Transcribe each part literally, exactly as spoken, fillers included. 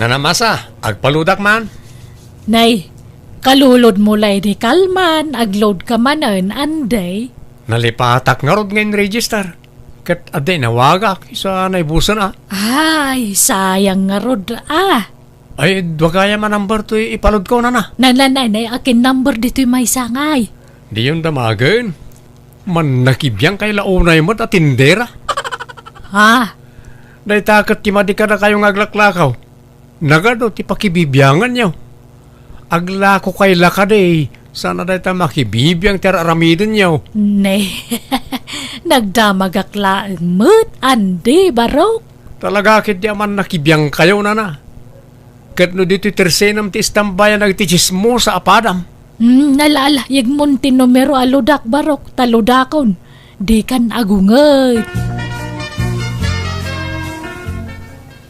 Nana Masa, agpaludak man. Nay, kalulod mo lay di kalman, agload ka manen, Andy. Nalipatak ngarud nga in-register. Ket adda inawagak, isu a naibusen a. Ay, sayang ngarud a. Ay, dua gayam a number toy ipalodko, nana. Nana, nay, nay, akin number ditoy maysa ngay? Diyon damagen. Mannakibiangkay la unay met a tindera. Ha? Dayta ket ti madi kadakayo nga aglaklakaw. Nagadu ti pakibibianganyo. Aglakokay la kadi, sana dayta makibibiang ti ar-aramidenyo. Ne, nagdamagak laeng met, Andy, barok. Talaga ketdi a mannakibiangkayo, nana. Ket no ditoy tersenem ti istambayan dagiti tsismosa a padam. Hmm, ala, ala, yegmon ti numero a ludak, barok, ta ludakon. Dikan agunget.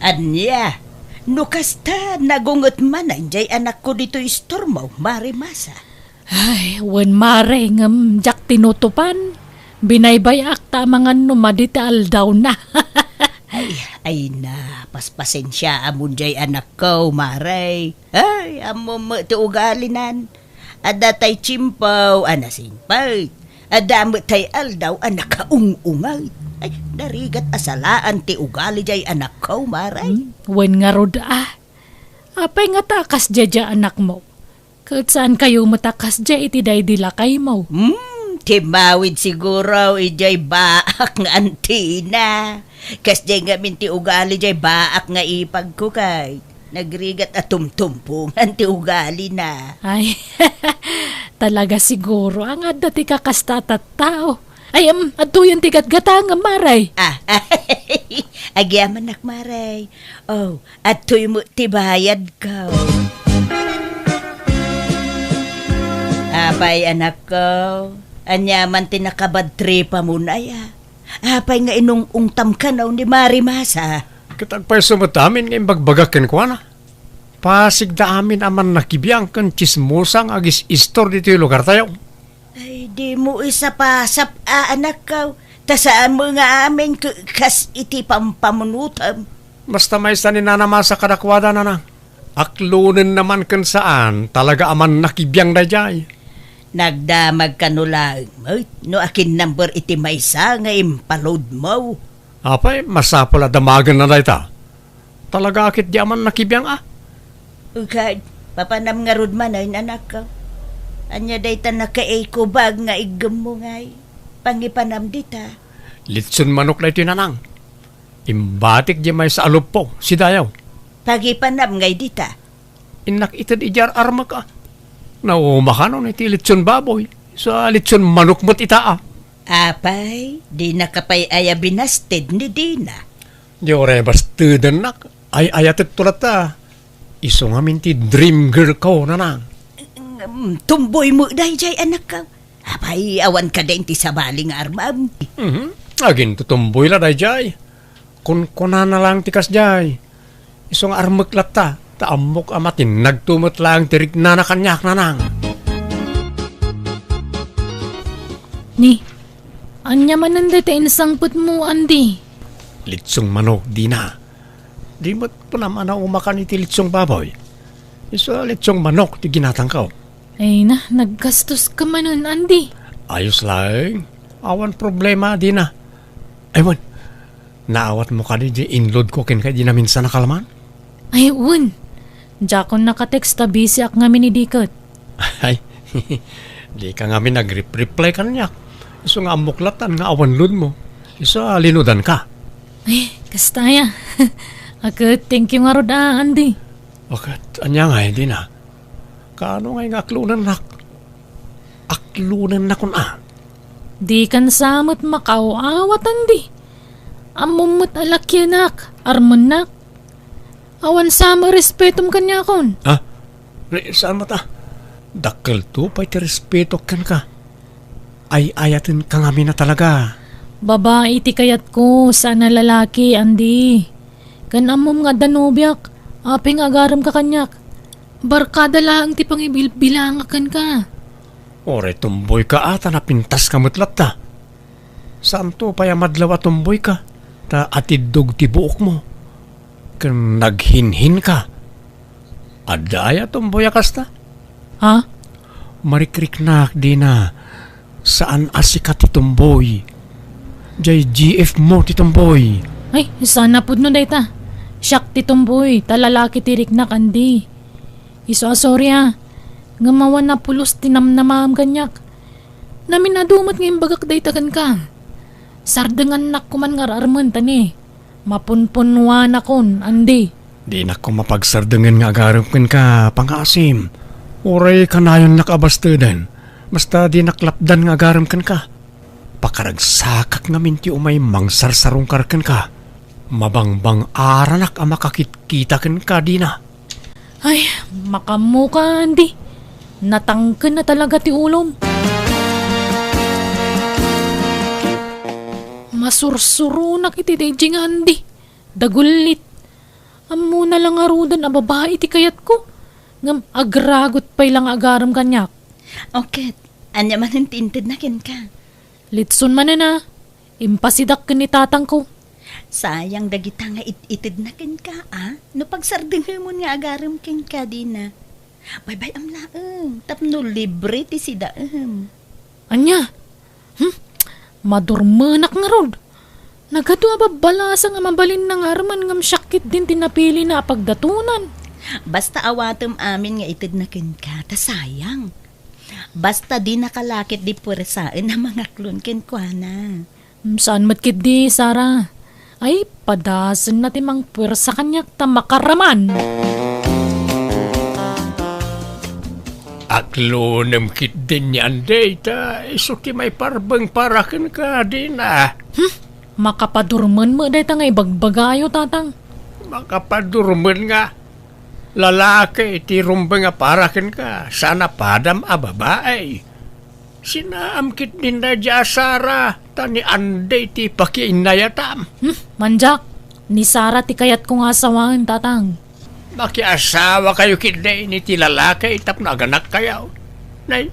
Ania, no kasta, nagunget manen jay anakko ditoy istormo, Mare Masa. Ay, wen, Mare, ngem diak tinutupan. Binaybay-ak ta amangan no madi ti aldawna. Ay, ay na, paspasensiaamon jay anakko, Mare. Ay, ammom met ti ugalinan. Adda tay tiempo a nasingpet. Adda met tay aldaw a nakaung-unget. Ay, narigat a salaan ti ugali jay anakko, Mare. Hmm, wen ngarud a. Apay ngata a kasdiay anakmo? Ket saankayo met a kasdiay iti daydi lakaymo? Hmm, timmawid siguro idiay baak nga antina. Kasdiay ngamin ti ugali diay baak nga ipagko kay nagrigat a tumtumpongan ti ugalina. Ay, talaga siguro a nga adda ti kakasta a tattao. Ay, em, adtoyen ti gatgatangem, Mare. Ah, agyamanak, Mare. Oh, adtoy met ti bayadko. Apay, anakko, ania man ti nakabadtripamon aya? Apay nga inung-ungtam kano ni Mare Masa? Ket agpayso met amin nga imbagbagak kenkuana. Pasigda amin a mannakibiang ken tsismosa nga agis-istor ditoy lugartayo. Ay, dimo isapasap a, anakko, ta saanmo nga amin k-, kas iti pampamunotem. Basta maysa ni Nana Masa kadakuada, nana. Aklonenna man ken saan, talaga a mannakibiang daydiay. Nagdamag kano laeng met no akin number iti maysa nga impalodmo. Apay, masapul a damagenna dayta. Talaga a ketdi a mannakibiang a. Ukay, papanam ngarud manen, anakko. Ania dayta nakaikubag nga iggemmo ngay? Pangipanam dita. Litson manok daytoy, nanang. Imbatik di maysa a luppo, sidayaw. Pagipanam ngay dita. Innak ited idiay ar-armek a. Nauma kano iti litson baboy. Sa litson manok met ita a. Apay, dinaka pay aya binasted ni Dina? Di uray bastedennak. Ay-ayatek to latta. Isu ngamin ti dream girl ko, nanang. Ngem tumboymo daydiay, anakko. Apay, awan kadi ti sabali nga armam? Mhm. Agintutumboy la daydiay. Kunkunana laeng ti kasdiay. Isu nga armek latta, ta ammok a matinnagto met laeng ti riknana kaniak, nanang. Ni, ania manen dayta insangpetmo, Andy? Litsong manok, Dina. Di met kunam a naumakan iti litsong baboy. Isu a litsong manok ti ginatangko. Ay na, naggastos ka manen, Andy. Ayos laeng. Awan problema, Dina. Ay, wen. Naawatmo kadi di inload ko kenka di naminsan a kalman? Ay, wen. Diakon nakatext ta busy ak ngamin idi ket. Ay, di ka ngamin nag-rep-reply kaniak. Isu nga ammok latan nga awan load mo. Isu a linudan ka. Ay, kasta aya. Aket, thank you ngarud a, Andy. Aket, ania ngay, Dina? Kaano ngay nga aklonennak? Aklonennakon a. Dikan sa met makaaw-awat, Andy. Ammom met a lakienak, armennak. Awan sa met respetom kaniakon. Ha? Re-, saan met a? Dakkelto pay ti respeto kenka. Ay-ayatenka ngamin a talaga. Babai ti kayatko, saan a lalaki, Andy. Ken ammom nga adda nobiak, apay nga agaremka kaniak? Barkada laeng ti pangibilbilangak kenka. Uray tumboyka a ta napintaska met latta. Saanto pay a madlaw a tumboyka, ta atiddog ti buokmo. Ken naghinhinka. Adda aya tomboy a kasta? Ha? Marikriknak, Dina. Saan a sika ti tomboy. Jay G F mo ti tomboy. Ay, saan a pudno dayta. Siak ti tomboy, ta lalaki ti riknak, Andy. Isu a sorry, a. Ngem awan a pulos ti namnamaam kaniak. Namin-adu met nga imbagak dayta kenka. Sardengannak koman nga ar-armen ta ni mapunpunnuanakon, Andy. Dinak koma pagsardengen nga agarem kenka, pangngaasim. Uray kanayonnak a basteden, basta dinak lapdan nga agarem kenka. Pakaragsakak ngamin ti umay mangsarsarungkar kenka. Mabangbang-aranak a makakitkita kenka, Dina. Ay, makaammoka, Andy. Natangken na talaga ti ulom. Masursuronak iti daydi nga Andy. Dagullit. Ammona la ngaruden a babai ti kayatko. Ngem agragot pay la nga agarem kaniak. O ket, ania manen ti intedna kenka? Litson manen a. Impasidak ken ni tatangko. Sayang dagita nga it-itedna kenka, a? No pagsardengemon nga agarem kenka, Dina. Baybay-am laeng, tapno libre ti sidaem. Ania? Hmm? Madurmenak ngarud. Nagadu a babbalasang a mabalinna nga armen ngem siak ketdin ti napilina a pagdatonan. Basta awatem amin nga itedna kenka, ta sayang. Basta dinaka la ketdi puersaen a mangaklon kenkuana. Hmm, saan met ketdi, Sara. Ay, padasenna ti mangpuersa kaniak ta makaraman. Aklonem ketdin ni Andy ta isu ti maiparbeng para kenka, Dina. Hmm? Makapadurmen met dayta nga ibagbagayo, Tatang. Makapadurmen nga lalaki ti rumbeng a para kenka, saan a padam a babai. Sinaam ketdin daydi a Sara, ta ni Andy ti pakiinnayatam. Hmm, mandiak, ni Sara ti kayatko nga asawaen, Tatang. Makiasawakayo ketdi iti lalaki tapno aganakkayo. Nay,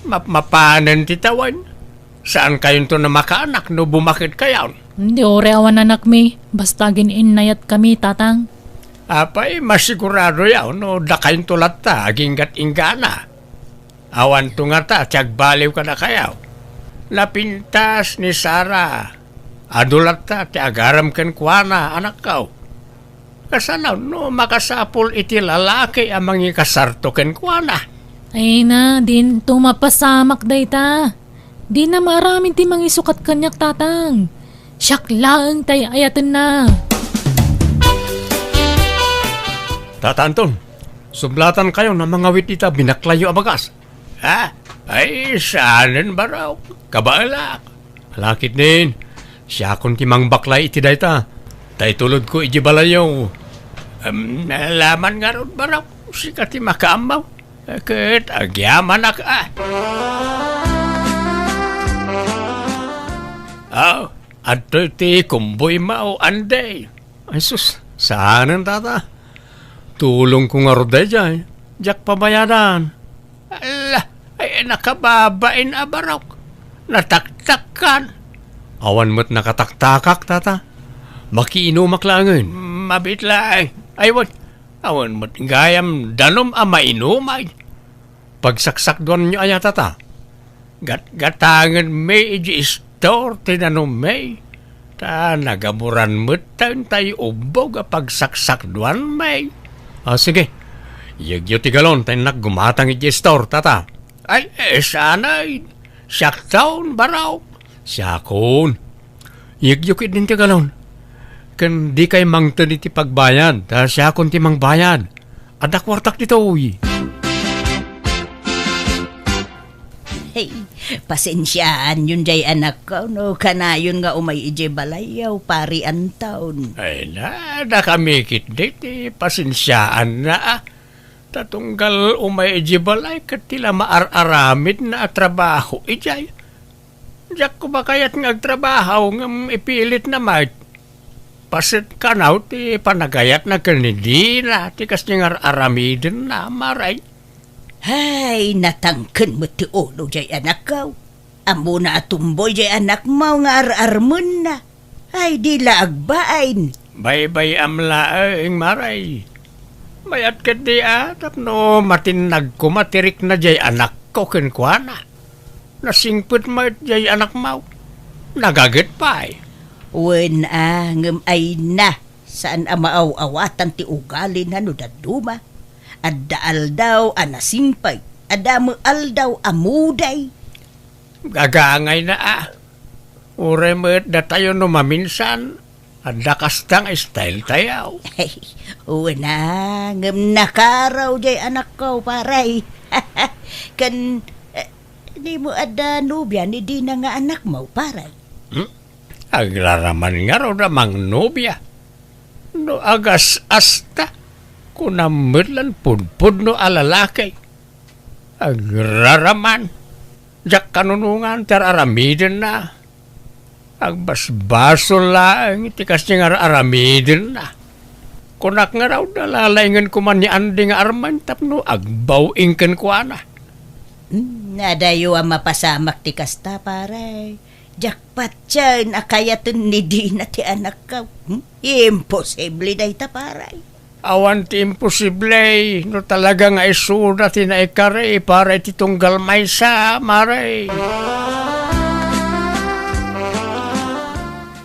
mapmapanen ti tawen. Saankayonto a makaanak no bumaketkayon. Di, uray awan anakmi, basta agin-innayatkami, Tatang. Apay, masiguradoyo no dakayonto latta aginggat-inggana. Awanto ngata ti agbaliw kadakayo. Napintas ni Sara. Adu latta ti agarem kenkuana, anakko. Kasano no makasapul iti lalaki a mangikasarto kenkuana? Ay na, dinto mapasamak dayta. Dina maaramid ti mangisukat kaniak, Tatang. Siak laeng ti ay-ayatenna. Tata Anton, sublatankayon a mangawit ita binaklayyo a bagas. Ha? Ay, saanen, barok. Kabaelak. Ala ketdin, siakon ti mangbaklay iti dayta. Ta itulodko iti balayyo. Em, laman ngarud, barok. Sika ti makaammo. Ket agyamanak a. Ah, adtoy ti kumboymo, Andy. Ay sus, saanen, Tata. Tulongko ngarud daydiay. Diak pabayadan. Ala, ay nakababain a barok. Nataktakkan. Awan met nakataktakak, Tata. Makiinumak laengen. Mabiit laeng. Ay, wen, awan met gayam danum a mainumay. Pagsaksakduanyo aya, Tata? Gatgatangenmi iti istor ti danummi, ta nagaburan metten tay ubbog a pagsaksakduanmi. Ah, sige. Iyegyo ti galon ta innak gumatang iti istor, Tata. Ay, eh, sanay. Siakton, barok. Siakon. Iyegyo ketdin ti galon. Ken dikay mangted iti pagbayad, ta siakon ti mangbayad. Adda kuartak ditoy. Hey, pasensiaanyon jay anakko no kanayon nga umay idiay balayyo, Pari Anton. Ay na, dakami ketdi ti pasensiaanna, a. Ta tunggal umay idiay balay ket ti la maar-aramidna a trabaho idiay. Diak koma kayat nga agtrabaho ngem ipilitna met. Paset kano ti panagayatna ken ni Dina ti kas ti ngar-aramidenna, Mare. Hay, natangken met ti ulo jay anakko. Ammona a tumboy jay anakmo nga ar-armenna. Ay, di la agbain. Baybay-am laeng, Mare. Mayat ketdi a tapno matinnag koma ti rikna jay anakko kenkuana. Nasingpet met jay anakmo. Nagaget pay. Wen a, ngem ay na, saan a maaw-awatan ti ugalina no dadduma. Adda aldaw a nasingpet, adda met aldaw a muday. Gagangayna a. Uray met datayo no maminsan, adda kasta nga style tayo. Ay, wen a, ngem nakaraw jay anakko, pare. Ken, eh, dimo adda nobia ni Dina nga anakmo, pare? Hmm? Agraraman ngarud a mangnobia. No agas-asta, kunam met lan pudpudno a lalaki. Agraraman. Diak kanunongan ti ar-aramidenna. Agbasbasol laeng ti kasdi nga ar-aramidenna. Kunak ngarud a lalaingen koma ni Andy nga armen tapno agbaw-ing kenkuana. Hmm, adayo a mapasamak ti kasta, pare. Diak patien a kayaten ni Dina ti anakko. Hmm? Imposible dayta, pare. Awan ti imposible no talaga nga isuda ti naikari para iti tunggal maysa, mare.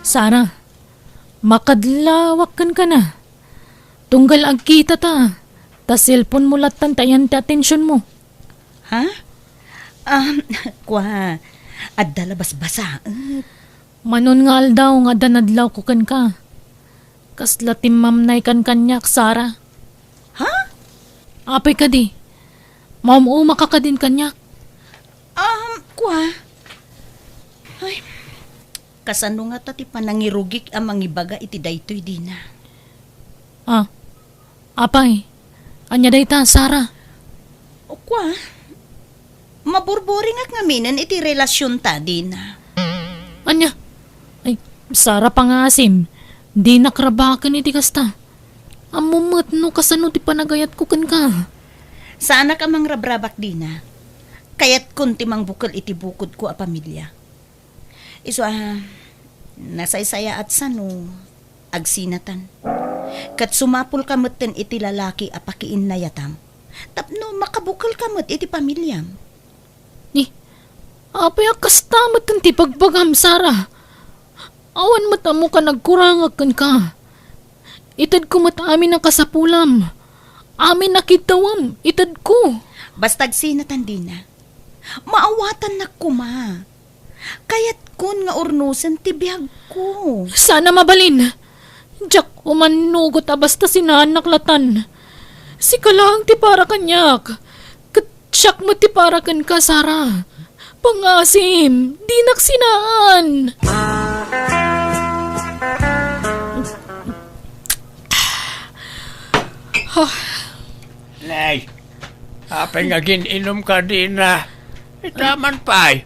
Sara, makadlawak kenka na. Tunggal agkita ta, ta cellphone mo lattan ti ayan ti atensiyon mo. Ha? Um, kua, adda la basbasaet. Manon nga aldaw nga adda nadlawko kenka. Kasla timmamnaykan kaniak, Sara. Ha? Apay kadi, maum-umaka kadin kaniak? Um, kua. Ay, kasano ngata ti panangirugik a mangibaga iti daytoy, Dina? Ah, apay, ania dayta, Sara? O kua, maburburingak ngaminen iti relasionta, Dina. Ania? Ay, Sara, pangaasim, dinak rabaken iti kasta. Ammom met no kasano ti panagayatko kenka. Saanak a mangrabrabak, Dina. Kayatkon ti mangbukel iti bukodko a pamilia. Isu a, nasaysayaat sano agsinatan. Ket sumapulka metten iti lalaki a pakiinnayatam tapno makabukelka met iti pamiliam. Ni, apay a kasta metten ti bagbagam, Sara? Awan met ammoka nagkurangak kenka. Itedko met amin a kasapulam. Amin a kiddawam, itedko. Basta agsinatan, Dina. Maawatannak koma. Kayatkon nga urnosen ti biagko. Saan a mabalin. Diak umannugot a basta sinaannak latan. Sika laeng ti para kaniak. Ket siak met ti para kenka, Sara. Pangaasim, dinak sinaan. Ah. Nay, apay nga agin-inumka, Dina? Itaman pay.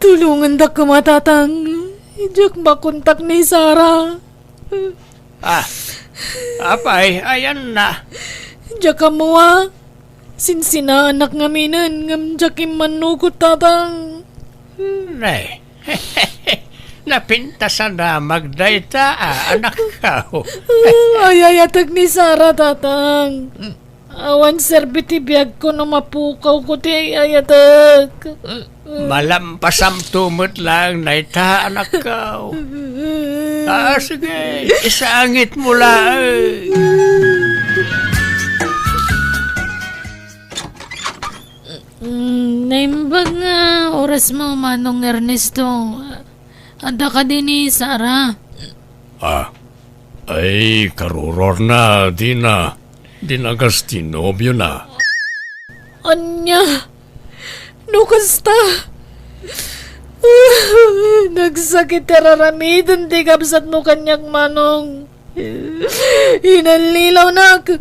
Tulongandak koma, Tatang. Diak makontak ni Sara. Ah, apay, ayanna? Diak ammo a. Sinsinaannak ngaminen ngem diak immannugot, Tatang. Nay, napintasan a magdayta a, anakko. Ay-ayatek ni Sara, Tatang. Awan serbi ti biagko no mapukawko ti ay-ayatek. Malampasamto met laeng dayta, anakko. Ah, sige, isangitmo laeng. Mm, naimbag nga orasmo, Manong Ernesto. Adda kadi ni Sara? Ah, ay, karuruarna, Dina. Dinagas ti nobiona. Ania? No kasta, nagsakit ti ar-aramiden ti kabsatmo kaniak, Manong. Inallilawnak.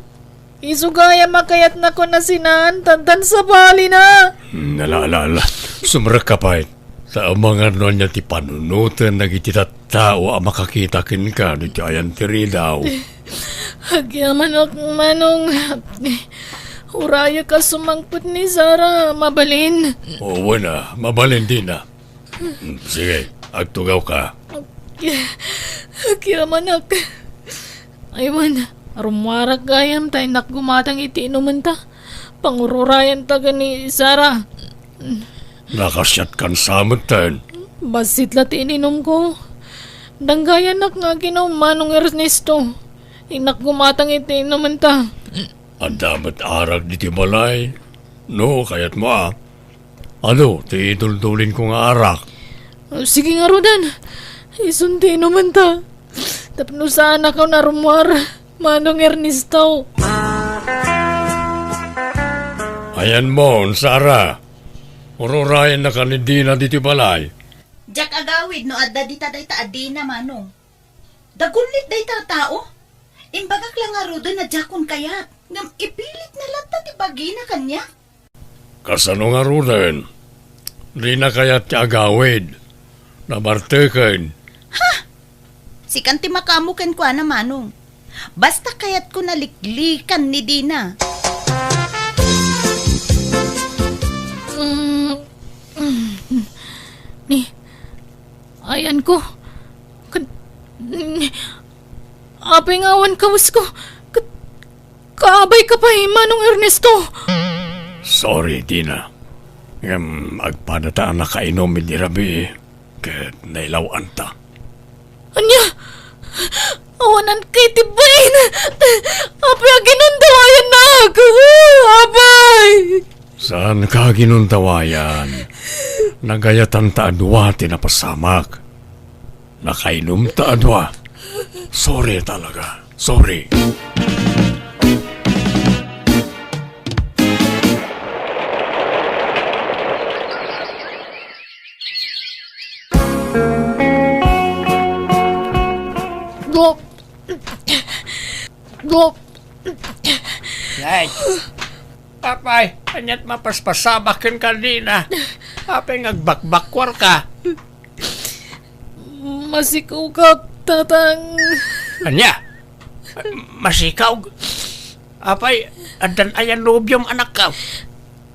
Isu gayam a kayatnakon a sinaantan, tan sabalina. Hmm, ala, ala, ala. Sumrekka pay. Ta amangan no ania ti panunoten dagiti tattao a makakita kenka no ti ayan ti ridaw. Agyamanak, Manong. Urayek a sumangpet ni Sara, mabalin. O, wen a, mabalin, Dina. Sige, agtugawka. Agyamanak. Ay, wen. Rummuarak gayam ta innak gumatang iti inumenta. Pangururayanta ken ni Sara. Nakasiatkan sa metten. Bassit la ti ininumko. Danggayannak nga aginum, Manong Ernesto. Innak gumatang iti inumenta. Adda met arak ditoy balay, no kayatmo a. Adu ti iduldulinko nga arak. Sige ngaruden, isun ti inumenta. Tapno saanakon a rummuar, Manong Ernesto. Ayanmo, Sara. Ururayannaka ni Dina ditoy balay. Diak agawid no adda dita dayta a Dina, Manong. Dagullit dayta a tao. Imbagak la ngaruden a diakon kayat, ngem ipilitna latta ti bagina kaniak. Kasano ngaruden? Dina kayat ti agawid. Nabarteken. Ha? Sikan ti makaammo kenkuana, Manong. Basta kayatko naliklikan ni Dina. Mm, mm, ni, ayanko. Ken, ni, apay nga awan kawesko? Ket, kaabayka pay, Manong Ernesto. Sorry, Dina. Ngem agpadata a nakainum idi rabii ket nailaw-anta. Ania? Awanan kay ti bain! Apay a ginundawayannak? Apay! Saanka a ginundawayan. Nagayatanta a dua ti napasamak. Nakainumta a dua. Sorry talaga. Sorry. Dok. Dok. Ay. Apay, ania't mapaspasamak kenka, Dina? Apay nga agbakbakkuarka? Masikugak, Tatang. Ania? Masikaw? Apay, addan aya nobiom, anakko?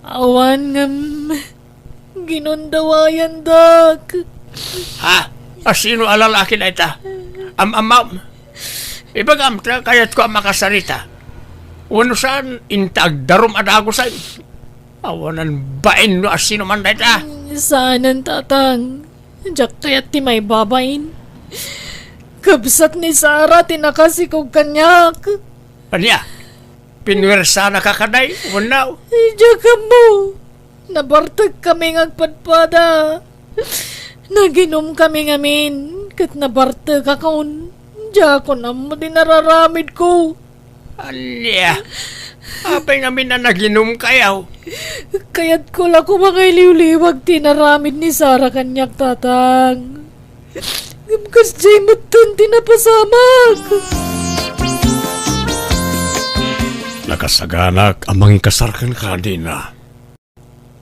Awan ngem ginundawayandak. Ha? Asino a lalaki dayta? Am-amam? Ibagam ta kayatko a makasarita. Wenno saan, inta agdarum a dagusen. Awanan bain no asino man dayta. Saanen, Tatang. Diak kayat ti maibabain. Kabsat ni Sara ti nakasikog kaniak. Ania? Pinuersanaka kadi wenno? Diak ammo. Nabartekami nga agpadpada. Naginumkami ngamin, ket nabartekakon. Diakon ammo ti nararamidko. Ania? Apay ngamin a naginumkayo? Kayatko la koma nga iliwliwag ti inaramid ni Sara kaniak, Tatang. Ngem kasdiay metten ti napasamak. Nakasaganak a mangikasar kenka, Dina.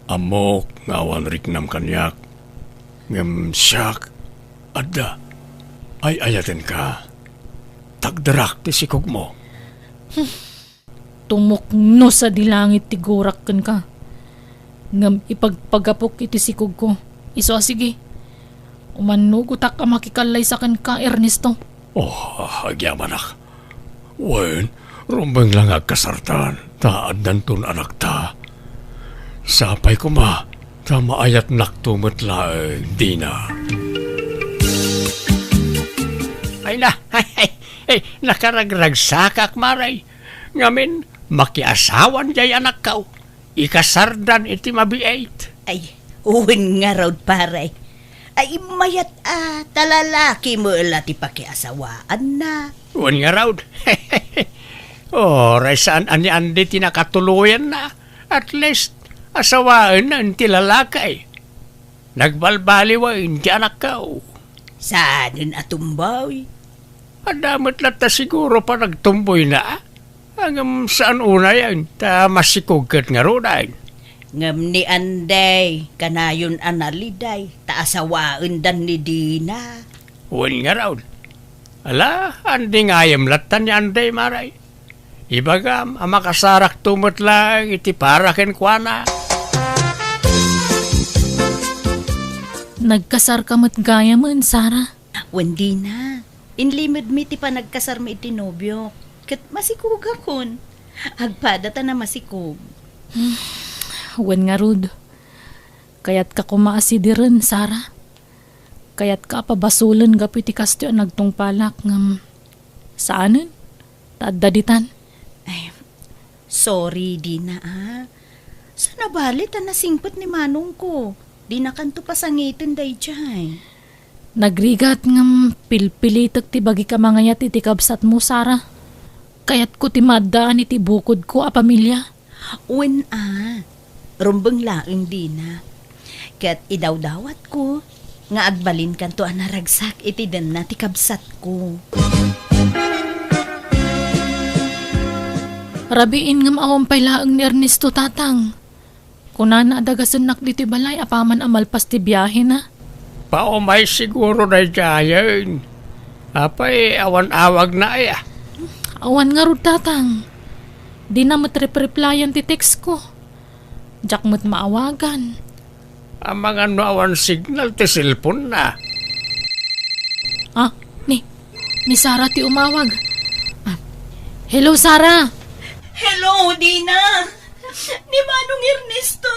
Ammok nga awan riknam kaniak, ngem siak, adda, ay-ayatenka. Tagderak ti sikogmo. Tumukno sadi langit ti gurak kenka, ngem ipagpagapok iti sikogko. Isu a sige, umannugotak a makikallaysa kenka, Ernesto. Oh, agyamanak. Wen, rumbeng la nga agkasartan, ta addanton anakta. Sapay koma, ta maayatnakto met laeng, Dina. Ay na, ay, ay, ay, nakaragragsakak, Mare. Ngamin, makiasawan jay anakko. Ikasardan iti mabiit. Ay, wen ngarud, pare. Ay, immayat a, ta lalaki met la ti pakiasawaanna. Wen ngarud. Uray saan a ni Andy ti nakatuloyanna. At least, asawaenna ti lalaki. Nagbalbaliwen ti anakko. Saanen a tumboy? Adda met latta siguro panagtumboyna, a? Ngem saan unayen, ta masikog ket ngaruden. Ngem ni Andy, kanayon a naliday, ta asawaendan ni Dina. Wen ngarud. Ala, Andy ngayem latta ni Andy, Mare. Ibagam a makasarakto met laeng iti para kenkuana. Nagkasarka met gayamen, Sara? Wen, Dina. Inlimedmi ti panagkasarmi iti nobiok. ket masikogakon. Agpada ta namasikog. Wen ngarud, kayatka koma a sidiren, Sara. Kayatka a pabasolen gapu iti kastoy a nagtungpalak ngem saanen ta adda ditan. Ay, sorry, Dina, a. Saan a bale ta nasingpet ni manongko. Dinakanto pasangiten daydiay. Nagrigat ngem pilpilitek ti bagik a mangayat iti kabsatmo, Sara. Kayatko ti maaddaan iti bukodko a pamilia. Wen a, rumbeng laeng, Dina. Ket idawdawatko nga agbalinkanto a naragsak iti denna ti kabsatko. Rabiin ngem awan pay laeng ni Ernesto, Tatang. Kunana a dagasennak ditoy balay apaman a malpas ti biahena. Paumay siguro daydiayen. Apay, awan awagna aya? Awan ngarud, Tatang. Dina met repreplayan ti textko. Diak met maawagan. Amangan no awan signal ti cellphone-na. Ah, ni, ni Sara ti umawag. Ah, hello, Sara. Hello, Dina. Ni Manong Ernesto,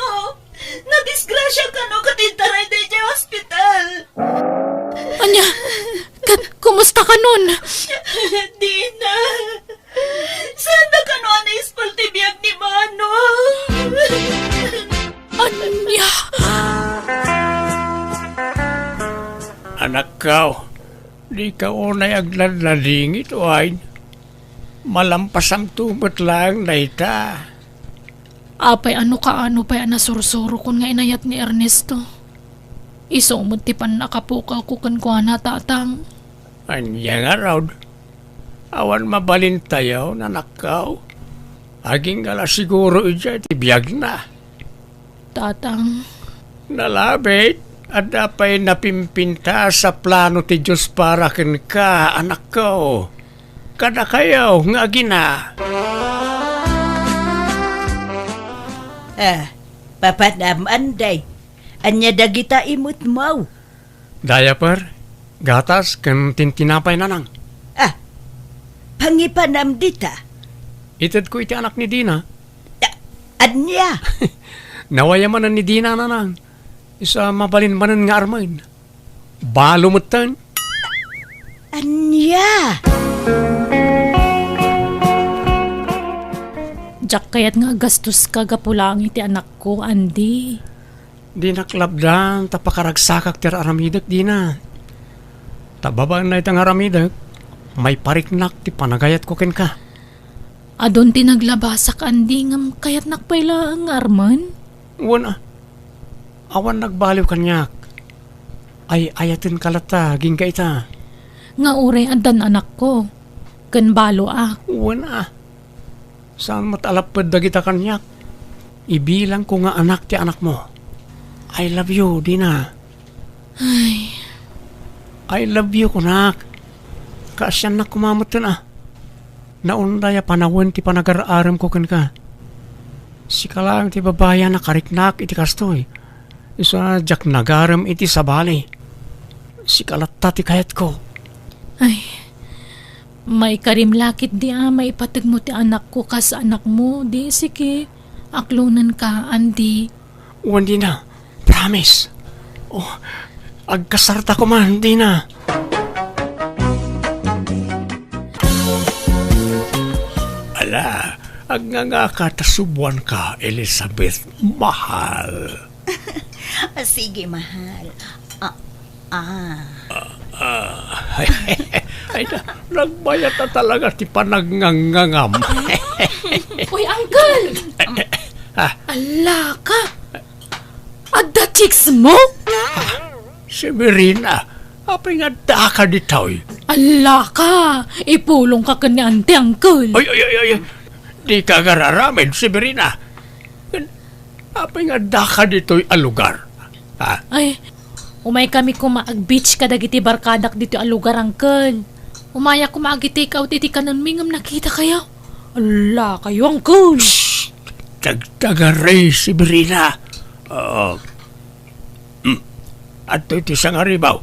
nadisgrasya kano ket intaray daydiay hospital. Ania? Ket kumusta kanon? Dina, saan da kano a naispal ti biag ni Manong? Ania? Anakko, dika unay agladladingit, wen. Malampasamto met laeng dayta. Apay, ano kaano pay a nasursurokon nga inayat ni Ernesto? Isu met ti pannakapukawko kenkuana, Tatang. Ania ngarud? Awan mabalintayo, anakko. Agingga la siguro idiay ti biagna. Tatang. Nalabit, adda pay napimpintas a plano ti Dios para kenka, anakko. Kadakayo nga agina. Ah, papanam, Anday. Ania dagita imutmo? Diaper, gatas, ken tintinapay, Nanang. Ah, pangipanam dita? Itedko iti anak ni Dina. Ah, ania? Nawayaman ni Dina, Nanang. Isu a mabalin manen nga armen. Balo metten. Ania? Diak kayat nga agastoska gapu laeng iti anakko, Andy. Dinak labdan ta pakaragsakak ti ar-aramidek, Dina. Ta babaen dayta nga aramidek, maipariknak ti panagayatko kenka. Adun ti naglabasak, Andy, ngem kayatnak pay laeng nga armen. Wen a, awan nagbaliw kaniak. Ay-ayatenka latta agingga ita. Nga uray addan anakko, ken baloak. Wen a, saan met a lapped dagita kaniak. Ibilangko nga anak ti anakmo. I love you, Dina. Ay. I love you, kunak. Kaasiannak koma metten a. Naunday a panawen ti panagar-aremko kenka. Sika laeng ti babai a nakariknak iti kastoy. Isu a diak nagarem iti sabali. Sika latta ti kayatko. Ay, maikarim la ketdi a maipategmo ti anakko kas anakmo, di sige. Aklonenka, Andy. Wen, Dina. Promise. Oh, agkasarta koma, Dina. Ala, agngangaka ta subuanka, Elizabeth, mahal. Ah, sige, mahal. Ah, ah. Ah, ay, ay, na, nagbayat na talaga ti panagngangngangam. Uy, Uncle! Ah. Ala ka! Adda chicks mo? Ah, Severina, apay nga addaka ditoy? Ala ka! Ipulongka ken ni Auntie, Uncle. Ay, ay, ay, ay, ay. Dika agar-aramid, Severina. Apay nga addaka ditoy a lugar? Ha? Ay, umaykami koma ag-beach kadagiti barkadak ditoy a lugar, Uncle. Umayak koma agi-take out iti kanenmi ngem nakitakayo. Ala kayo, Uncle! Shh! Tagtagari, Severina. Ah, hmm. Adtoy ti sangaribaw.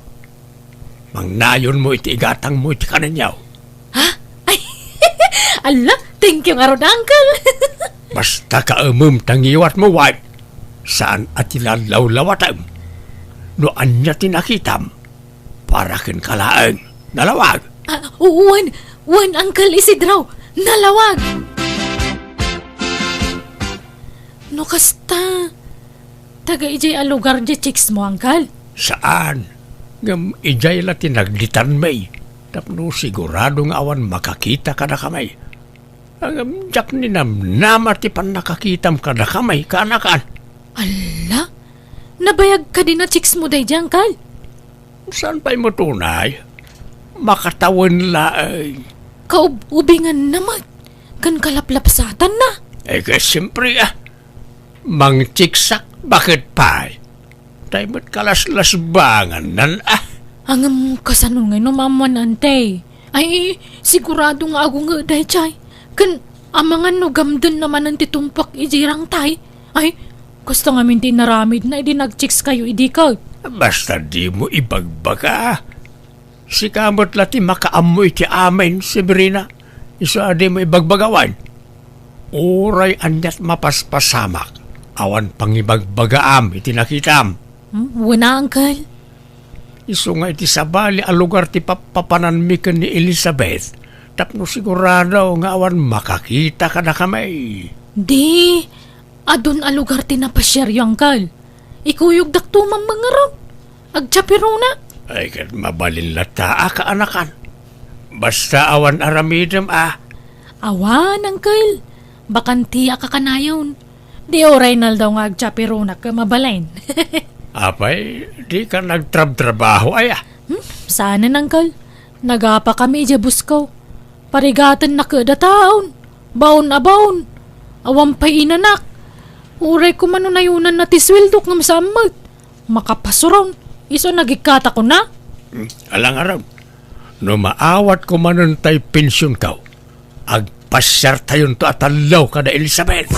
Mangnayonmo iti igatangmo iti kanenyo. Ha? Ay, Alla, thank you ngarud, Uncle. Basta kaemem ta ngiwatmo, wen. Saan a ti lallawlawatem. No ania ti nakitam, para kenka laeng. Nalawag. Ah, wen, wen, Uncle Isidro. Nalawag. No kasta, taga idiay a lugar diay chicks mo, Uncle? Saan. Ngem idiay la ti nagditanmi. Tapno sigurado nga awan makakita kadakami. Ngem diak ninamnama ti pannakakitam kadakami, kaanakan. Alla? Nabayag kadi a chicks mo daydiay, Uncle? Saan pay met unay? Makatawen laeng. Kaub-ubinganna met ken kalaplapsatanna. Eh, kaya siyempre, ah. Mangchiksak, bakit pay? Tay met kalaslasbangannan, ah. Ngem kasano ngay no maammoan, Ante? Ay, sigurado nga agunget daydiay. Ken amangan no gamdenna manen ti tumpak idiay rangtay. Ay, kasta ngamin ti inaramidna idi nagchicks kayo idi ket. Basta dimo ibagbaga. Sika met la ti makaammo iti amin, Severina. Isu a dimo ibagbaga, wen. Uray aniat mapaspasamak, awan pangibagbagaam iti nakitam. Hmm, wen a, Uncle. Isu nga iti sabali a lugar ti pappapananmi ken ni Elizabeth, tapno sigurado nga awan makakita kadakami. Di, adun a lugar ti napasiaryo, Uncle. Ikuyogdakto man ngarud. Agchapirona. Ay, ket mabalin latta a kaanakan. Basta awan aramidem, ah. Awan, Uncle. Bakantiak a kanayon. Di uray naldaw nga agchapirona ket mabalin. Apay, dika nagtrabtrabaho, aya? Hmm, saanen, Uncle. Nagapakami idiay busko. Parigatenna ket a taon. Baon a baon. Awan pay inanak. Uray koma no nayunanna ti sueldok ngem saan met. Makapasuron. Isu a nagikkatakon a. Hmm, ala ngarud. No maawatko manen tay pensionko, agpasiartayonto a tallo kada Elizabeth.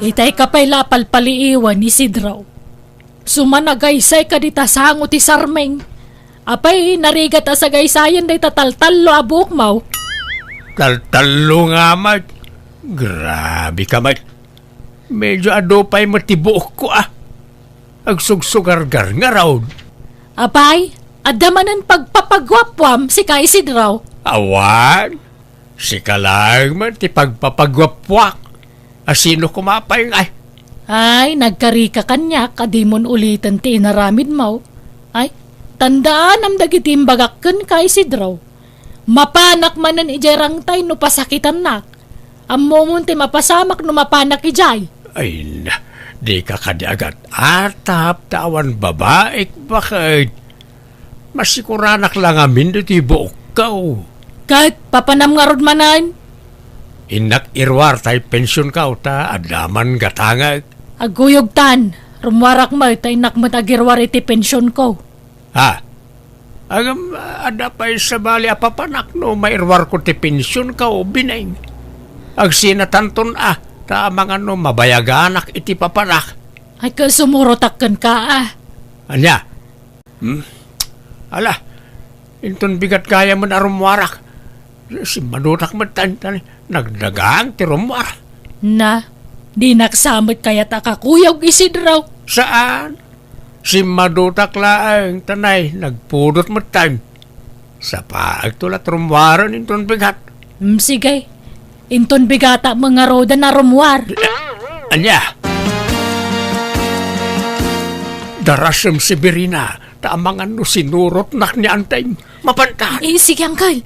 Itay ka pay la a palpaliiwan, Isidro. Sumanagaysay ka dita sango ti sarming. Apay, narigat a sagaysayan dayta taltallo a buokmo. Taltallo nga met. Grabe ka met. Medyo adu pay met ti buokko, ah. Agsugsugargar ngarud. Apay, adda manen pagpapaguapuam, sika Isidro? Awan. Sika laeng met ti pagpapaguapuak. A sino koma pay ngay? Ay, nagkarika kaniak a dimon uliten ti inaramidmo. Ay, tandaanam dagiti imbagak kenka, Isidro. Mapanak manen idiay rangtay no pasakitannak. Ammomon ti mapasamak no mapanak idiay. Ay na, dika kadi agat-atap ta awan babaik, baket. Masikuranak la ngamin ditoy buokko. Ket papanam ngarud manen? Innak iruar tay pensionko ta adda man gatangek. Aguyogtan, rummuarak met ta innak met agiruar iti pensionko. Ha? Ngem, adda pay sabali a papanak no mairuarko ti pensionko, Bineng. Agsinatanton a, ta amangan no mabayaganak iti papanak. Ay, ket sumurotak kenka, ah. Ania? Hmm? Ala, inton bigat gayam a rummuarak. Simmadutak met ta, ta nagdagang ti rummuar. Na, dinak sa met kayat a kakuyog, Isidro? Saan? Simmadutak laeng, ta nagpudot met ta. Sapaekto la ti rummuaren inton bigat. Hmm, sige. Inton bigatak met ngaruden a rummuar. Ania? Darasem, Severina, ta amangan no sinurotnak ni Anteng. Mapanka? Eh, sige, Uncle.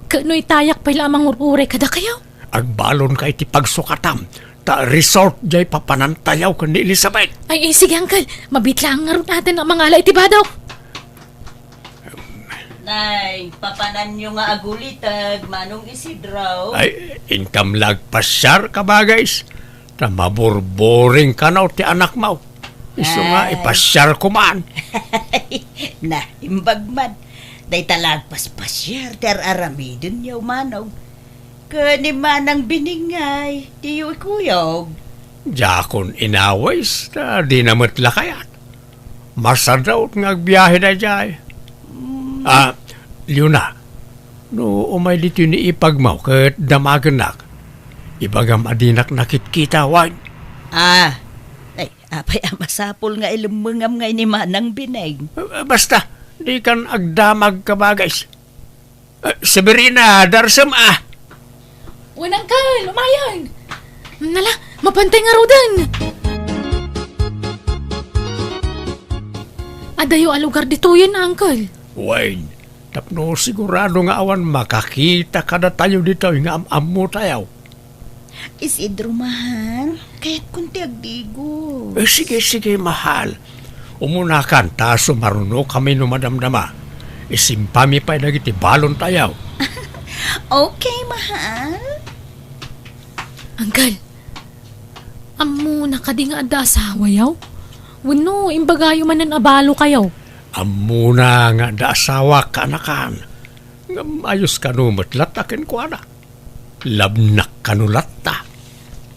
Ket no itayak pay la a mangur-uray kadakayo? Agbalonka iti pagsukatam, ta resort diay papanantayo ken ni Elizabeth. Ay, eh, sige, Uncle. Mabiit laeng ngarud a mangala iti badok. Nay, papananyo nga aguliteg, Manong Isidro? Ay, inkam la agpasiar, kabagis. Ta maburburing kano ti anakmo. Isu nga Ay. Ipasiarko man. Na, imbag man. Dayta la agpaspasiar ti ar-aramidenyo, Manong. Ken ni Manang Biningay, diyo ikuyog. Diakon inawis, ta dina met la kayat. Masadut nga agbiahe daydiay. Mm. Ah, Leona, No umay ditoy ni ipagmo ket damagennak, ibagam a dinak nakitkita, wen? Ah, ay, apay a masapul nga ilemmengam ngay ni Manang Bineng? Eh, basta, dikan agdamag, kabagis. Eh, Severina, darsem a. Wen, Uncle, umayen! Nala, mapantay ngaruden! Adayo a lugar ditoyen, Uncle. Wen, tapno sigurado nga awan makakita kadatayo ditoy nga am-ammotayo. Isidro, mahal, kayatkon ti agdigo. Eh, sige, sige, mahal. Umunakan, ta sumarunokami no madamdama. Isimpami pay dagiti balontayo. Okay, mahal. Uncle, ammona kadi nga adda asawayo? Wenno, imbagayo manen a balokayo? Ammona nga adda asawak, kaanakan. Ngem ayos kano met latta kenkuana. Labnak kano latta.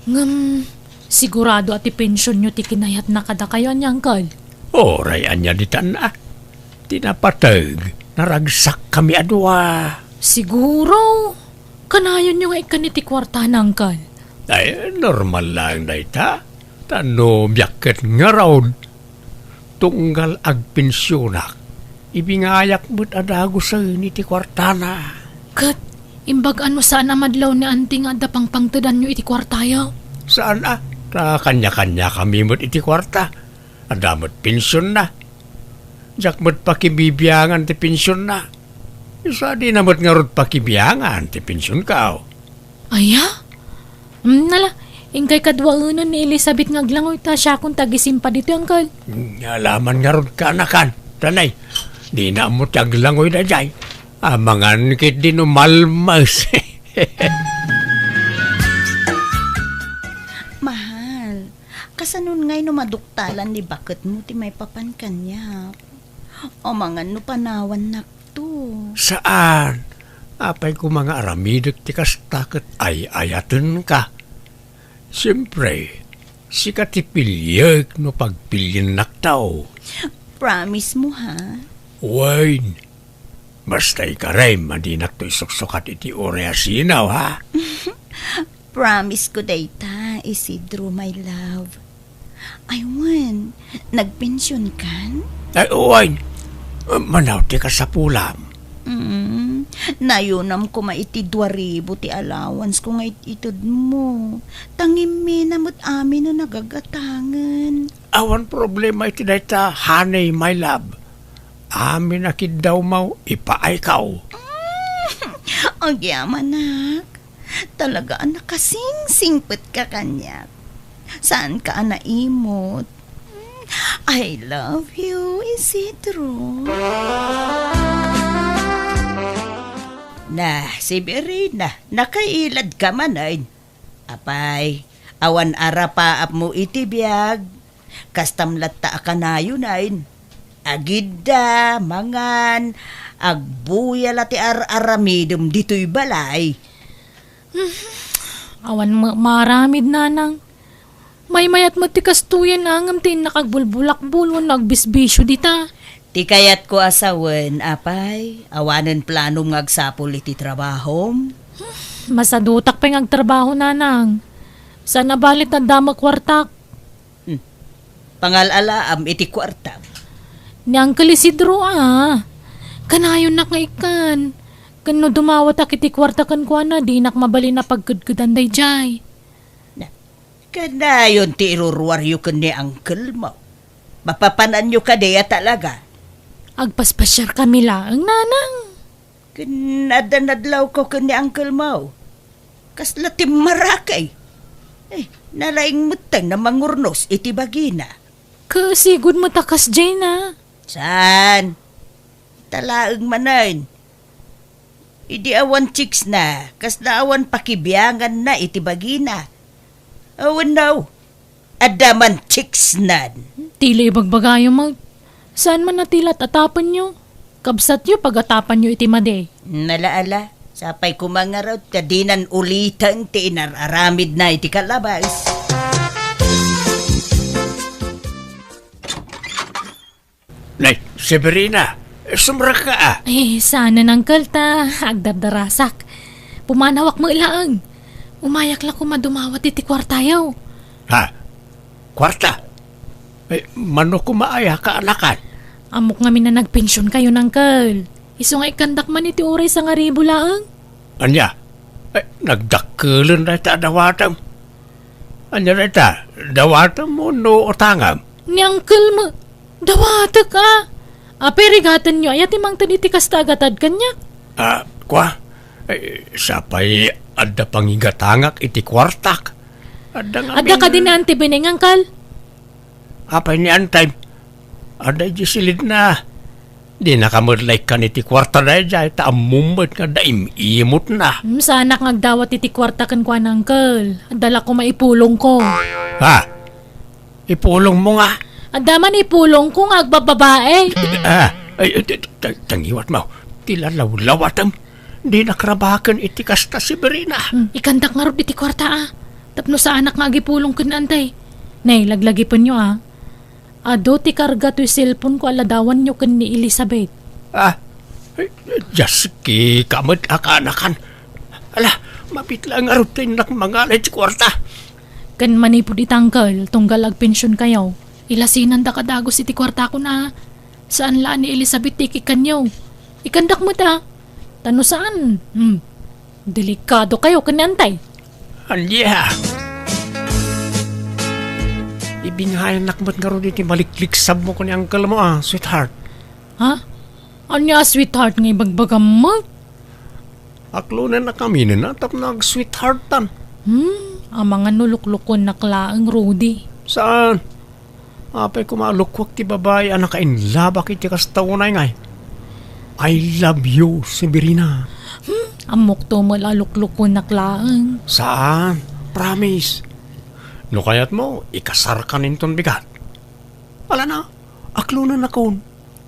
Ngem, sigurado a ti pensionyo ti kinayatna kadakayo, ania, Uncle? Uray ania ditan a. Ti napateg, naragsakkami a dua. Siguro, kanayonyo nga ikkan iti kuartana, Uncle. Ay, normal laeng dayta. Ta no biag ket ngarud, tunggal agpensionak, ibingayak met a dagusen iti kuartana. Ket imbag a no saan a madlaw ni Auntie nga adda pangpangtedanyo iti kuartayo? Saan a, ta kanya-kanyakami met iti kuarta. Adda met pensionna. Diak met pakibibiangan ti pensionna. Isu a dina met ngarud pakibiangan ti pensionko. Aya? Mm, nala, inkay kaduaenan ni Elizabeth nga aglangoy ta siakon ti agisimpa ditoy, Uncle. Nga laman ngarud, kaanakan. Tanay, dina ammo ti aglangoy daydiay. Amangan ketdi no malmes. Mahal, kasanon ngay no maduktalan ni baketmo ti maipapan kaniak? Amangan no panawannakto. Saan? Apay koma nga aramidek ti kasta ket ay-ayatenka. Siempre, sika ti piliek no pagpiliennakto. Promise mo, ha? Wen, basta ikarem a dinakto isuksukat iti uray a sinaw, ha? Promise ko dayta, Isidro, my love. Ay, wen, nagpensionkan? Ay, wen. Manaw ti kasapulam. Mm, nayonam koma iti dua ribu ti allowance ko nga it-ited mo. Tangimmi na met amin no nagagatangen. Awan problema iti dayta, honey, my love. Amin a kiddawmo, ipaayko. Mm, agyamanak. Talaga a nakasingsingpetka kaniak. Saanka a naimot. I love you, Isidro. Na, Severina, nakailadka manen. Apay, awan arapaapmo iti biag. Kastam latta a kanayonen. Agidda, mangan, agbuya la ti ar-aramidem ditoy balay. Awan met maaramid, nanang. Maymayat met ti kastoyen, ngem ti innak agbulbulakbol wenno agbisbisio dita. Ti kayatko a sawen, apay, awanen planom nga agsapul iti trabahom? Masadutak pay nga agtrabaho, nanang. Saan a bali ta adda met kuartak. Hmm. Pangal-alaam iti kuartam. Ni Uncle Isidro, a. Kanayonnak nga ikkan. Ken no dumawatak iti kuarta kenkuana, dinak mabalin a pagkedkedan daydiay. Na, kanayon ti iruruaryo ken ni uncle mo. Mapapananyo kadi a talaga? Agpaspasiarkami laeng, nanang. Ken adda nadlawko ken ni uncle mo. Kasla timmarakay. Eh, nalaing metten a mangurnos iti bagina. Kasigud met a kasdiay na. Saan? Talaeng manen. Idi awan chicks na, kasla awan pakibiangan na iti bagina. Awan no. Adda man chicks nan. Ti la ibagbagayo met. Saan man a ti la tatapenyo? Kabsatyo, pagatapanyo iti madi. Nala, ala, sapay koma ngarud ta dinan uliten ti inar-aramidna iti kalabas. Nay, Severina, Sumrekka, a. Eh, saan, uncle, ta agdardarasak. Pumanawak met laeng. Umayak la koma dumawat iti kuartayo. Ha? Kuarta? Eh, mano koma aya, kaanakan? Ammok ngamin a nagpensionkayon, uncle. Isu nga ikkandak man iti uray sangaribu laeng. Ania? Eh, nagdakkelen dayta a dawatem. Ania dayta? Dawatem wenno utangem? Ni uncle met, dawatek, a. Apay, rigatenyo aya ti mangted iti kasta a gatad kaniak? Ah, kua? Eh, sapay adda pangigatangak iti kuartak. Adda ngamin. Adda kadi ni Auntie Beneng, uncle? Apay ni Antem? Adda idiay silidna. Dinaka met la ikkan iti kuarta daydiay, ta ammom met nga adda im-imotna. Hmm, saanak nga agdawat iti kuarta kenkuana, uncle. Adda la koma ipulongko. Ha? Ipulongmo nga? Adda man ipulongko nga agbabbabae. Ah, ay, ta-, ta-, tangiwat mo. Ti lalawlawatem. Dinak rabaken iti kasta, Severina. Hmm, ikandak ngarud iti kuarta, a. Tapno saanak nga agipulong ken Antem. Nay, laglagipenyo, a. Adu ti karga toy cellphone ko a ladawanyo ken ni Elizabeth. Ah, ay, diaskika met a kaanakan. Ala, mabiit laeng ngarud ti innak mangala iti kuarta. Ken manipud ita, uncle, tunggal agpensionkayo, ilasinandak a dagus iti kuartakon, a. Saan la a ni Elizabeth ti ikkanyo. Ikandak met, a. Ta no saan, hmm, delikadokayo ken ni Antem. Ania? Ibingayannak met ngarud iti malikliksabmo ken ni uncle mo, a, sweetheart. Ha? Ania a sweetheart nga ibagbagam met? Aklonennakami tapno ag-sweetheartan. Hmm, amangan no luklukuennak laeng, Rudy. Saan? Apay koma a lukuak ti babai a nakainlabak iti kasta unay ngay? I love you, Severina. Hmm, ammokto met a luklukuennak laeng. Saan? Promise. No kayatmo, ikasarkan inton bigat. Ala na, aklonennakon.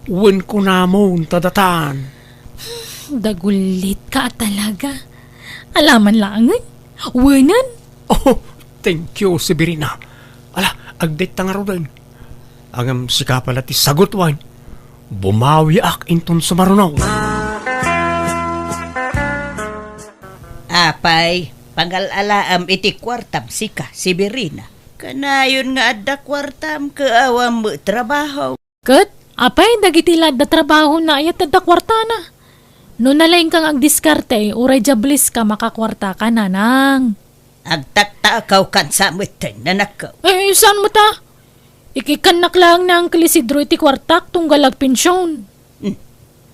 Wen kunamon ta datan. Dagullitka a talaga. Alaman laengen? Wenen? Oh, thank you, Severina. Ala, agdayta ngaruden. Ngem sika pay la ti sagut wen. Bumawiak inton sumaruno. Apay, pangal-alaam iti kuartam sika, Severina. Kanayon nga adda kuartam, ket awan met trabaho. Ket, apay, dagiti la adda trabahona, aya ti adda kuartana? No nalaingka nga agdiskarte, uray diables ka, makakuarta ka, nanang. Agtaktakaw kan sa metten, nanakko. Eh, saan met a? Ikikkannak laeng ni Uncle Isidro iti kuartak, tunggal agpension. Hmm.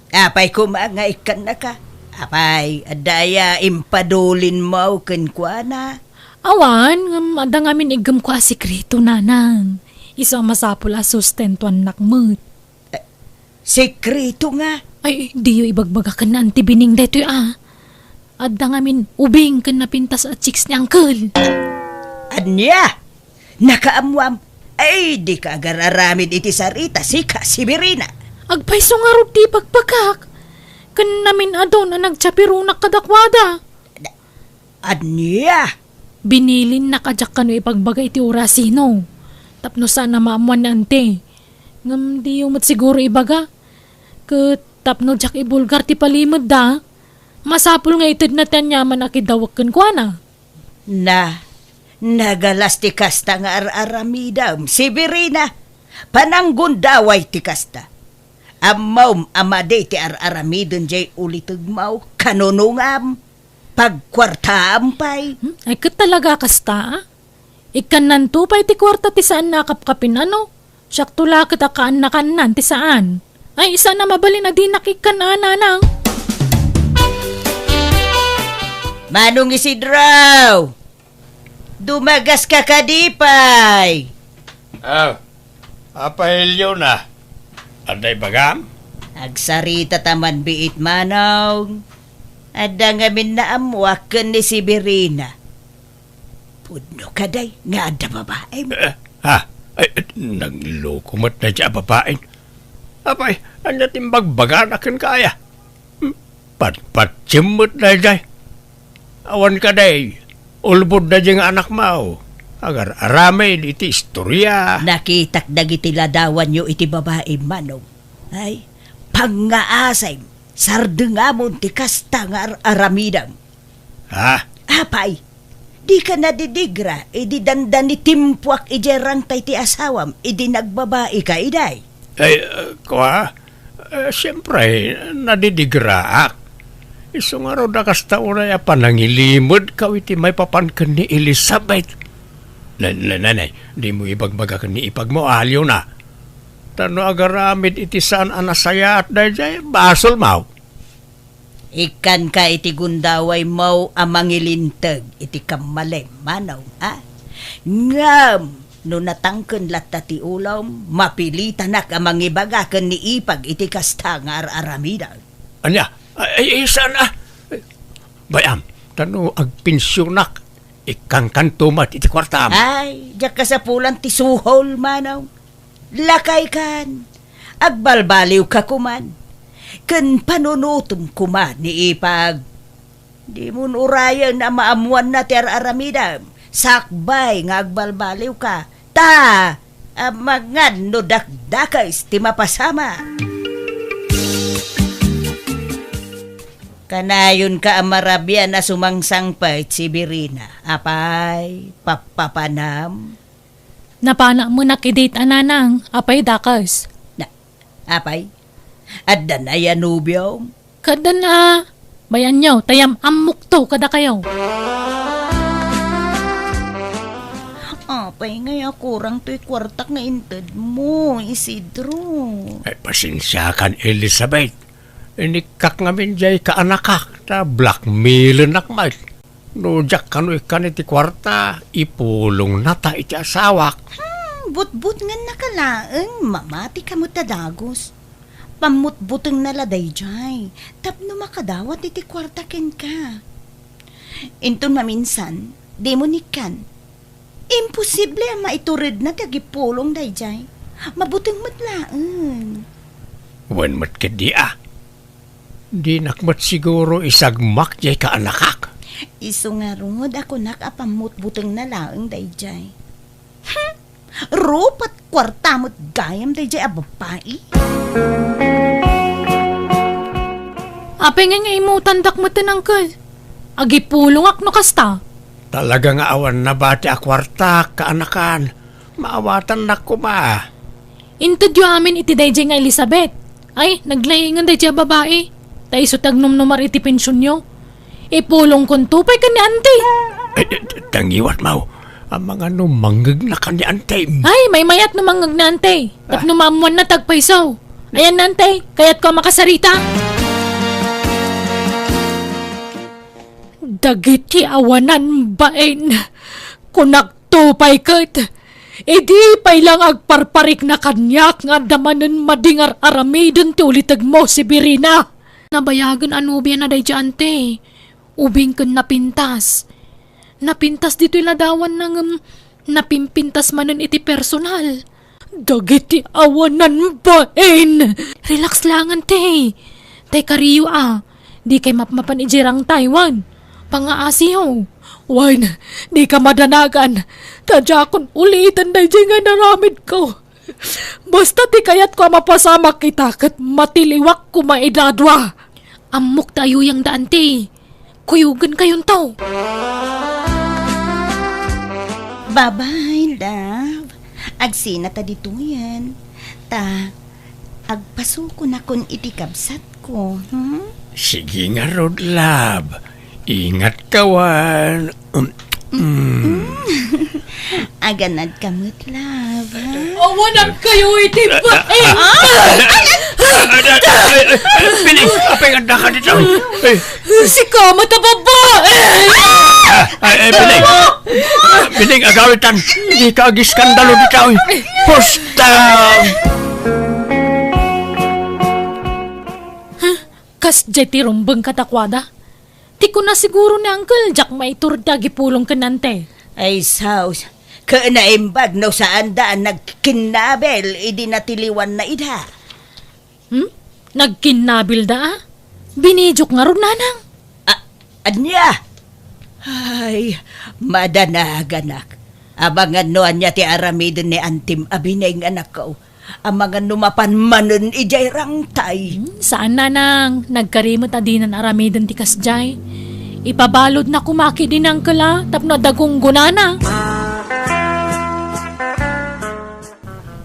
Apay koma nga ikkannaka? Apay, adda aya impadulinmo kenkuana? Awan, ngem adda ngamin iggemko a sekreto, nanang. Isu a masapul a sustentuannak met. Eh, sekreto nga? Ay, diyo ibagbaga ken ni Auntie Bining daytoy a. Adda ngamin ubing ken napintas a chicks ni Uncle. Ania? Nakaammoam? Ay, dika agar-aramid iti sarita, sika, Severina. Agpayso ngarud ti ibagbagak. Ken namin-adun a nagchaperonak kadakuada. Ania? Binilinnak a diak kano ibagbaga iti urasino. Tapno saan a maammoan ni Auntie. Ngem diyo met siguro ibaga. Ket tapno diak ibulgar ti palimedda, masapul nga itedna ti aniaman a kidawek kenkuana. Na, nagalas ti kasta nga ar-aramidem, Severina. Pananggundaway ti kasta. Ammom a madi ti ar-aramiden jay ulitegmo, kanunongam, pagkuartaam pay. Hmm? Ay, ket talaga kasta, a? Ikkannanto pay ti kuarta ti saan a kapkapin, ano? Siakto la ket a kaannakannan ti saan. Ay, saan a mabalin a dinak ikkan a, nanang. Manong Isidro! Dumagaska kadi pay? Ah, Apay, Leona, adda ibagam? Agsarita ta man biit, Manong. Adda ngamin naammoak ken ni Severina. Pudno kadi nga adda babaim? Eh, ha? Ay, nagloko met daydiay a babain. Apay, ania ti imbagbagana kenka aya? Hmm? Patpatiem met daydiay. Awan kadi, ulbod daydiay nga anakmo. Agar-aramid iti istoria. Nakitak dagiti ladawanyo iti babaim, Manong. Ay, Pangngaasim, sardengamon ti kasta nga ar-aramidem. Ha? Apay, dika nadidigra idi dandani timpuak idiay rangtay ti asawam idi nagbabaika idiay? Ay, uh, kwa? Eh, siempre, nadidigraak. Isu ngarud a kasta unay a panangilimedkaw iti maipapan ken ni Elizabeth. Na-, na-, nanay, dimo ibagbaga ken ni ipagmo, aliwna. Ta no agaramid iti saan a nasayaat daydiay, basolmo. Ikkanka iti gundawaymo a mangilinteg iti kammalem, manong, a? Ngem no natangken latta ti ulom, mapilitanak a mangibaga ken ni ipag iti kasta nga ar-aramidem. Ania? Ay, ay, saan a? Bay-am, ta no agpensionak, ikkankanto met iti kuartam. Ay, diak kasapulan ti suhol, manong. Lakaykan, agbalbaliwka koman, ken panunotem koma ni ipag. Dimon urayen a maammoanna ti ar-aramidem, sakbay nga agbalbaliwka, ta amangan no dakdakes ti mapasamak. Kanayonka a marabian a sumangsangpet, Severina. Apay, pappapanam? Napanak menak idi, nanang, apay dakes? Na, apay? Adda nay a nobiom? Kaddan a, bay-anyo, ta yam-ammokto kadakayo. Apay ngay a kurang toy kuartak nga intedmo, Isidro? Ay, pasensiakan, Elizabeth. Inikkak ngamin diay kaanakak, ta blackmailennak met. No diak kano ikkan iti kuarta, ipulongnata iti asawak. Hmm, butbutngennaka laeng, mamatika met a dagus. Pammutbutengna la daydiay, tapno makadawat iti kuarta kenka. Inton maminsan, dimo nikkan. Imposible a maituredna ti agipulong daydiay. Mabuteng met laeng. Wen met ketdi a. Dinak met siguro isagmak diay kaanakak. Isu ngarud a kunak a pammutbutengna laeng daydiay. Hmm! Rupat kuarta met gayam daydiay a babbai. Apay ngay nga imutandak met, uncle? Agipulongak no kasta. Talaga nga awan nabati a kuartak, kaanakan. Maawatannak koma. Intedyo amin iti daydiay nga Elizabeth. Ay, naglaingen daydiay a babai. Ta isu ti agnumnumar iti pensionyo. Ipulongkonto pay ken ni Auntie. Eh, eh, dangiwat, Mau. Amangan no mangngegnakan ni Auntie. Ay, maymayat no mangngeg ni Auntie. Tapno maammoanna ti agpayso. Ayan, Auntie, kayatko a makasarita. Dagiti awanan bain, kunakto pay ket, idi pay lang agparparikna kaniak nga adda manen madingar aramiden ti ulitegmo, Severina. Nabayagen a nobiana daydiay, Auntie. Ubing ken napintas. Napintas ditoy ladawanna ngem napimpintas manen iti personal. Dagiti awanan bain! Relax lang, Auntie. Tay kariyo a, dikay mapmapan idiay rangtay wen pangngaasiyo. Wen, dika madanagan. Ta diakon uliten daydiay nga inaramidko. Basta ti kayatko a mapasamak ita ket matiliwak koma ida a dua. Ammok ta ayuyangda, Auntie. Kuyogenkayonto. Bye-bye, love. Agsinata ditoyen. Ta, agpasukonakon iti kabsatko, hmm? Sige ngarud, love. Ingatka wen. Um, mm. Aganadka met, love, ha? Awanankayo iti bain! Ah! Ay, ay, ay, ay, Pining, apay nga addaka ditoy? Ay. Sika met a babai! Ay, ay, Pining. Pining, agawitan. Dika agiskandalo ditoy. Pusta! Huh? Kasdiay ti rumbeng kadakuada? Ti kuna siguro ni Uncle, diak maitur ti agipulong ken Auntie. Ay, sus. Ket naimbag no saanda a nagkinnabil idi natiliwanna ida. Hmm? Nagkinnabilda a? Binidiok ngarud, nanang. A-, ania? Ay, madanaganak. Amangan no ania ti aramiden ni Auntiem a bininanakko. Amangan no mapan manen idiay rangtay. Hmm, saan, nanang. Nagkari met a dinan aramiden ti kasdiay. Ipabaludna koma ketdi ni uncle a tapno adda gunggonana.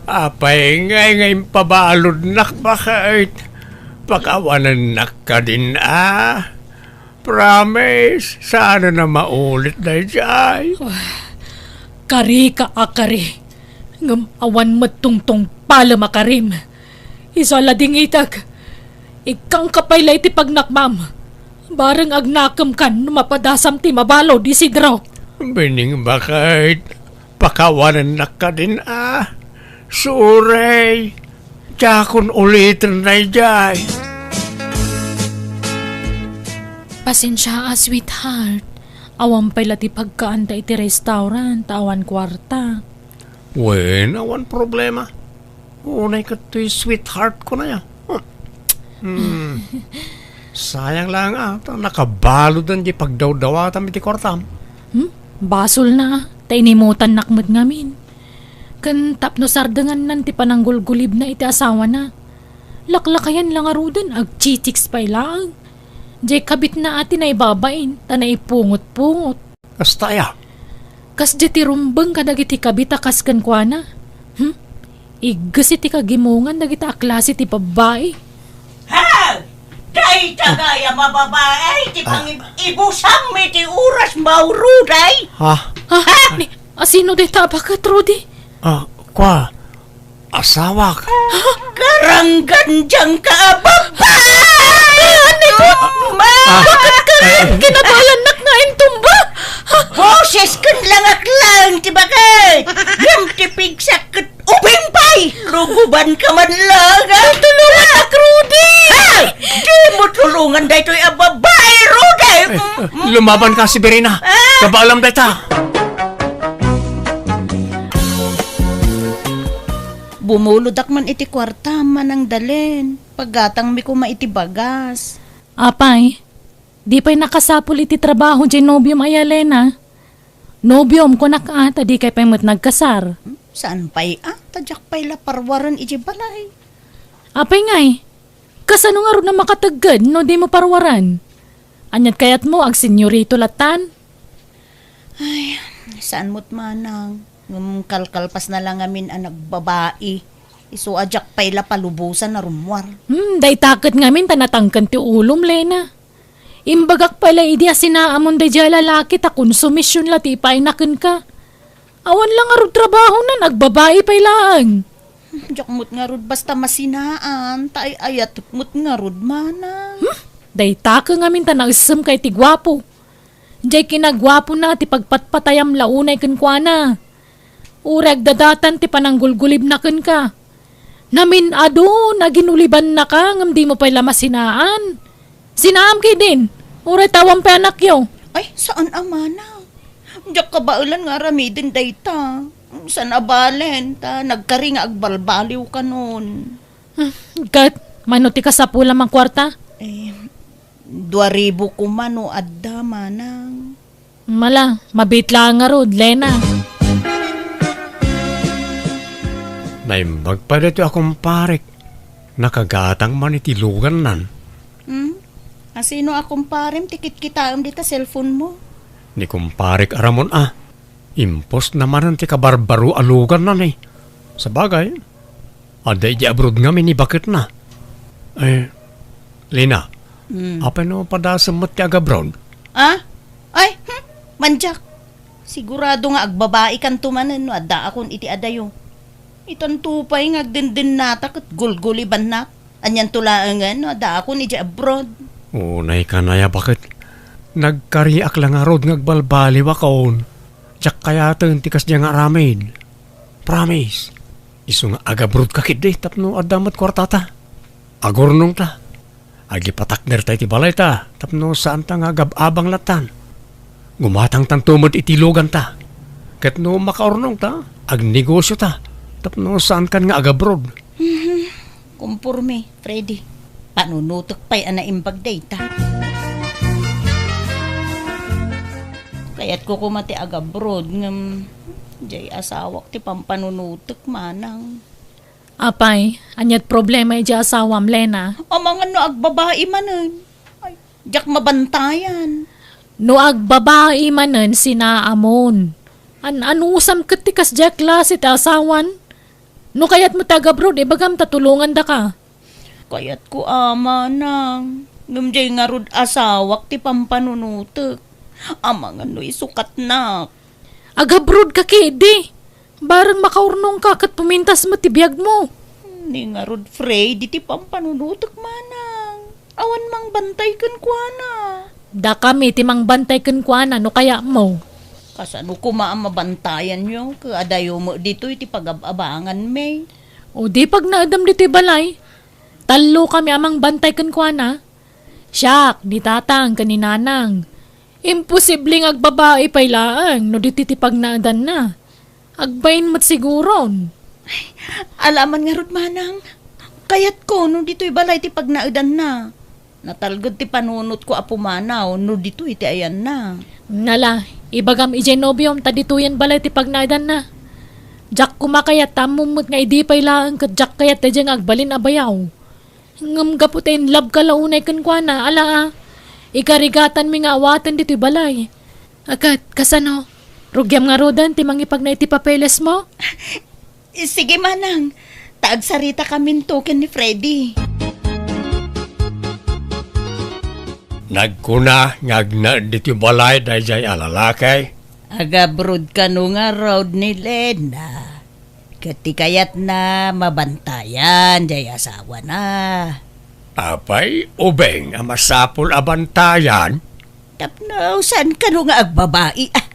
Apay ngay nga impabaludnak, baket? Pakawanennak kadin a. Promise, saan a maulit daydiay. Karika a kari. Ngem awan met tungtungpalem a karim. Isu a ladingitek. Ikkangka pay la iti pagnakmam. Bareng agnakemkan no mapadasam ti mabalud, Isidro. Bining, baket. Pakawanennak kadin a. Sorry. Diakon uliten daydiay. Pasensia a, sweetheart. Awan pay la ti pagkaanta iti restaurant ta awan kuarta. Wen, awan problema. Unay ket toy sweetheart ko na ya. Hmm. Sayang lang a, ta nakabaludan di pagdawdawatam iti kuartam. Hmm? Basolna a, ta inimutannak met ngamin. Ken tapno sardengannan ti pananggulgulibna iti asawana. Laklakayan la ngaruden, agchichicks pay laeng. Diay kabitna a ti naibabain, ta naipungot-pungot. Kasta aya? Kasdiay ti rumbeng kadagiti kabit a kas kenkuana. Hmm? Igges iti kagimongan dagita a klase ti babbai. Ha! Dayta gayam a babai ti pangib-ibusam iti oras, Mauro, day? Ha? Ah, ni, asino dayta a baket, Rudy? Ah, kua, asawak. Karanggan diyan ka a babbai! Aniko? Ma! Baket ka rin? Kinabayannak nga intumba! Boses ken langak lang ti baket! Ngem ti pigsak ket ubing pay! Ruguban ka man lang, ha? Tulungan ak, Rudy! Ha? Di mo tulungan daytoy a babai, Rudy! Eh, lumaban ka, Severina. Ah! Kabaalam dayta. Bumuludak man iti kuarta, Manang Dalen. Paggatangmi koma iti bagas. Apay, di pay nakasapul iti trabaho diay nobiom aya, Lena? Nobiom, kunak a, ta dikay pay met nagkasar. Hmm, saan pay a? Ta diak pay la parwaren idiay balay. Apay ngay, kasano ngarud a makategged no dimo parwaren? Aniat kayatmo, agsenyorito latan? Ay, saan met manang. Ngem kalkalpasna la ngamin a nagbabai. Isu a diak pay la palubosan a rummuar. Hmm, dayta ket ngamin ta natangken ti ulom, Lena. Imbagak pay la idi a sinaamon daydiay a lalaki ta konsumision la ti ipaayna kenka. Awan la ngarud trabahona, agbabai pay laeng. Diak met ngarud basta masinaan, ta ay-ayatek met ngarud, manang. Hmm? Dayta ket ngamin ta naessemka iti guapo. Diay kinaguapona ti pagpatpatayam la unay kenkuana. Uray agdadatan ti pananggulgulibna kenka. Namin-adon a ginulibannaka ngem dimo pay la masinaan. Sinaam ketdin, uray ta awan pay anakyo. Ay, saan a manang. Diak kabaelan nga aramiden dayta. Saan a balen, ta nagkari nga agbalbaliw kanon. Hmm, ket, mano ti kasapulam a kuarta? Eh, dua ribu koma no adda, manang. Mala, mabit laeng ngarud, Lena. Naimbag pay daytoy a kumparek. Nakagatang man iti lugannan. Hmm? Asino a kumparem ti kitkitaem dita cellphone mo? Ni kumparek a Ramon a. Impostna manen ti kabarbaro a lugannan, eh. Sabagay, adda idiay abroad ngamin ni baketna. Eh, Lena, hmm, apay no padasem met ti agabroad? Ah? Ay, hmm, mandiak. Sigurado nga agbabaikanto manen no addaakon iti adayo. Itanto pay nga agdendennata ket gulgulibannak. Anianto laengen no addaakon idiay abroad? Unay kanaya, baket. Nagkariak la ngarud nga agbalbaliwakon. Diak kayaten ti kasdiay nga aramid. Promise. Isu nga agabroadka ketdi tapno adda met kuartata. Agurnongta. Agipatakderta iti balayta tapno saanta nga agab-abang lattan. Gumatangtanto met iti luganta. Ket no makaurnongta, agnegosiota tapno saankan nga agabroad. Mhm. Komporme, Freddy. Panunotek pay a naimbag dayta. Kayatko koma ti agabroad ngem diay asawak ti pampanunotek, manang. Apay, ania't problema idiay asawam, Lena? Amangan no agbabai manen. Ay, diak mabantayan. No agbabai manen, sinaamon. An-, anusam ket ti kasdiay a klase ti asawan? No kayatmo ti agabroad, ibagam ta tulongandaka. Kayatko a, manang. Ngem diay ngarud asawak ti pampanunotek. Amangan no isukatnak. Agabroad ka ketdi. Bareng makaurnongka ket pumintas met ti biagmo. Ni ngarud, Freddy, ti pampanunotek, manang. Awan mangbantay kenkuana. Dakami ti mangbantay kenkuana no kayatmo. Kasano koma a mabantayanyo ket adayo met ditoy ti pagab-abanganmi? O di pagnaedem ditoy balay. Tallokami a mangbantay kenkuana. Siak, ni tatang, ken ni nanang. Imposible nga agbabai pay laeng no ditoy ti pagnaedanna. Agbain met siguron. Ala man ngarud, manang. Kayatko no ditoy balay ti pagnaedanna. Natalged ti panunotko a pumanaw no ditoy ti ayanna. Nala, ibagam idiay nobiom ta ditoyen balay ti pagnaedanna. Diak koma kayat ta ammom met nga idi pay laeng ket diak kayat daydiay nga agbalin a bayaw. Ngem gapu ta in love ka la unay kenkuana, ala a. Ikarigatanmi nga awaten ditoy balay. A ket, kasano? Rugiam ngaruden ti mangipagna iti papelesmo? Sige, manang. Ta agsaritakaminto ken ni Freddy. Nagkuna nga agnaed ditoy balay daydiay a lalaki. Agabroad kano ngarud ni Lena. Ket ti kayatna, mabantayan diay asawana. Apay, ubing a masapul a bantayan? Tapno saan kano nga agbabai, ah?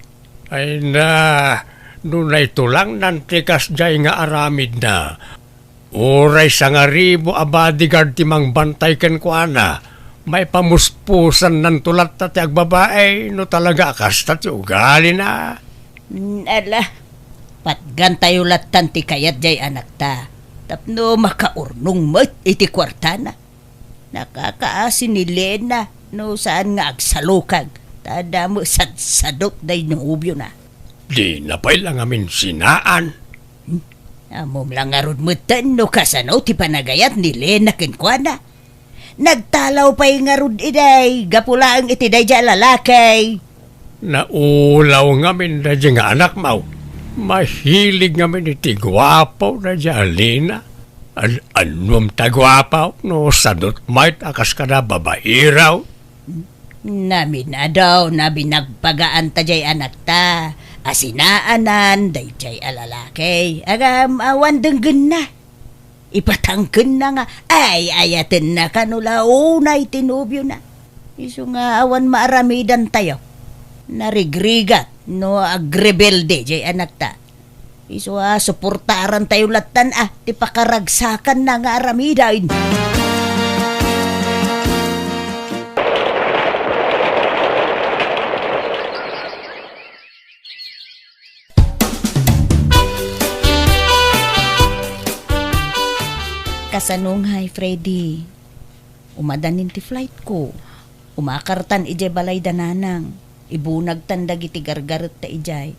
Ay na, no naitulangnan ti kasdiay nga aramidna, uray sangaribu a bodyguard ti mangbantay kenkuana, maipamuspusannanto latta ti agbabai no talaga a kasta ti ugalina. Mm, ala, patgantayo lattan ti kayat diay anakta, tapno makaurnong met iti kuartana. Nakakaasi ni Lena no saan nga agsalukag, ta adda met sadsadot day nobiona. Dina pay la ngamin sinaan. Hmm? Ammom la ngarud metten no kasano ti panagayat ni Lena kenkuana. Nagtalaw pay ngarud idiay, gapu laeng iti daydiay a lalaki. Naulaw ngamin daydiay nga anakmo. Mahilig ngamin iti guapo daydiay a Lena. An-, annuam ta guapo no sadot met a kas kada babairaw. Namin-adaw, naminagpagaan ta diay anakta a sinaanan daydiay a lalaki. Agam awan denggenna. Ipatangkenna nga ay-ayatenna kano la unay ti nobiona. Isu nga awan maaramidantayo. Narigrigat no agrebelde diay anakta. Isu a suportarantayo lattan a ti pakaragsakanna nga aramiden. Kasano ngay, Freddy? Umadanin ti flightko. Umakartan idiay balay da nanang. Ibunagtan dagiti gargaretta idiay.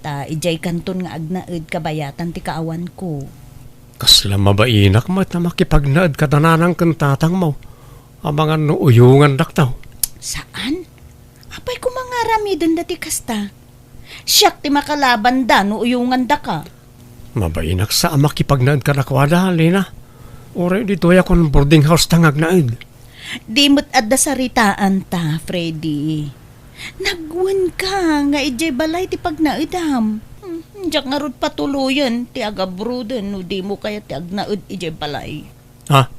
Ta idiay kanton nga agnaed kabayatan ti kaawanko. Kasla mabainak met a makipagnaed kada nanang ken tatangmo. Amangan no uyongandakto. Saan? Apay koma nga aramidenda ti kasta? Siak ti makalabanda no uyongandaka. Mabainak sa a makipagnaed kadakuada, Lena. Uray ditoy a kon boarding house ta nga agnaed. Di met adda saritaanta, Freddy. Nagwenka nga idiay balay ti pagnaedam. Hmm, diak ngarud patuloyen ti agabroaden no dimo kayat ti agnaed idiay balay. Ha?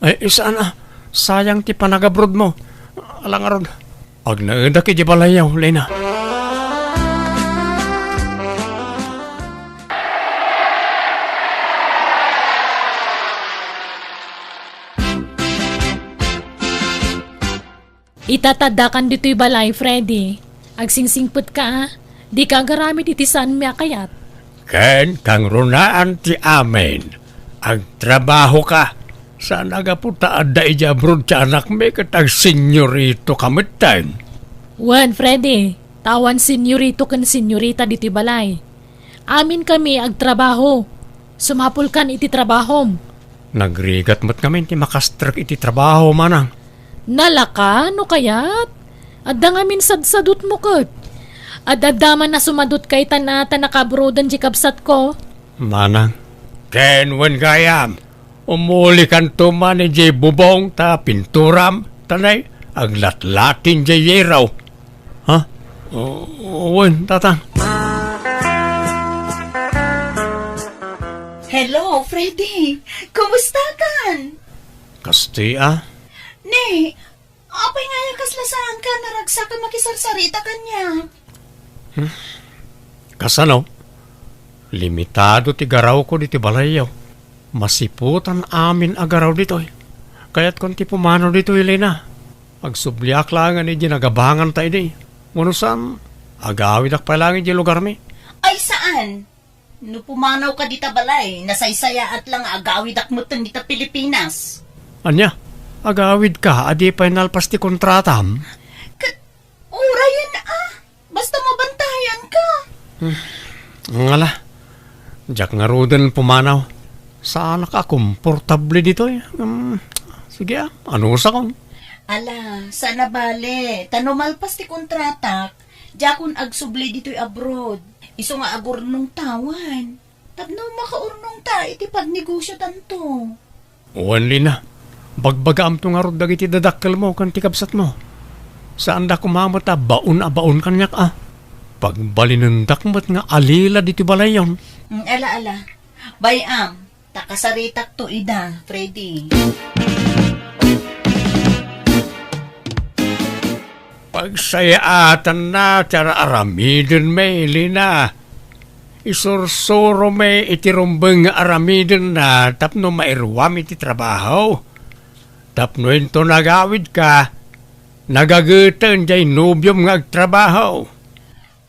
Ay, saan a. Sayang ti panagabroadmo. Ala ngarud. Agnaedak idiay balayyo, Lena. Ita ta addakan ditoy balay, Freddy. Agsingsingpetka, a. Dika agaramid iti saanmi a kayat. Ken kangrunaan ti amin. Agtrabahoka. Saan a gapu ta adda idiay abroad ti anakmi ket agsenyoritoka metten. Wen, Freddy, ta awan senyorito ken senyorita ditoy balay. Aminkami agtrabaho. Sumapulkan iti trabahom. Nagrigat met ngamin ti makastrek iti trabaho, manang. Nalaka, no kayat? Adda ngamin sadsadotmo ket. Ad-adda man a sumadot kay tan a ta nakabroden ti kabsatko. Manang. Ken wen gayam, umulikanto man idiay bubong ta pinturam, ta nay, aglatlatin diay yero. Ha? O, wen, tatang. Hello, Freddy. Kumusta kan? Kasti, a? Ne, apay nga aya kasla saan ka naragsak a makisarsarita kaniak? Hmm. Kasano? Limitado ti garawko ditoy balayyo. Masiputan amin a garaw ditoy. Kayatkon ti pumanaw ditoy, Lina. Agsubliak laengen idiay nagabanganta idi. Wenno saan, agawidak pay laeng idiay lugarmi. Ay, saan? No pumanawka dita balay, nasaysayaat la nga agawidak metten dita Pilipinas. Ania? Agawidka a di pay nalpas ti kontratam? Ket, urayen a. Basta mabantayan ka. Hmm. Ngala, diak ngaruden pumanaw. Saanak a komportable ditoy. Hmm, sige a, anusakon. Ala, saan a bale. Ta no malpas ti kontratak, diakon agsubli ditoy abroad. Isu nga agurnong tawan. Tapno makaurnongta iti pagnegosiotanto. Wen, Lina, bagbagaamto ngarud dagiti dadakkelmo ken ti kabsatmo. Saanda koma met a baon a baon kaniak a. Pagbalinendak met nga alila ditoy balayyon. Mm, ala, ala. Bay-am, ta kasaritakto ida, Freddy. Pagsayaatanna ti ar-aramiden, Lina. Isursuromi iti rumbeng nga aramidenna tapno mairuam iti trabaho. Tapno inton agawidka, nagageten diay nobiom nga agtrabaho.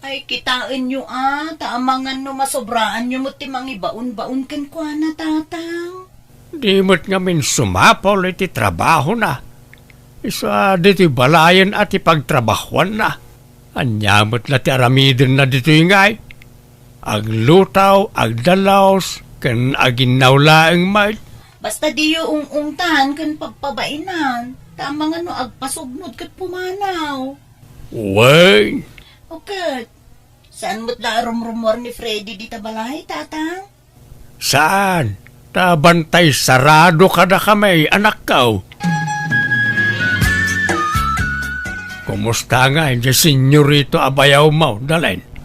Ay, kitaenyo a, ta amangan no masobraanyo met ti mangibaon-baon kenkuana, tatang. Di met ngamin sumapul iti trabahona. Isu a ditoy balayen a ti pagtrabahuanna. Ania met la ti aramidenna ditoy ngay? Aglutaw, agdalus, ken aginnaw laeng met. Basta diyo ung-ungtan ken pagpabainan, ta amangan no agpasugnod ket pumanaw. Wen. O ket, saan met la a rumrumuar ni Freddy dita balay, tatang? Saan? Ta bantay sarado kadakami, anakko. Kumusta ngay diay senyorito a bayawmo, Dalen?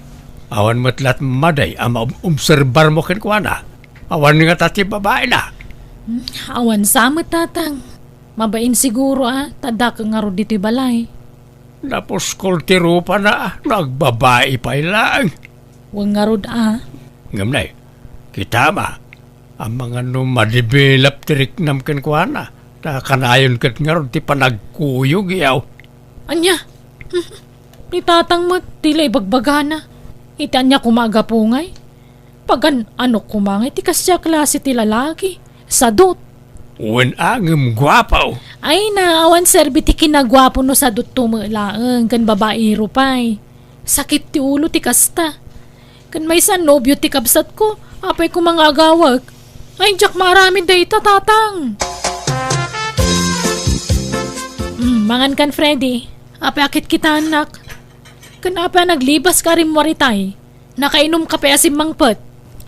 Awan met la't madi a maobserbarmo kenkuana? Awan ngata ti babaina? Hmm, awan sa met, tatang. Mabain siguro a, ta dakkel ngarud ditoy balay. Napuskol ti rupana no agbabai pay laeng. Wen ngarud a. Ngem nay, kitam a, amangan no madevelop ti riknam kenkuana, ta kanayon ket ngarud ti panagkuyog, yaw. Ania? Ni tatang met, di la ibagbagana. Iti ania koma a gapu ngay? Pagan-anok koma ngay ti kasdiay a klase ti lalaki. Sadut. Wen a, ngem guapo. Ay na, awan serbi ti kinaguapo no sadutto met laeng ken babaero pay. Sakit ti ulo ti kasta. Ken maysa a nobio ti kabsatko, apay koma nga agawek? Ay, diak maaramid dayta, tatang. Mm, mangan kan, Freddy. Apay a kitkitaennak? Ken apay a naglibaska a rimmuar itay? Nakainomka pay a simmangpet?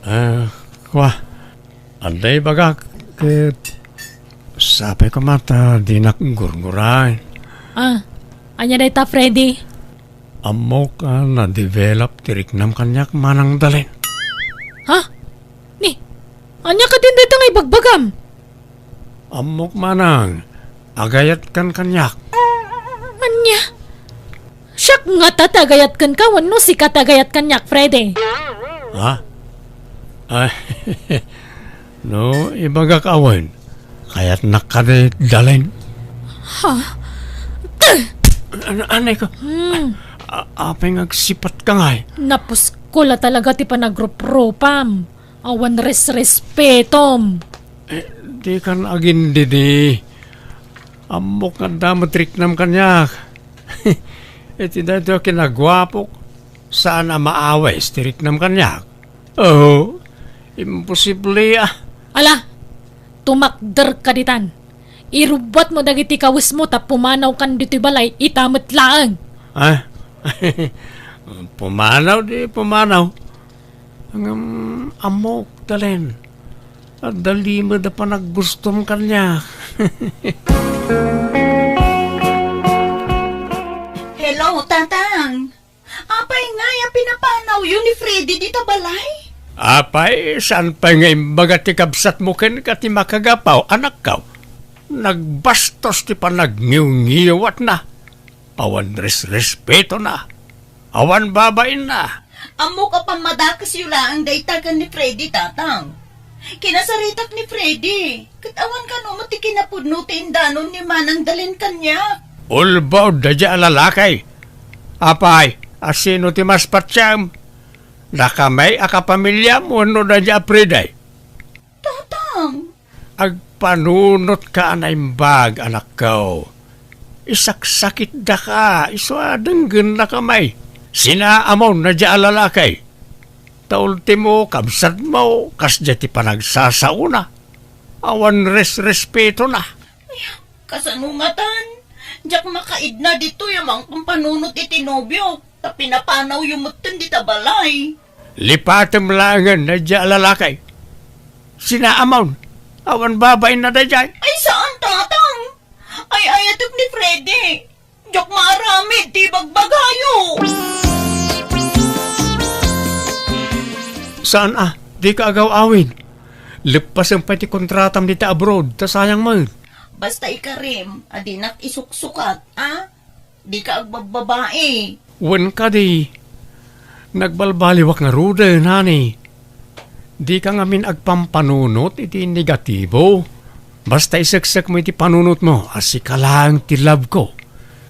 Ah, kua. Adda ibagak ket sapay koma ta dinak gurguraen. Ah, ania dayta, Freddy? Ammok a na-develop ti riknam kaniak, Manang Dalen. Ha? Ni, ania kadin dayta nga ibagbagam? Ammok, Manang, agayatkan kaniak. Ania? Siak ngata ti agayat kenka wenno sika ti agayat kaniak, Freddy? Ha? Ay, no, ibagak a wen, kayatnak kadi, Dalen. Ha? An-, anay ko. Hmm. A-, apay nga agsipatka ngay? Napuskol a talaga ti panagruprupam. Awan resrespetom. Eh, dikan agindidi. Ammok nga adda met riknam kaniak. Iti daytoy a kinaguapok, saan a maawis ti riknam kaniak. Oh, Imposible, ah. Ala, tumakderka ditan. Irubbuatmo dagiti kawesmo ta pumanawkan ditoy balay ita met laeng. Ah? Pumanaw di pumanaw. Ngem ammok, Dalen. Adda limed a panaggustom kaniak. Hello, Tatang. Apay ngay a pinapanawyo ni Freddy dita balay? Apay, saan pay nga imbaga ti kabsatmo kenka ti makagapaw, anakko? Nagbastos ti panagngiwngiwatna. Awan resrespetona. Awan babainna. Ammok a pammadakesyo laeng dayta ken ni Freddy, Tatang. Kinasaritak ni Freddy, ket awan kano met ti kinapudno ti indanon ni Manang Dalen kaniak. Ulbod daydiay a lalaki. Apay, a sino ti mas patiem? Dakami a kapamiliam wenno daydiay a Freddy? Tatang! Agpanunotka a naimbag, anakko. Isaksakitdaka, isu a denggennakami. Sinaamon daydiay a lalaki. Ta ultimo, kabsatmo, kasdiay ti panagsasaona. Awan resrespetona. Ay, kasano ngatan? Diak makaidna ditoy a mangpampanunot iti nobiok, ta pinapanawyo metten dita balay. Lipatem laengen daydiay a lalaki. Sinaamon, awan babainna daydiay. Ay, saan, Tatang. Ay-ayatek ni Freddy. Diak maaramid ti ibagbagayo. Saan a, dika agaw-awid. Leppasem pay ti kontratam dita abroad, ta sayang met. Basta ikarim a dinak isuksukat, a? Dika agbabbabai. Wen kadi, nagbalbaliwak ngaruden, honey. Dika ngamin agpampanunot iti negatibo. Basta iseksekmo iti panunotmo a sika laeng ti love ko,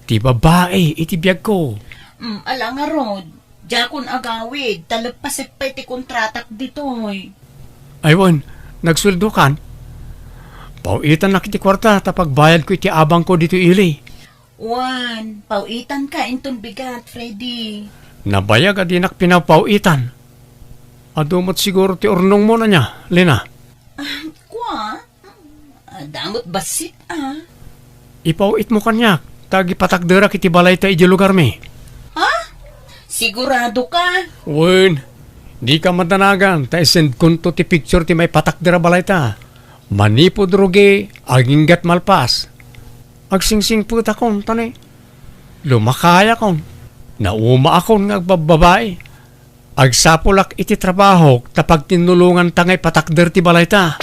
ti babai iti biagko. Mm, ala ngarud, diakon agawid, ta leppasek pay ti kontratak ditoy. Ay wen, nagsueldokan? Paw-itannak iti kuarta ta pagbayadko iti abangko ditoy ili. Wen, paw-itanka inton bigat, Freddy. Nabayag a dinak pinapaw-itan. Adu met siguro ti urnongmo ania, Lena? Ah, kua? Adda met bassit, a. Ipaw-itmo kaniak, ta agipatakderak iti balayta idiay lugarmi. Ha? Siguradoka? Wen, dika madanagan, ta isendkonto ti picture ti maipatakder a balayta. Manipud rugi, aginggat malpas. Agsingsingpetakon, ta ni, lumakayakon. Naumaakon nga agbabbabai. Agsapulak iti trabahok ta pagtinnulonganta nga ipatakder ti balayta.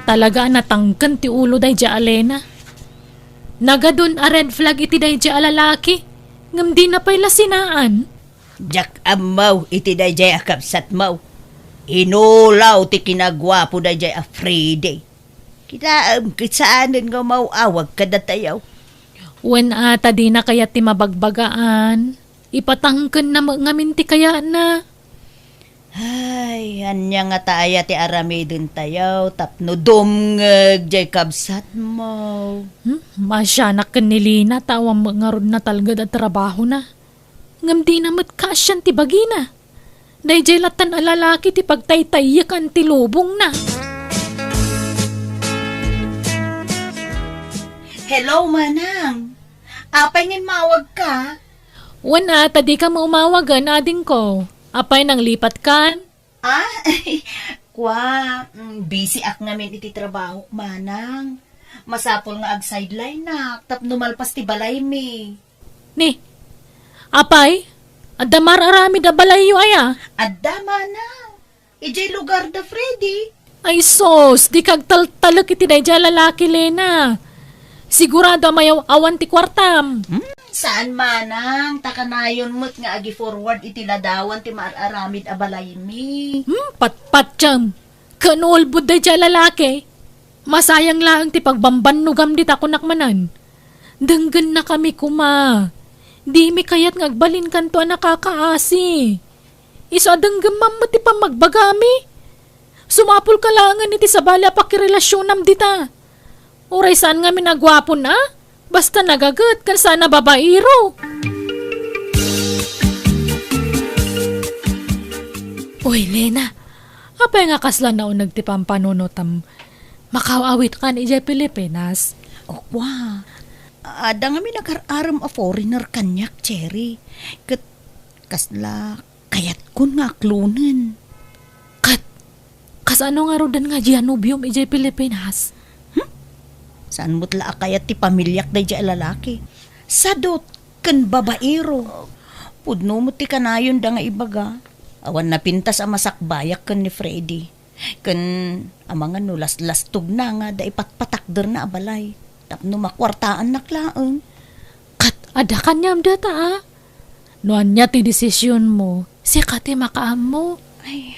Talaga a natangken ti ulo daydiay a Lena. Nagadun a red flag iti daydiay a lalaki, ngem dina pay la sinaan. Diak ammo iti daydiay a kabsatmo. Inulaw ti kinaguapo daydiay a Freddy. Kitaem ket saanen nga umaw-awag kadatayo. Wen a ta dina kayat ti mabagbagaan, ipatangkenna met ngamin ti kayatna. Ay, ania ngata aya ti aramidentayo tapno dumngeg diay kabsatmo? Hmm? Maasianak ken ni Lina ta awan met ngarud natalged a trabahona. Ngem dina met kaasian ti bagina. Daydiay lattan a lalaki ti pagtaytayyekan ti lubongna. Hello, Manang. Apay nga immawagka? Wen a, ta dika met umawagen, adingko. Apay, nanglipatkan? Ah, kua, mm, busy ak ngamin iti trabahok, Manang. Masapul nga ag-sidelineak tapno malpas ti balaymi. Ni, apay, adda mar-aramid a balayyo aya? Adda, Manang. Idiay lugar da Freddy. Ay sus, dika agtaltalek iti daydiay a lalaki, Lena. Sigurado a mayaw-awan ti kuartam. Hmm? Saan, Manang, ta kanayon met nga agi-forward iti ladawan ti mar-aramid a balaymi. Hmm, patpatiam. Ken ulbod daydiay a lalaki. Masayang laeng ti pagbambannogam dita, kunak manen. Denggennakami koma. Dimi kayat nga agbalinkanto a nakakaasi. Isu a denggemmam met ti pammagbagami. Sumapulka laengen iti sabali a pakirelasionam dita. Uray saan ngamin a guapon a, basta nagaget ken saan a babaero. Uy, Lena, apay nga kasla nauneg ti pampanunotam? Makaaw-awitkan idiay Pilipinas? O kua, adda ngamin agar-arem a foreigner kaniak, Cherry. Ket kasla kayatkon nga aklonen. Ket, kasano ngaruden nga dia nobiom idiay Pilipinas? Hmm? Saan met la a kayat ti pamiliak daydiay a lalaki? Sadot ken babaero. Pudno met ti kanayonda nga ibaga. Awan napintas a masakbayak ken ni Freddy. Ken amangan no laslastogna nga adda ipatpatakderna a balay tapno makuartaannak laeng. Ket adda kaniam data, a? No ania ti desisionmo, sika ti makaammo. Ay,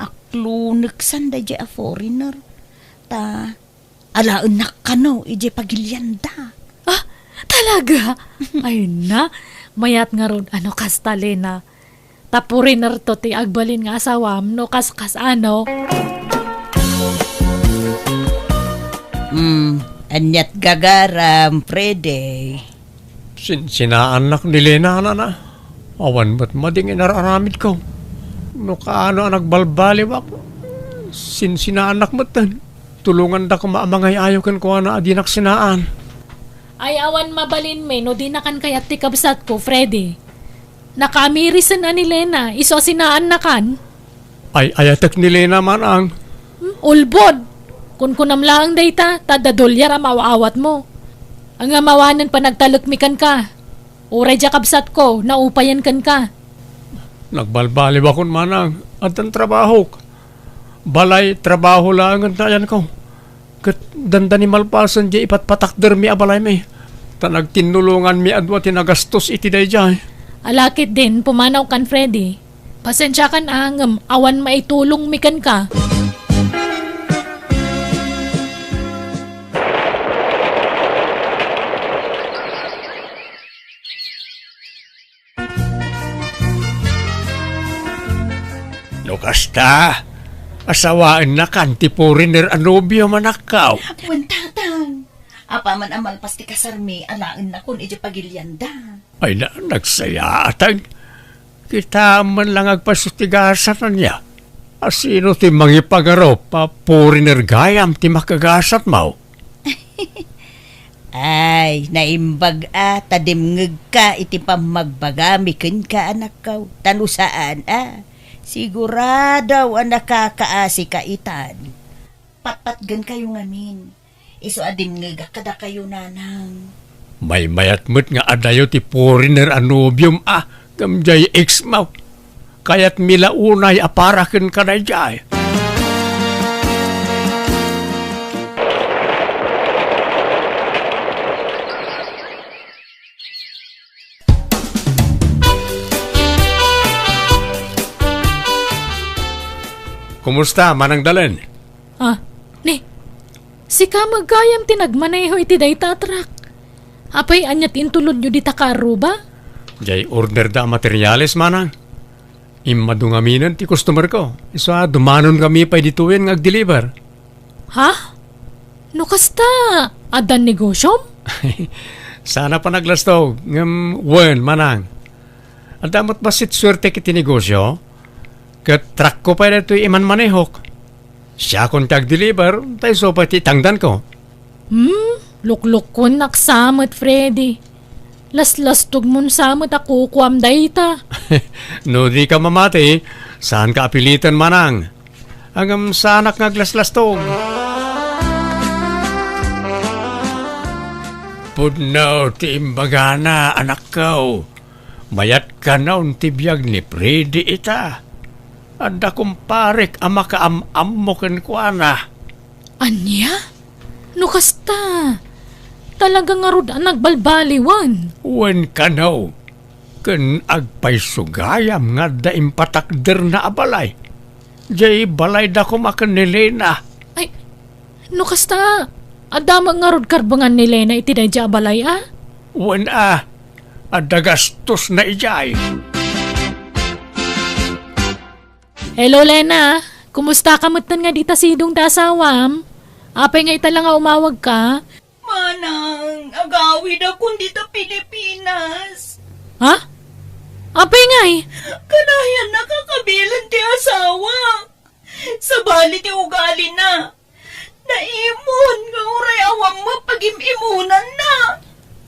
akloneksan daydiay a foreigner. Ta alaennak kano idiay pagilianda. Ah, talaga? Ay na, mayat ngarud a no kasta, Lena. Ta foreigner to ti agbalin nga asawam no kaskas, ano? Hmm, aniat gagaram, Freddy? Sinsinaannak ni Lena, nana. Awan met mading inar-aramidko. No kaano a nagbalbaliwak, sinsinaannak metten. Tulonganda koma a mangay-ayo kenkuana a dinak sinaan. Ay, awan mabalinmi no dinakan kayat ti kabsatko, Freddy. Nakaamirisenna ni Lena, isu a sinaannakan. Ay, ayatek ni Lena, manang. Hmm, ulbod! Kunkunam laeng dayta, ta adda dolyar a maaw-awatmo. Ngem awanen panagtalekmi kenka. Uray dia kabsatko, naupayen kenka. Nagbalbaliwakon, manang. Addan trabahok. Balay, trabaho laengen ti ayanko. Ket dandani malpasen diay ipatpatakdermi a balaymi. Ta nagtinnulonganmi a dua ti nagastos iti daydiay. Ala ketdin, pumanawkan, Freddy. Pasensiakan a ngem awan maitulongmi kenka. No kasta, asawaennakan ti foreigner a nobiom, anakko. Wen, tatang. Apaman a malpas ti kasarmi, alaennakon idiay pagilianda. Ay na, nagsayaatag. Kitaem man la nga agpaso ti gasat, ania? A sino ti mangipagarup a foreigner gayam ti makagasatmo? Ay, naimbag a ta dimngegka iti pammagbagami kenka, anakko. Ta no saan a, sigurado a nakakaasika itan. Patpatgenkayo ngamin. Isu a dimngegak kadakayo, nanang. Maymayat met nga adayo ti foreigner a nobiom a, ngem diay ex mo. Kayatmi la unay a para kenka daydiay. Kumusta, Manang Dalen? Ah, ni, sika met gayam ti nagmaneho iti dayta a truck. Apay, ania ti intulodyo dita karruba? Diay order da a materials, manang. Immadu ngaminen ti customer ko. Isu a, dumanon kami pay ditoyen nga agdeliver. Ha? No kasta, addan negosyom? Saan a panaglastog, ngem wen, manang. Adda met bassit suertek iti negosyo, ket truckko pay daytoy imanmanehok. Siakon ti agdeliver, ta isu pay ti itangdanko. Hmm, luklukkonnak sa met, Freddy. Laslastogmon sa met a kukuam dayta. No dika mamati, saanka a piliten, manang. Ngem saanak nga aglaslastog. Pudno ti imbagana, anakko. Mayat kanon ti biag ni Freddy ita. Adda kumparek a makaam-ammo kenkuana. Ania? No kasta, talaga ngarud a nagbalbaliwan. Wen kano, ken agpayso gayam nga adda impatakderna a balay. Diay balayda koma ken ni Lena. Ay, no kasta, adda met ngarud karbengan ni Lena iti daydiay a balay, a? Wen a, adda gastosna idiay. Hello, Lena. Kumusta ka metten nga dita sidong ti asawam? Apay nga ita la nga umawagka? Manang, agawidakon dita Pilipinas. Ha? Apay ngay? Kanayanna a kabilen ti asawa. Sabali ti ugalina. Naimon nga uray awan met pagim-imonanna.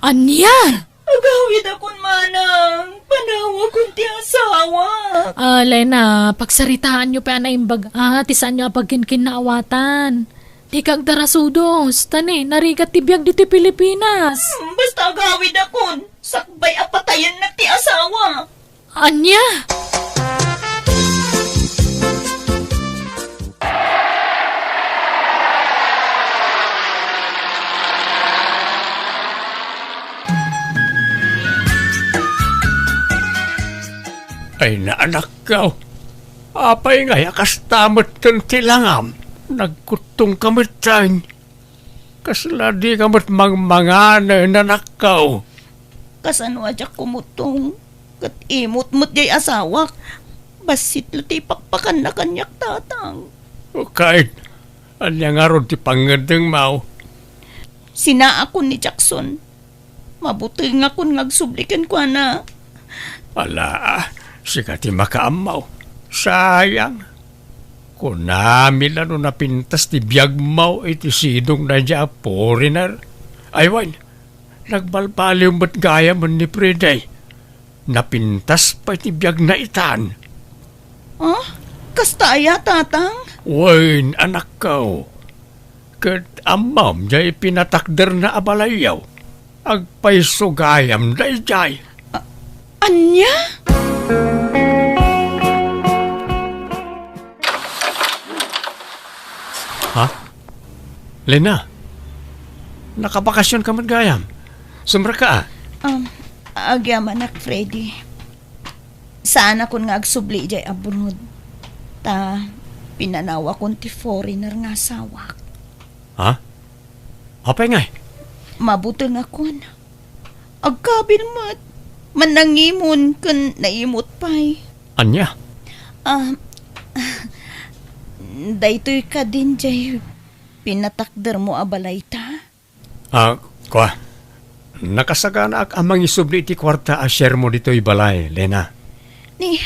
Ania? Agawidakon manang, panawakon ti asawa. Ah, Lena, pagsaritaanyo pay a naimbag, ah, ti saanyo a pagkinkinnaawatan. Dika agdarasudos, ta ne, narigat ti biag ditoy Pilipinas. Hmm, basta agawidakon, sakbay a patayennak ti asawa. Ania? Ay, naanakko. Apay ngay a kasta met ken ti langam? Nagkuttongka met, Kasla dika met mangmangan, nanakko. Kasano a diak kumuttong? Ket imot met jay asawak. Bassit la ti ipakpakanna kaniak, Tatang. O ket, ania ngarud ti pangngeddengmo? Sinaakon ni Jackson. Mabutengakon nga agsubli kenkuana. Ala, sika ti makaammo. Sayang. Kunami la no napintas ti biagmo iti sidongna idiay a foreigner. Ay wen, nagbalbaliw met gayamen ni Freddy. Napintas pay ti biagna itan. Ah? Kasta aya, Tatang? Wen, anakko. Ket ammom, jay pinatakderna a balayyo. Agpayso gayam daydiay. A-, ania? Ha? Lena, nakabakasionka met gayam? Sumrekka a? Um, agyamanak, Freddy. Saanakon nga agsubli idiay abroad. Ta pinanawakon ti foreigner nga asawak. Ha? Apay ngay? Mabutengakon. Agkabil met. Mannangimon ken naimot pay. Ania? Ah, daytoy kadin jay pinatakdermo a balayta? Ah, kua, nakasaganaak a mangisubli iti kuarta a sharemo ditoy balay, Lena. Ni,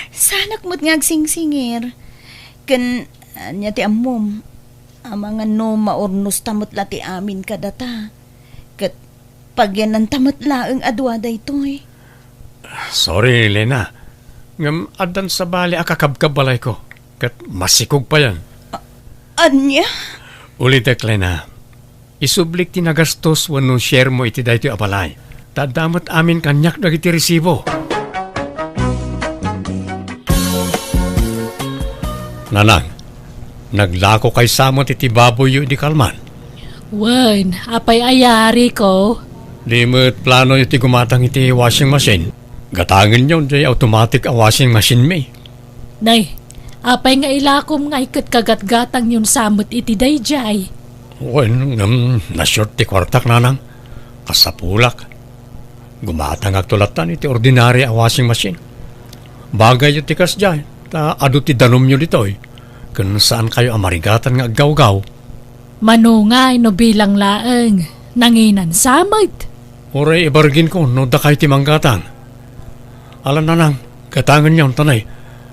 saanak met nga agsingsingir. Ken, ania ti ammom? Amangan no maurnosta met la ti amin kadata. Ket pagyananta met laeng a dua daytoy. Sorry, Lena. Ngem addan sabali a kakabkabbalayko. Ket masikog payen. A-, ania? Ulitek, Lena. Isublik ti nagastos wenno sharemo iti daytoy a balay. Ta adda met amin kaniak dagiti resibo. Nanang, naglakokay sa met iti baboyyo idi kalman? Wen, apay a yariko? Di met planoyo ti gumatang iti washing machine? Gatangenyon jay automatic a washing machine mi. Nay, apay nga ilakom ngay ket kagatgatangyon sa met iti daydiay? Wen, ngem na-short ti kuartak, Nanang. Kasapulak. Gumatangakto lattan iti ordinary a washing machine. Bagayyo ti kasdiay, ta adu ti danumyo ditoy, ken saankayo a marigatan nga aggawgaw. Mano ngay no bilang laeng, nanginan sa met? Uray ibarginko no dakay ti manggatang. Ala, Nanang, gatangenyon ta nay,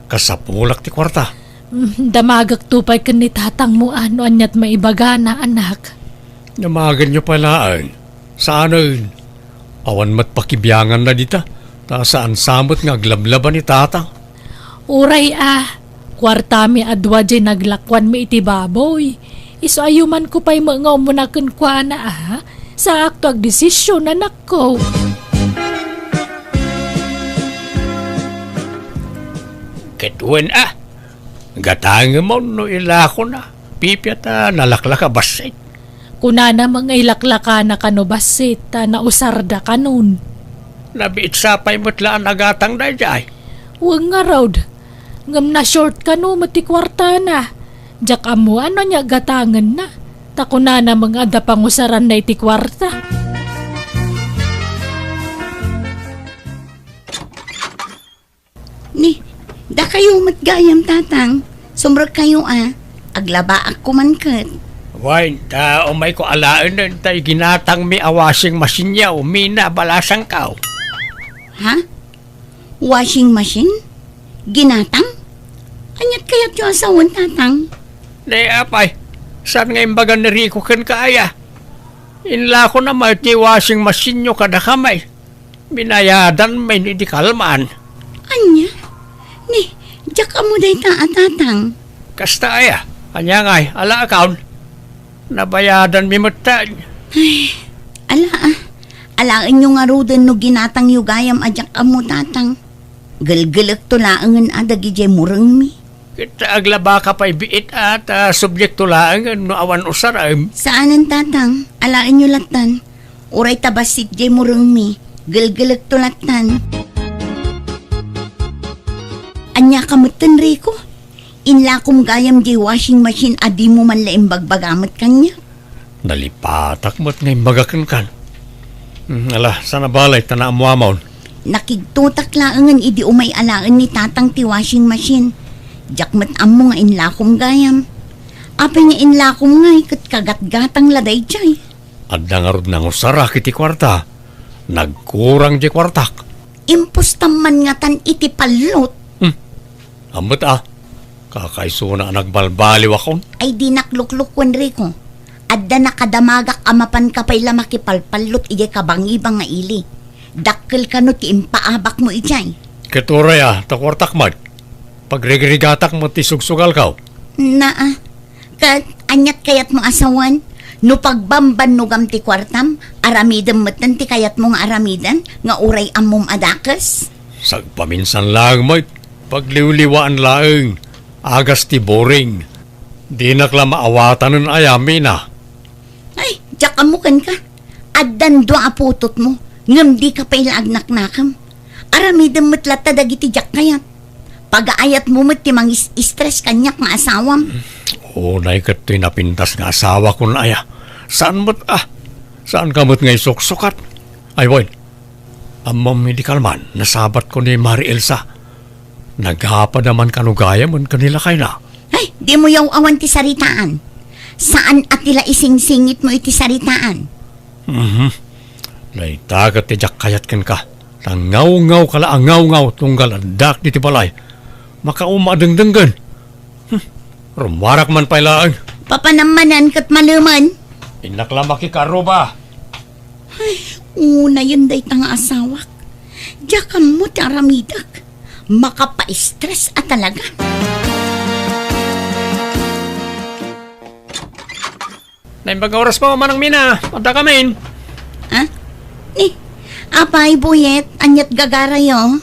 kasapulak ti kuarta. Mm, damagekto pay ken ni tatangmo a no aniat maibagana, anak. Damagenyo pay laeng. Saanen. Awan met pakibianganna dita, ta saan sa met nga aglablaba ni tatang. Uray a, kuartami a dua diay naglakuanmi iti baboy. Isu a yumanko pay met nga umuna kenkuana a, saakto agdesisyon, anakko. Ket wen a, gatangemon no ilakona, pipia ta nalaklaka bassit. Kunana met nga ilaklakana kano bassit ta nausarda kanon. Nabiit sa pay met la a nagatang daydiay. Wen ngarud, ngem na-short kano met ti kuartana. Diak ammo no ania gatangenna, ta kunana met nga adda pangusaranna iti kuarta. Ni, dakayo met gayam, Tatang. Sumrekkayo a. Aglabaak koman ket. Wen, ta umayko alaenen ta iginatangmi a washing machine-yo, mina, balasangko. Ha? Washing machine? Ginatang? Aniat kayatyo a sawen, Tatang? Ni apay, saan nga imbagan ni Rico kenka aya? Inlako na met ti washing machine-yo kadakami. Binayadan met idi kalman. Ania? Ni, diak ammo dayta a, Tatang. Kasta aya? Ania ngay, ala a kaon? Nabayadan mi met ta. Ay, ala a. Alaenyo ngaruden no ginatangyo gayam a diak ammo, Tatang. Gelgelekto laengen a dagidiay murengmi. Ket aglabaka pay biit a ta subliekto laengen no awan usarem. Saanen, Tatang. Alaenyo lattan. Uray ta bassit diay murengmi, gelgelekto lattan. Ania ka metten, Rico? Inlakom gayam diay washing machine a dimo man la imbagbaga met kaniak. Nalipatak met nga imbaga kenkan. Hmm, ala, saan a balay ta naammoamon. Nakigtotak laengen idi umay alaen ni Tatang ti washing machine. Diak met ammo nga inlakom gayam. Apay nga inlakom ngay ket kagatgatang la daydiay? Adda ngarud nangusara iti kuarta. Nagkurang diay kuartak. Impostam man ngatan iti pallot. Hmm. Ammet a. Kakaisuna a nagbalbaliwakon. Ay, dinak luklukuen, Rico. Adda nakadamagak a mapanka pay la makipalpallot idiay kabangibang nga ili. Dakkel kano ti impaabakmo idiay. Ket uray a, ta kuartak met. Pagrigrigatak met ti sugsugalko. Naa. Ket aniat kayatmo a sawen? No pagbambannogam ti kuartam, aramidem metten ti kayatmo nga aramiden nga uray ammom a dakes? Sagpaminsan laeng met, pagliwliwaan laeng, agas ti boring. Dinak la maawatanen aya, Mina. Ay, diak ammo kenka. Addan dua a putotmo, ngem dika pay la agnaknakem. Aramidem met latta dagiti diak kayat. Pagaayatmo met ti mangis-stress kaniak nga asawam. Unay ket toy napintas nga asawakon aya. Saan met a? Saanka met nga isuksukat? Ay wen, ammom idi kalman, nasabatko ni Mari Elsa. Naghapada man kano gayamen ken ni lakayna. Ay, dimo yaw-awan ti saritaan. Saan a ti la isingsingitmo iti saritaan. Mhm. Dayta ket ti diak kayat kenka. Ta ngawngawka la a ngawngaw tunggal addaak ditoy balay. Makauma a dengdenggen. Hmm. Rummuarak man pay laeng. Papanam manen ket malemen. Innak la makikaruba. Ay, unayen dayta nga asawak. Diak ammo ti aramidek. Makapa-stress a talaga. Naimbag nga oras po, Manang Mina. Adda kamin. Ah? Ni, apay, Buyet, aniat gagarayo?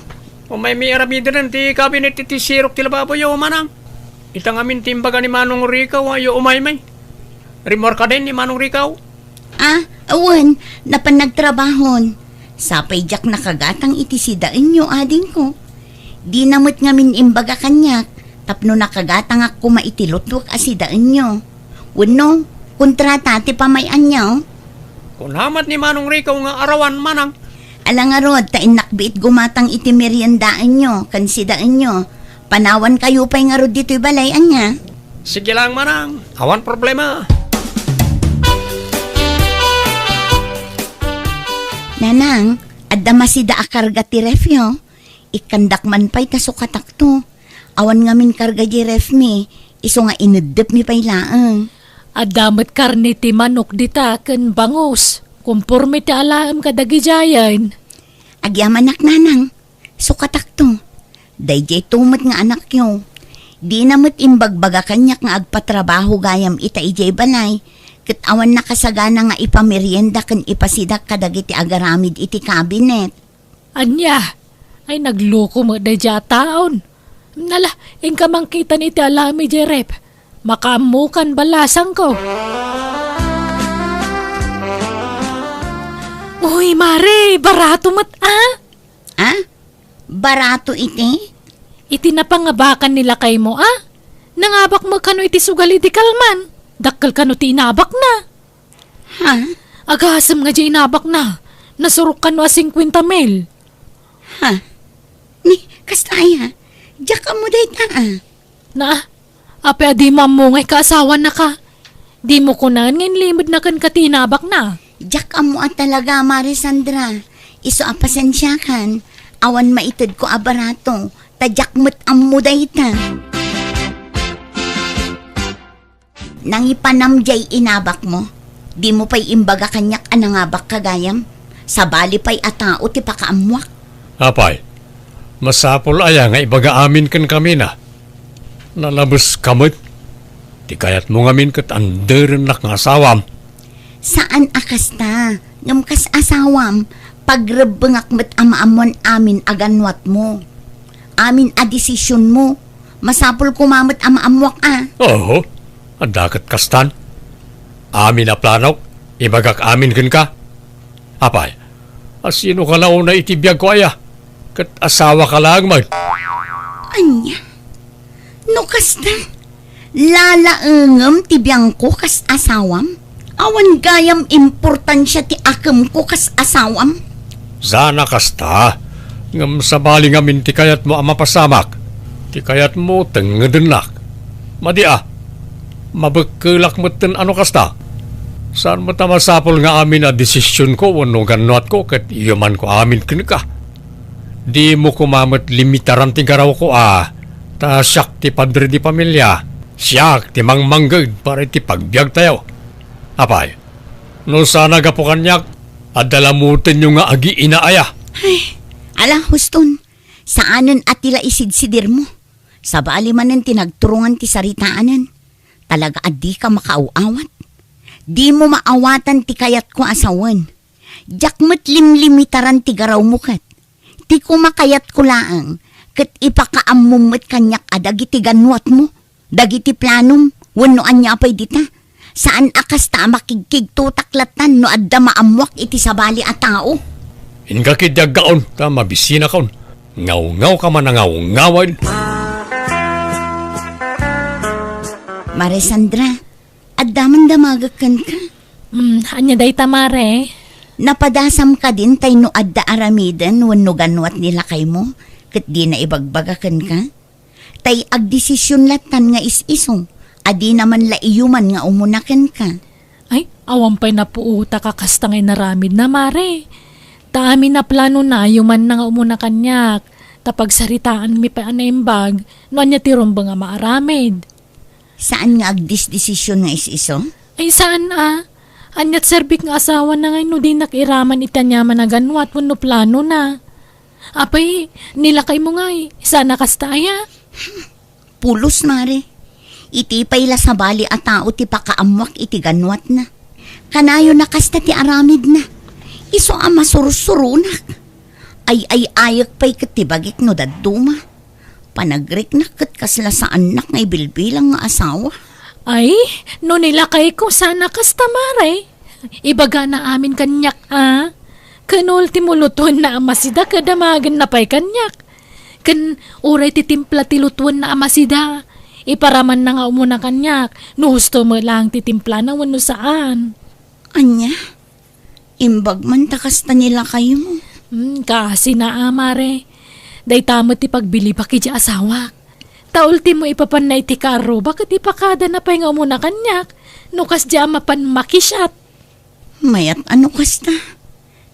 Umaymi aramiden ti kabinet iti sirok ti lababoyo, Manang. Ita ngamin ti imbaga ni Manong Rico, ayo umaymi. Rimmuarka din ni Manong Rico? Ah, wen, napan nagtrabahon. Sapay diak nakagatang iti sidaenyo, adingko. Dina met ngamin imbaga kaniak, tapno nakagatangak koma iti lutwek a sidaenyo. Wenno, kontrata ti pamay-anyo? Kuna met ni Manong Rico nga arawan, Manang. Ala ngarud, ta innak biit gumatang iti meriendaenyo ken sidaenyo. Panawankayo pay ngarud ditoy balay, ania? Sige lang, Manang. Awan problema. Nanang, adda masida a karga ti refyo. Ikkandak man pay ta sukatakto. Awan ngamin karga di refmi, isu nga ineddepmi pay laeng. Adda met karne ti manok dita ken bangus. Komporme ti alaem kadagidiayen. Agyamanak, Nanang. Sukatakto. Daydiay to met nga anakyo. Dina met imbagbaga kaniak nga agpatrabaho gayam ita idiay balay, ket awan nakasagana nga ipamerienda ken ipasidak kadagiti agaramid iti kabinet. Ania? Ay, nagluko met daydiay a taon. Nala, inka mangkitan iti alaem idiay ref. Makaammokan balasangko. Uy, Mare, barato met, a? A? Barato iti? Iti napangabakan ni lakaymo, a? Nangabak met kano iti sugal idi kalman. Dakkel kano ti inabakna. Ha? Agasem nga diay inabakna. Nasurok kano a singkuenta mil. Ha? Ni, kasta aya? Diak ammo dayta, a? Na, apay a dimo ammo nga ikaasawanaka? Dimo kunaen nga inlimedna kenka ti inabakna? Diak ammo a talaga, Mare Sandra. Isu a pasensiakan. awan maitedko a barato, ta diak met ammo dayta. Nangipanam diay inabakmo? Dimo pay imbaga kaniak a nangabakka gayam? Sabali pay a tao ti pakaammoak. Apay, masapul aya nga ibaga amin kenkamina? Nalabeska met. Ti kayatmo ngamin ket anderennak nga asawam. Saan a kasta, ngem kas asawam, pagrebbengak met a maammoan amin a gannuatmo. Amin a desisionmo. Masapul koma met a maammoak a. Oho, adda ket kastan. Amin a planok, ibagak amin kenka. Apay, asinoka la unay iti biagko aya? Ket asawaka laeng met. Ania? No kasta, lalaengem ti biangko kas asawam? Awan gayam importansia ti akemko kas asawam? Saan a kasta, ngem sabali ngamin ti kayatmo a mapasamak, ti kayatmo tengedennak. Madi a, mabekkelak metten a no kasta. Saan met a masapul nga amin a desisionko wenno gannuatko ket yumanko amin kenka. Dimo koma met limitaran ti garawko a, ta siak ti padre di familia, siak ti mangmangged para iti pagbiagtayo. Apay, no saan a gapu kaniak, adda lamutenyo nga agiina aya. Ay, ala, huston, saanen a ti la isidsidirmo. Sabali manen ti nagturongan ti saritaanen. Talaga a dika makaaw-awat. Dimo maawatan ti kayatko a sawen. Diak met limlimitaran ti garawmo ket. Ti koma kayatko laeng, ket ipakaammom met kaniak a dagiti gannuatmo, dagiti planom, wenno ania pay dita. Saan a kasta a makigkigtotak lattan no adda maammoak iti sabali a tao. Inka ketdi aggaon, ta mabisinakon. Ngawngawka man a ngawngaway. Mare Sandra, adda man damagek kenka. Hmm, ania dayta, Mare? Napadasam kadin tay no adda aramiden wenno gannuat ni lakaymo, ket dina ibagbaga kenka? Tay agdesision lattan nga is-iso, a dina man la iyuman nga umuna kenka. Ay, awan pay napuotak a kasta nga inaramidna, Mare. Ta amin a planona, yumanna nga umuna kaniak, ta pagsaritaanmi pay a naimbag no ania ti rumbeng a maaramid. Saan nga agdisdesision nga is-iso? Ay, saan a. Ania't serbik nga asawana ngay no dinak iraman iti aniaman a gannuat wenno planona? Apay, ni lakaymo ngay, saan a kasta aya? Pulos, Mare. Iti pay la sabali a tao ti pakaammoak iti gannuatna. Kanayon a kasta ti aramidna. Isu a masursuronak. Ay-ay-ayek pay ket ti bagik no dadduma. Panagriknak ket kasla saannak nga ibilbilang nga asawa. Ay, no ni lakayko saan a kasta, Mare. Ibagana amin kaniak a. Ken ultimo, lutuenna a masida ket damagenna pay kaniak. Ken uray ti timpla ti lutuenna a masida, iparamanna nga umuna kaniak no husto met laeng ti timplana wenno saan. Ania? Imbag man ta kasta ni lakaymo. Hmm, kaasina a, Mare. Dayta met ti pagbilibak idiay asawak. Ta ultimo, ipapanna iti karruba ket ipakadana pay nga umuna kaniak no kasdiay a mapan makisiat. Mayat a no kasta.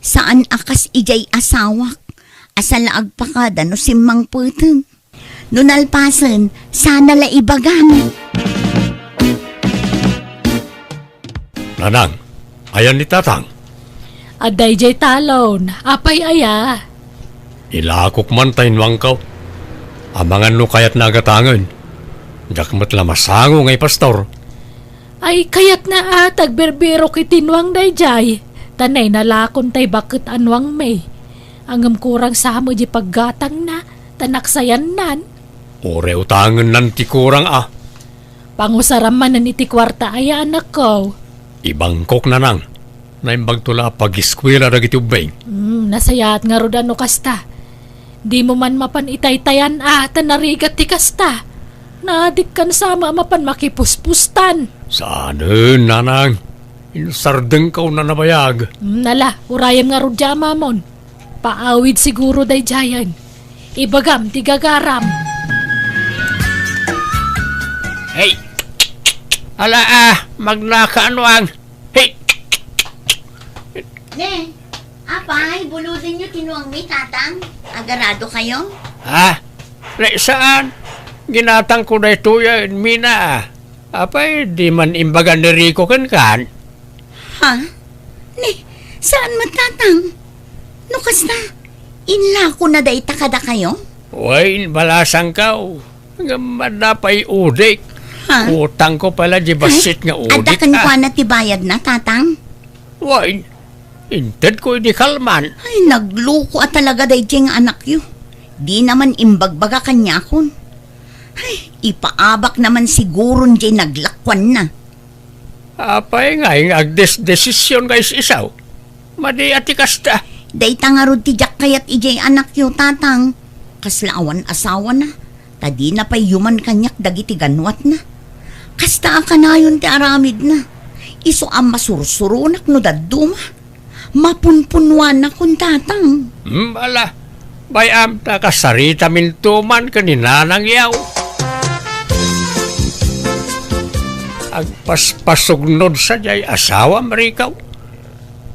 Saan a kas idiay asawak a saan la agpakada no simmangpeten. No nalpasen, saan a la ibagam. Nanang, ayan ni Tatang? Adda idiay talon. Apay aya? Ilakok man ta innuangko. Amangan no kayatna a gatangen. Diak met la masango nga ipastor. Ay, kayatna a ta agbirbirok iti nuang daydiay, ta nainalakon tay baket a nuangmi. Ngem kurang sa met diay paggatangna, ta naksayannan. Uray utangennan ti kurang a. Pangusaram manen iti kuarta aya, anakko. Ibangkok, Nanang. Naimbagto la a pagiskuela dagiti ubbing. Hmm, nasayaat ngarud a no kasta. Dimo man mapan itaytayan a ta narigat ti kasta. Naadikkan sa met a mapan makipuspustan. Saanen, Nanang. Insardengko a nabayag. Hmm, ala, urayem ngarud diay amamon. Paawid siguro daydiayen. Ibagam ti gagaram. Hey! Ala a, magnaka a nuang. Hey! Ne, Apay, buludenyo ti nuangmi, Tatang. Agarado kayo? Ah, ne, saan? Ginatangko daytoy, Mina. Apay, di man imbaga ni Rico kenkan? Ha? Ne, saan met, Tatang? No kasta, inlakona dayta kadakayo? Wen, balasangko. Ngem adda pay udik. Ha? Utangko pay la di bassit nga udik, ah. Adda kenkuana ti bayadna, Tatang? Wen, intedko idi kalman. Ay, nagluko a talaga daydiay nga anakyo. Dina man imbagbaga kaniakon. Ay, ipaabakna man siguron diay naglakuanna. Apay ngay nga agdesdesision nga is-isaw? Madi a ti kasta. Dayta ngarud ti diak kayat idiay anakyo, Tatang. Kasla awan asawana, ta dina pay yuman kaniak dagiti ganwatna. Kasta a kanayon ti aramidna. Isu a masursuronak no dadduma. Mapunpunnuanakon, Tatang. Hmm, ala, bay-am ta kasaritaminto man ken ni Nanang Yaw. Agpaspasugnod sadiay asawam, Rico.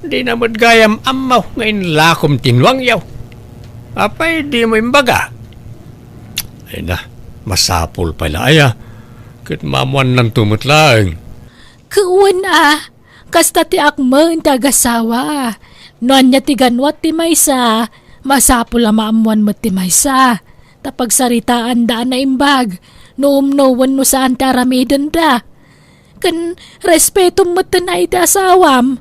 Dina met gayam ammo nga inlakom ti nuangyo. Apay dimo imbaga? Ay na, masapul pay la aya. Ket maammuannanto met laeng. Ket wen a, kasta ti akmen ti agasawa. No ania ti ganwat ti maysa, masapul a maammuan met ti maysa. Ta pagsaritaanda a naimbag, no umno wenno saan ti aramidenda. Ken respetom metten a iti asawam.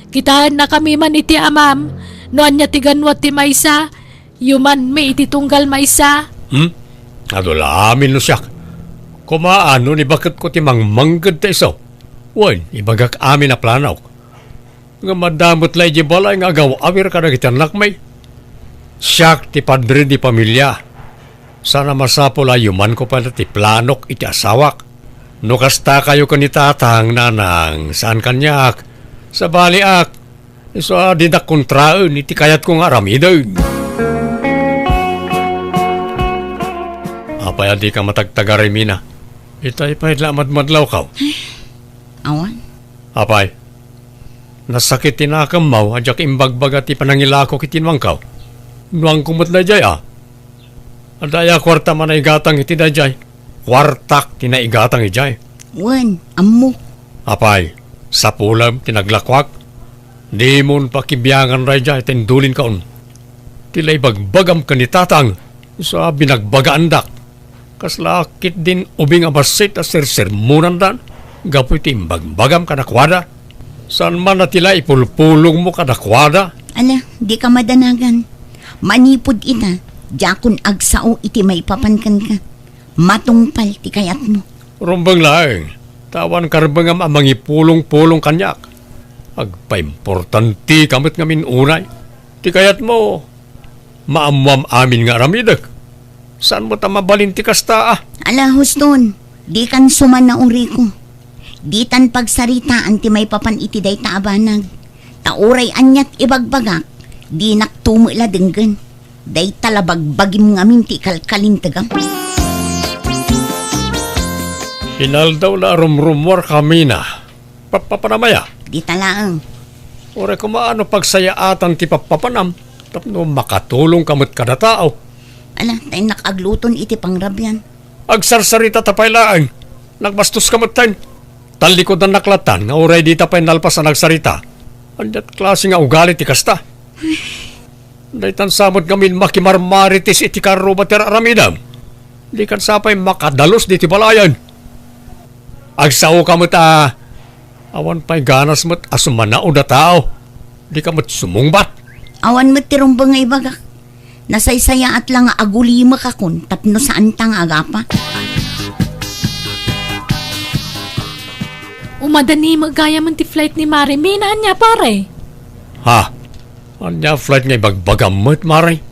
Kitaennakami man iti amam, no ania ti ganwat ti maysa, yumanmi iti tunggal maysa. Hmm? Adu la amin no siak. Koma, no ni baketko ti mangmangged ta isu. Wen, ibagak amin a planok. Ngem adda met la idiay balay nga agaw-awir kadagiti annakmi. Siak ti padre di pamilia. Saan a masapul a yumanko pay la ti planok iti asawak. No kasta kayo ken ni Tatang, Nanang, saan kaniak. Sabaliak, isu a dinak kontraen iti kayatko nga aramiden. Apay a dika matagtagaray, Mina? Itay pay la a madmadlawko. Awan. Apay, nasakit ti nakemmo a diak imbagbaga ti panangilako iti nuangko. Nuangko met daydiay a. Adda aya kuarta a naigatang iti daydiay? Kuartak ti naigatang idiay. Wen, ammok. Apay, sapulem ti naglakuak? Dimon pakibiangan daydiay ta indulinkon. Ti la ibagbagam ken ni Tatang, isu a binagbagaandak. Kasla ketdin ubing a bassit a sersermonandan gapu iti imbagbagam kadakuada. Saan man a ti la ipulpulongmo kadakuada. Ala, dika madanagan. Manipud ita, diakon agsao iti maipapan kenka. Matungpal ti kayatmo. Rumbeng laeng, ta awan karbengam a mangipulongpulong kaniak. Agpaimportanteka met ngamin unay. Ti kayatmo, maammoam amin nga aramidek. Saan met a mabalin ti kasta a? Ala, huston, dikan sumanao, Rico. Ditan pagsaritaan ti maipapan iti dayta a banag. Ta uray aniat ibagbagak, dinak tumet la denggen. Dayta la bagbagim ngamin ti ikalkalintegam. Inaldaw la a rumrummuarkami na. Pappapanam aya? Dita laeng. Uray koma no pagsayaatan ti pappapanam tapno makatulongka met kada tao. Ala, ta innak agluton iti pangrabian. Agsarsaritata pay laeng. Nagbastoska metten. Tallikudannak latan nga uray dita pay nalpas a nagsarita. Aniat klase nga ugali ti kasta? Daytan sa met ngamin makimarmarites iti karruba ti ar-aramidem. Dikan sa pay makadalus diti balayen. Agsaoka met a awan pay ganas met a sumanaod a tao. Dika met sumungbat. Awan met ti rumbeng nga ibagak. Nasaysayaat la nga agulimek a kun tapno saanta nga agapa. Umadani met gayam ti flight ni Mare. Mina, ania, pare? Ha? Ania flight nga ibagbagam met, Mare?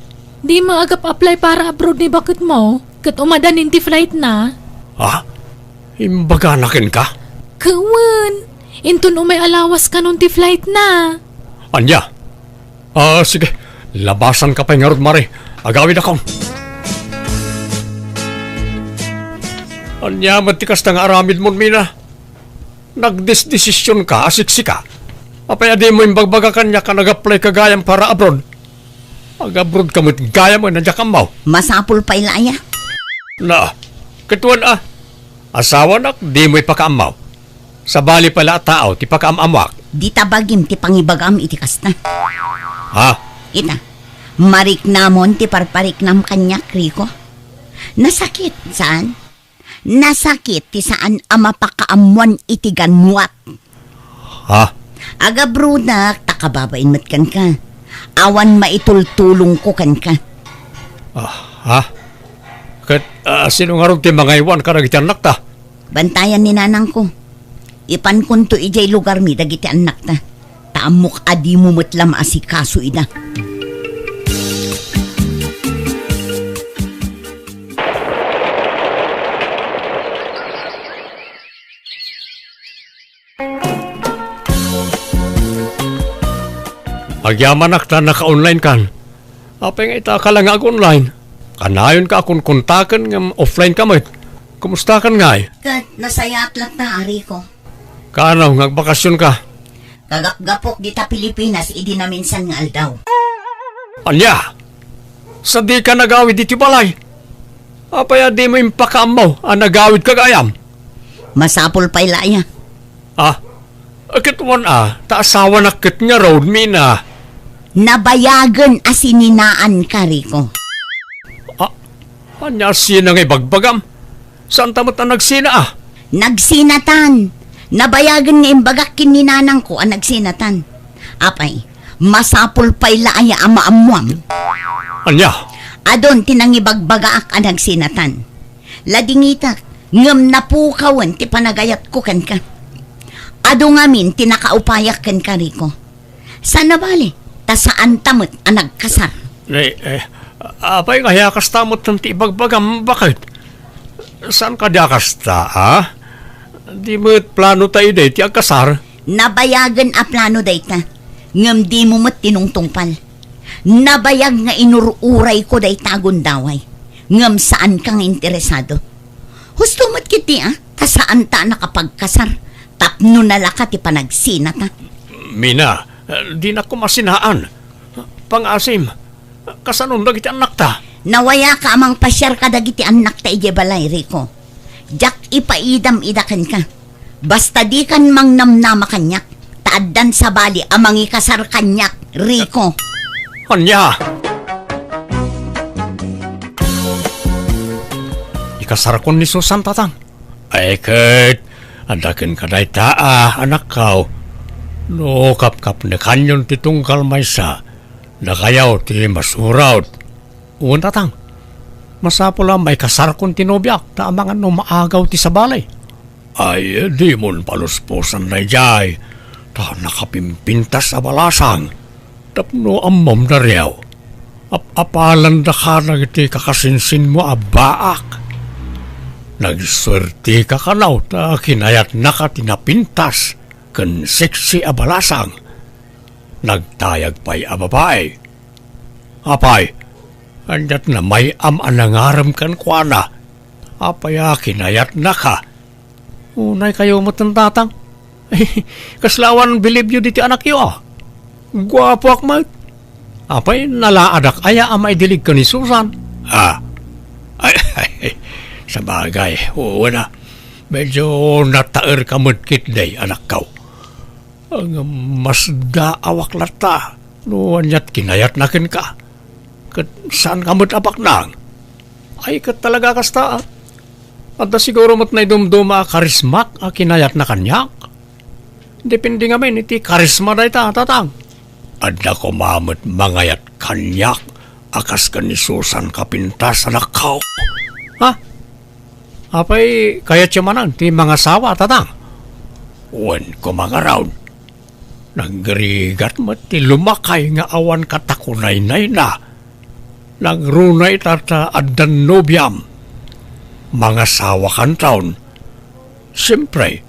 Di mo agap-apply para abroad ni baketmo, ket umadanin ti flight na. Ha? Imbagana kenka? Ket wen, inton umay a lawas kanon ti flight na. Ania? Ah, sige. Labasanka pay ngarud, Mare. Agawidakon. Ania met ti kasta nga aramidmon, Mina? Nagdesdesisionka a siksika. Apay a dimo imbagbaga kaniak a nag-apply ka gayam para abroad? Ag-abroad ka met gayam a diak ammo. Masapul pay la aya. Na, ket wen a, asawanak dimo ipakaammo. Sabali pay la a tao ti pakaam-ammoak. Dita bagim ti pangibagam iti kasta. Ha? Ita, mariknamon ti parpariknam kaniak, Rico. Nasakit, saan? Nasakit ti saan a mapakaammoan iti ganwat. Ha? Agabrodak ta kababain met kenka. Awan maitultulongko kenka. Ah, ha? Ket, ah, sino ngarud ti mangaywan kadagiti annakta? Bantayan ni nanangko. Ipankonto idiay lugarmi dagiti annakta. Ta ammok a dimo met la maasikaso ida. Agyamanak ta naka-online kan. Apay nga ita ka la nga ag-online? Kanayonka a konkontaken ngem offline ka met. Kumusta kan ngay? Ket nasayaat latta, Rico. Kaano nga agbakasyon ka? Kagapgapok dita Pilipinas idi naminsan nga aldaw. Ania? Sadika nagawid iti balay? Apay a dimo impakaammo a nagawidka gayam? Masapul pay la aya. Ah, ket wen a, ta asawanak ket ngarud, Mina. Nabayagen a sininaanka, Rico. Ah, ania a sina nga ibagbagam? Saanta met a nagsina a? Nagsinatan. Nabayagen nga imbagak ken ni nanangko a nagsinatan. Apay, masapul pay la aya a maammuam? Ania? Adun ti nangibagbagaak a nagsinatan. Ladingitak, ngem napukawen ti panagayatko kenka. Adu ngamin ti nakaupayak kenka, Rico. Saan a bale, ta saanta met a nagkasar. Eh, eh, apay nga aya kasta met ti ibagbagam, baket? Saan kadi a kasta, a? Di met plano ta idi ti agkasar? Nabayagen a plano dayta, ngem dimo met tinungtungpal. Nabayag nga inur-urayko dayta a gundaway, ngem saanka nga interesado. Husto met ketdi a, ta saanta a nakapagkasar tapno nalaka ti panagsinata. Mina, dinak koma sinaan. Pangaasim, kasanon dagiti annakta? Nawayaka a mangpasiar kadagiti annakta idiay balay, Rico. Diak ipaidam ida kenka. Basta dikan mangnamnama kaniak, ta addan sabali a mangikasar kaniak, Rico. Ania? Ikasarkon ni Susan, tatang. Ay ket, adda kenka dayta a, anakko. No kapkapnekanyon ti tunggal maysa, dakayo ti masurot. Wen, tatang. Masapul a maikasarkon ti nobiak, ta amangan no maagaw ti sabali. Ay, dimon palusposan daydiay, ta nakapimpintas a balasang. Tapno ammom, Dario, ap-apalandaka dagiti kakasinsinmo a baak. Nagsuerteka kano ta kinayatnaka ti napintas ken sexy a balasang. Nagtayag pay a babai. Apay, aniat may-am a nangarem kenkuana? Apay a kinayatnaka? Unay kayo met, tatang. Kasla awan bilibyo diti anakyo, a? Guapoak met. Apay, nalaadak aya a maidilig ken ni Susan? Ah. Ay, ay, sabagay, wen a. Medyo nataerka met ketdi, anakko. Ngem masdaawak latta no aniat kinayatna kenka. Ket saanka met a baknang. Ay, ket talaga kasta, a. Adda siguro met naidumduma a karismak a kinayatna kaniak. Depende ngamin iti karisma dayta, tatang. Adda koma met mangayat kaniak a kas ken ni Susan kapintas, anakko. Ha? Apay, kayatyo manen ti mangasawa, tatang? Wen koma ngarud. Nagrigat met ti lumakay nga awan katakunaynayna. Nagruna ita ta addan nobiam. Mangasawakanton. Siempre,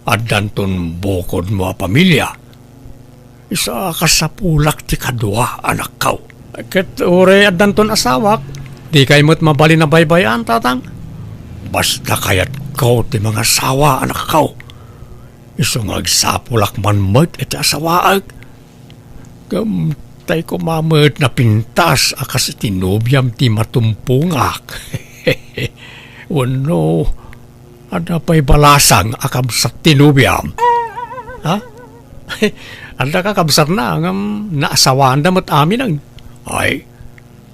addanton bukodmo a pamilia. Isu a kasapulak ti kadua, anakko. Ket uray addanton asawak, dikay met mabalin a baybay-an, tatang. Basta kayatko ti mangasawa, anakko. Isu nga agsapulak man met iti asawaek. Ngem tay koma met napintas a kas iti nobiam ti matumpongak. Wenno, adda pay balasang a kabsat ti nobiam? Ha? Adda kakabsatna ngem naasawaanda met aminen. Ay,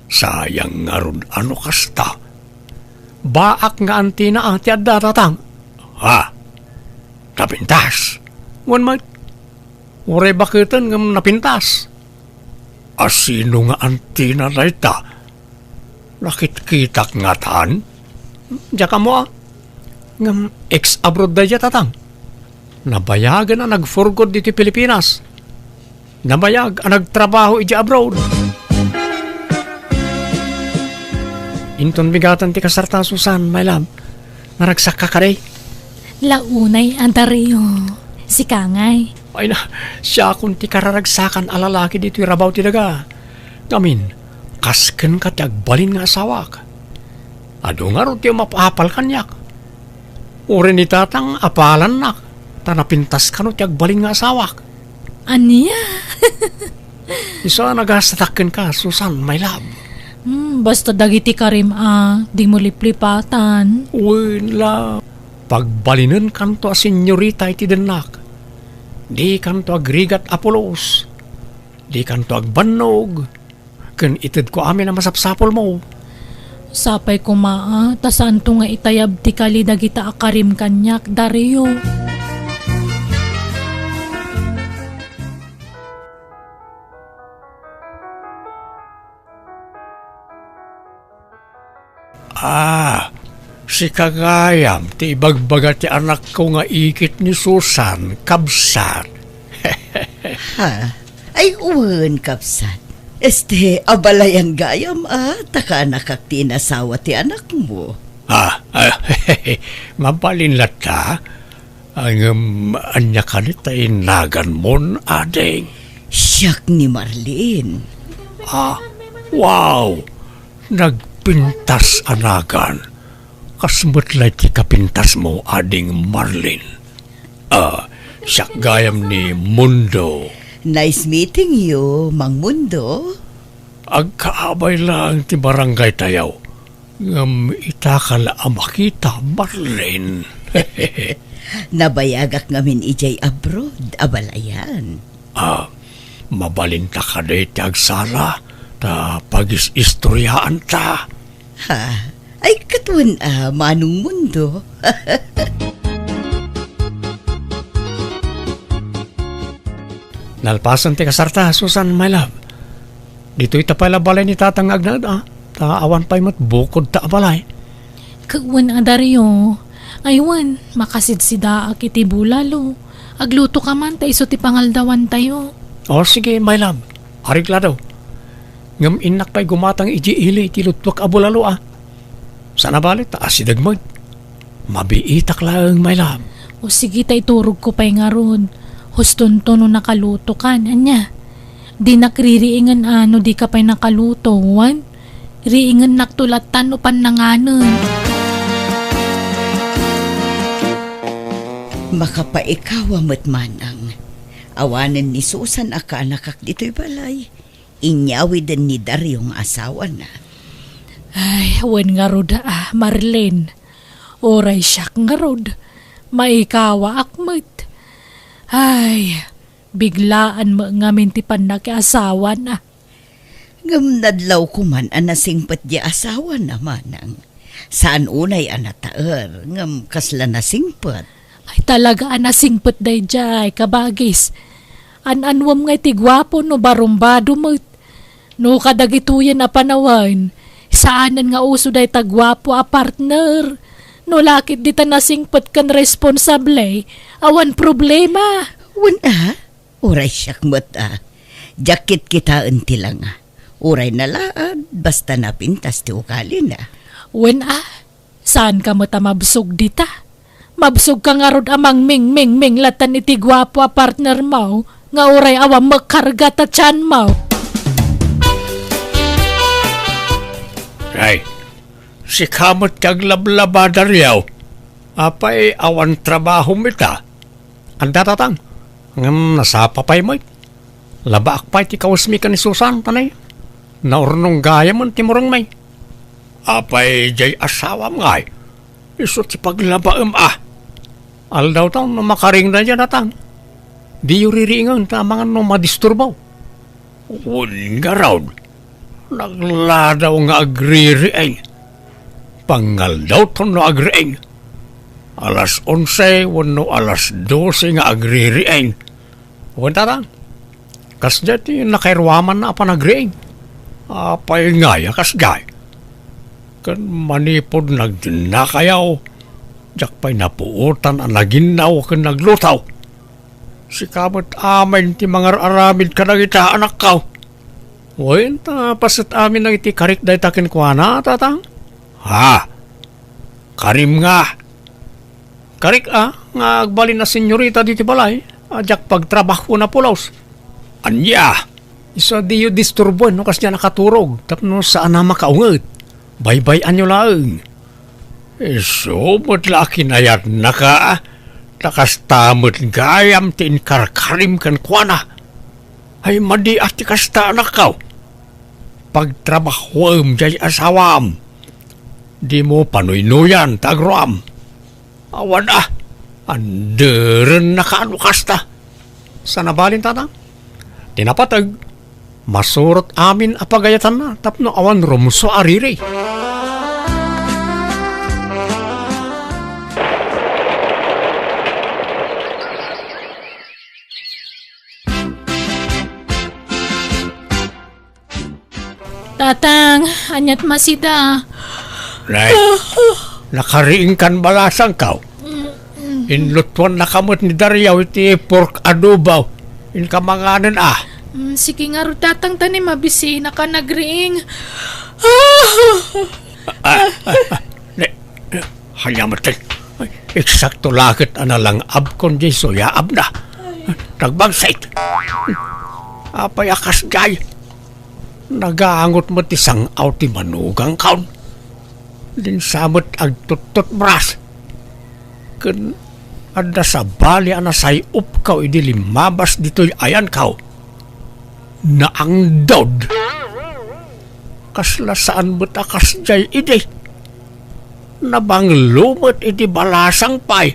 sayang ngarud a no kasta. Baak nga antina a ti adda, tatang. Ha? Napintas? Wen met. Uray baketen ngem napintas. A sino nga antina dayta? Nakitkitak ngatan? Diak ammo a. Ngem ex-abroad daydiay, tatang. Nabayagen a nagfurgod ditoy Pilipinas. Nabayag a nagtrabaho idiay abroad. Inton bigaten ti kasarta, Susan, my love. Naragsakka kadi? La unay a, Dario. Sika ngay. Ay na, siakon ti kararagsakan a lalaki ditoy rabaw ti daga. Ngamin, kas kenka ti agbalin nga asawak. Adu ngarud ti umap-apal kaniak. Uray ni tatang apalannak, ta napintas kano ti agbalin nga asawak. Ania? Isu a nagastatak kenka, Susan, my love. Hmm, basta dagiti karim a, dimo liplipatan. Wen la, pagbalinenkanto a senyorita iti dennak. Dikanto agrigat a pulos. Dikanto agbannog. Ken itedko amin a masapsapulmo. Sapay koma a, ta saanto nga itayab ti kali dagita a karim kaniak, Dario. Ah, sika gayam ti ibagbaga ti anakko nga ikit ni Susan, kabsat. Ha? Ay, wen, kabsat. Este, abalayan gayam, a, ta kaanakak ti inasawa ti anakmo. Ah, ah, mabalin latta. Ngem ania kadi ti naganmon, ading? Siak ni Marlene. Ah, wow! Nagpintas a nagan. Kas met lay ti kapintasmo, ading Marlene. Ah, siak gayam ni Mundo. Nice meeting you, Mang Mundo. Agkaabay laeng ti barangaytayo. Ngem ita ka la a makita, Marlene. Nabayagak ngamin idiay abroad, abalayan. Ah, mabalinta kadi ti agsala, ta pagis-istoryaanta. Ha? Ay, ket wen a, Manong Mundo. Nalpasen ti kasarta, Susan, my love. Ditoy ta pay la balay ni Tatang nga agnaed, a. Ta awan pay met bukod ta a balay. Ket wen a, Dario. Ay wen, makasidsidaak iti bulalo. Agluto ka man ta isu ti pangaldawantayo. O, sige, my love. Areglado. Ngem innak pay gumatang idiay ili iti luttuak a bulalo, a. Saan a bale ta asideg met. Mabiitak laeng, my love. O sige, ta iturogko pay ngarud. Hustonto no nakalutokan. Ania? Dinak ririingen a no dika pay nakaluto, wen? Riingennakto latta no pannanganen. Makapaikawa met, Manang. Awanen ni Susan a kaanakak ditoy balay. Inyawiden ni Dario nga asawana. Ay, wen ngarud a, Marlene. Uray siak ngarud, maikawaak met. Ay, biglaan met ngamin ti pannakiasawana. Ngem nadlawko man a nasingpet diay asawana, Manang. Saan unay a nataer, ngem kasla nasingpet. Ay, talaga a nasingpet daydiay, kabagis. An-anwem ngay ti guapo no barumbado met. No kadagitoyen a panawen, saanen nga uso dayta guapo a partner. No la ket dita nasingpet ken responsable, awan problema. Wen a, uray siak met a. Diak kitkitaen ti langa. Uray nalaad, basta napintas ti ugalina. Wen a, saanka met a mabsog dita. Mabsogka ngarud a mangmingmingming latta iti guapo a partnermo nga uray awan met karga ta tianmo. Ay, sika met ti aglablaba, Dario. Apay awan trabahom ita? Adda, Tatang. Ngem nasapa pay met. Labaak pay ti kawesmi ken ni Susan, ta nay, naurnong gayamen ti murengmi. Apay diay asawam ngay? Isu ti paglabaem a. Aldawtaw no makaring daydiay, Tatang. Diyo ririingen ta amangan no madisturbo. Wen ngarud, nagladaw nga agririing. Pangaldawton no agriing. Alas onse wenno alas dose nga agririing. Wen, Tatang, kasdiay ti nakairuamanna a panagriing. Apay ngay a kasdiay? Ken manipud nagdennakayo, diak pay napuotan a naginnaw ken nagluto. Sika met amin ti mangar-aramid kadagita, anakko. Wen, ta paset amin dagiti karik dayta kenkuana, Tatang? Ha? Karim nga? Karik a, nga agbalin a senyorita ditoy balay, a diak pagtrabahoen a pulos. Ania? Isu a diyo disturboen no kasdiay a nakaturog, tapno saan a makaunget. Baybay-anyo laeng. Isu met la a kinayatnaka, ta kasta met gayam ti inkarkarim kenkuana. Ay, madi a ti kasta, anakko. Pagtrabahoem diay asawam. Dimo panuynoyan ta agruam. Awan a, anderenna kaano kasta. Saan a balin, Tatang? Ti napateg, masurot amin a pagayatanna tapno awan rumsua a riri. Tatang, aniat masita? Nay, nakariingkan balasangko. Inlutuannaka met ni Dario iti pork adobo. Inka manganen a. Mm, sige ngarud, Tatang, ta ni mabisinaka nagriing. Ah, ah, ah, ne, ania met, ay, eksakto la ket a nalangabkon diay suyaabna. Nagbangsit. Apay a kasdiay? Nagangot met ti sang-aw ti manugangkon. Dinsa met agtuttutbras. Ken adda sabali a nasay-opko idi limmabas ditoy ayanko. Naangdod. Kasla saan met a kasdiay idi. Nabanglo met idi balasang pay.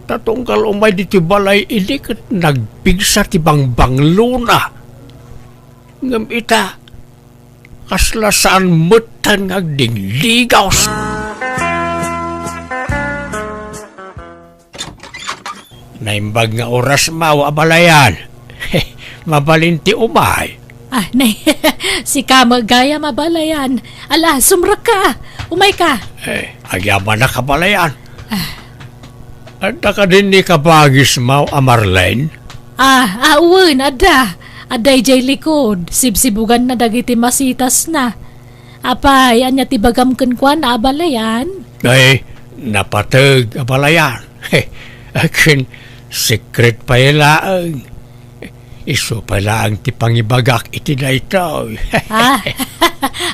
Ta tunggal umay ditoy balay idi ket nagpigsa ti bangbanglona. Ngem ita, kasla saan metten nga agdingligos. Naimbag nga oras maw, abalayan. Mabalin ti umay. Ah, nay, sika met gayam, abalayan. Ala, sumrekka. Umayka. Eh, agyamanak, abalayan. Ah. Adda kadin ni kabagis maw a Marlene? Ah, ah, wen, adda. Adda idiay likod. Sibsibuganna dagiti masitasna. Apay, ania ti bagam kenkuana, abalayan? Ay, napateg, abalayan. Akin, secret pay laeng. Isu pay laeng ti pangibagak iti daytoy. Ah,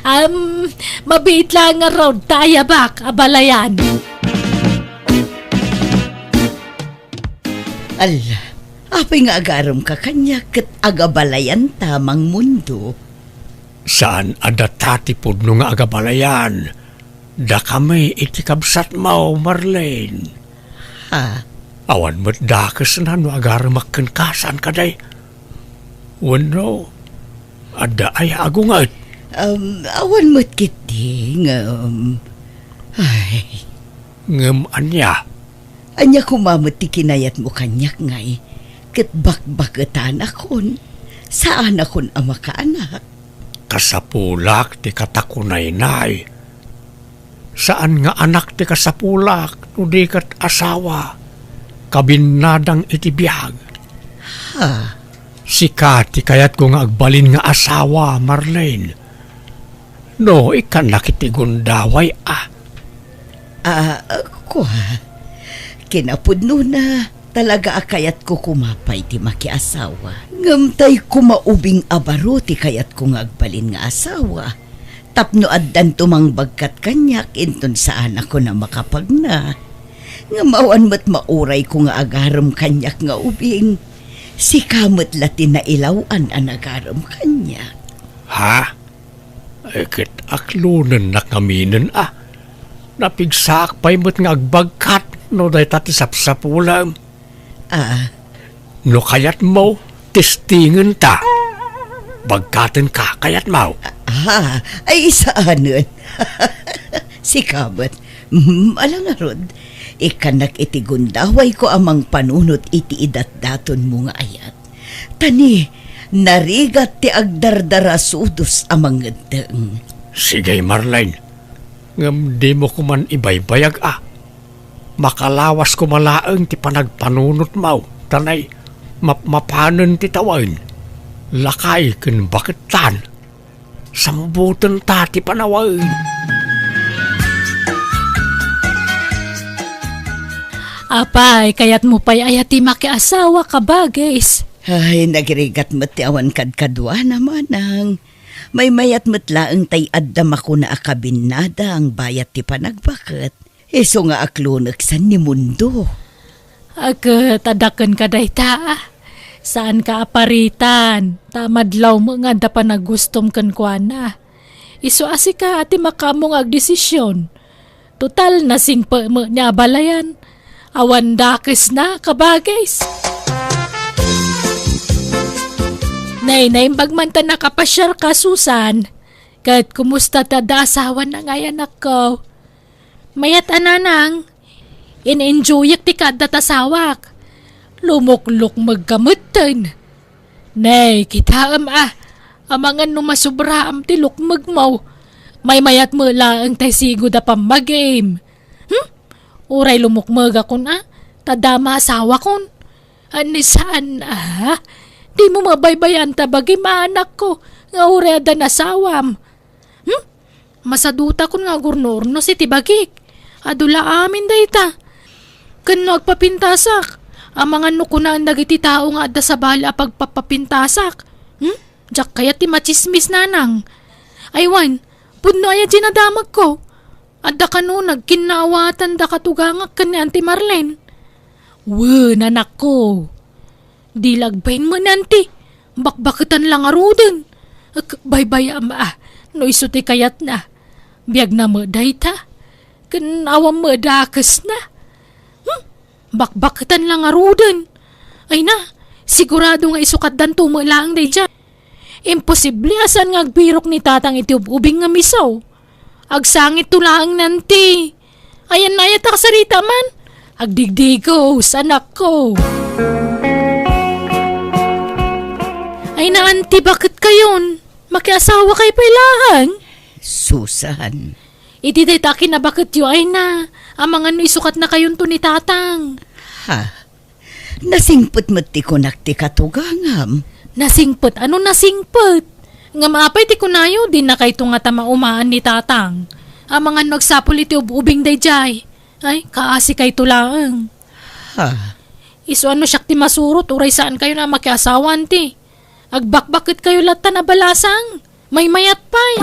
am, mabiit laeng ngarud ta ayabak, abalayan. Alla, apay nga agaremka kaniak ket agabalayanta, Mang Mundo? Saan a data ti pudno nga agabalayan. Dakami iti kabsatmo, Marlene. Ha? Awan met dakesna no agaremak kenka, saan kadi? Wenno, adda aya a gunget? Um, awan met ketdi, ngem, ay. Ngem ania? Ania koma met ti kinayatmo kaniak, ngay? Ket bakbaketanakon, saanakon a makaanak. Kasapulak ti katakunaynay. Saan nga anak ti kasapulak, no di ket asawa, kabinnadang iti biag. Ha? Sika ti kayatko nga agbalin nga asawa, Marlene. No, ikkannak iti gundaway a. Ah, kua, kinapudnona, talaga a kayatko koma pay ti makiasawa. Ngem tay koma ubing a baro ti kayatko nga agbalin nga asawa. Tapno addanto mangbagkat kaniak inton saanakon a makapagna. Ngem awan met maurayko nga agarem kaniak nga ubing. Sika met la ti nailaw-an a nagarem kaniak. Ha? Eh, ket aklonennak ngaminen a. Napigsaak pay met nga agbagkat no dayta ti sapsapulem. Ah. No kayatmo, testingenta. Bagkatenka, kayatmo? Ah, ay, saanen. Sika met. Hmm, ala ngarud, ikkannak iti gundawayko a mangpanunot iti idatdatonmo nga ayat. Ta ni, narigat ti agdardarasudos a mangeddeng. Sige, Marlene. Ngem dimo koman ibaybayag a. Makalawas koma laeng ti panagpanunotmo, ta nay, mapmapanen ti tawen. Lakay ken bakettan. Sambutenta ti panawen. Apay, kayatmo pay aya ti makiasawa, kabagis? Ay, nagrigat met ti awan kadkaduana, manang. Maymayat met laeng tay adda makuna a kabinnadang bayat ti panagbaket. Isu nga akloneksan ni Mundo. Ket, adda kenka dayta, a. Saanka a paritan, ta madlawmo nga adda panagustom kenkuana. Isu a sika a ti makaammo nga agdesision. Total, nasingpetmo ni abalayan. Awan dakesna, kabagis. Nay, naimbag man ta nakapasiarka, Susan. Ket kumusta ti adda asawana ngay, anakko? Mayat a, nanang, in-enjoyak ti kaaddat asawak. Lumuklukmegka metten. Nay, kitaem a, amangan no masobraam ti lukmegmo. Maymayat met laeng tay sigud a pammagim. Hmm? Uray lumukmegakon a, ta dama asawakon. Ani saan a? Dimo mabaybayan ta bagim, anakko, nga uray addan asawam. Hmm? Masadutakon nga agurno-urnos iti bagik. Adu la amin dayta. Ken no agpapintasak, amangan no kunaan dagiti tao nga adda sabali a pagpapapintasak. Hmm? Diak kayat ti matsismis, nanang. Aywan, pudno aya ti nadamagko. Adda kano nagkinnaawatan da katugangak ken ni Auntie Marlene. Wen, anakko. Di la agbain met ni Auntie. Bakbaketan la ngaruden. Ek, baybayam a, no isu ti kayatna. Biagna met dayta. Ken awan met dakesna. Hmm? Bakbaketan la ngaruden. Ay na, sigurado nga isu katdanto met laeng daydiay. Imposible a saan nga agbirok ni Tatang iti ub-ubing nga miso. Agsangitto laeng ni Auntie. Ayan na aya ta kasarita man. Agdigdigos, anakko. Ay na, Auntie, baket kayon? Makiasawa kayo pay laeng? Susan. Iti dayta a kinabaketyo, ay na, amangan no isukatna kayonto ni Tatang. Ha? Nasingpet met ti kunak ti katugangam. Nasingpet? Ano nasingpet? Ngem apay ti kunayo, dinakayto ngata maumaan ni Tatang. Amangan no agsapul iti ub-ubing daydiay. Ay, kaasikayto laeng. Ha? Isu ano siak ti masurot, uray saan kayo na makiasawa, Auntie? Agbakbaket kayo latta a balasang. Maymayat pay.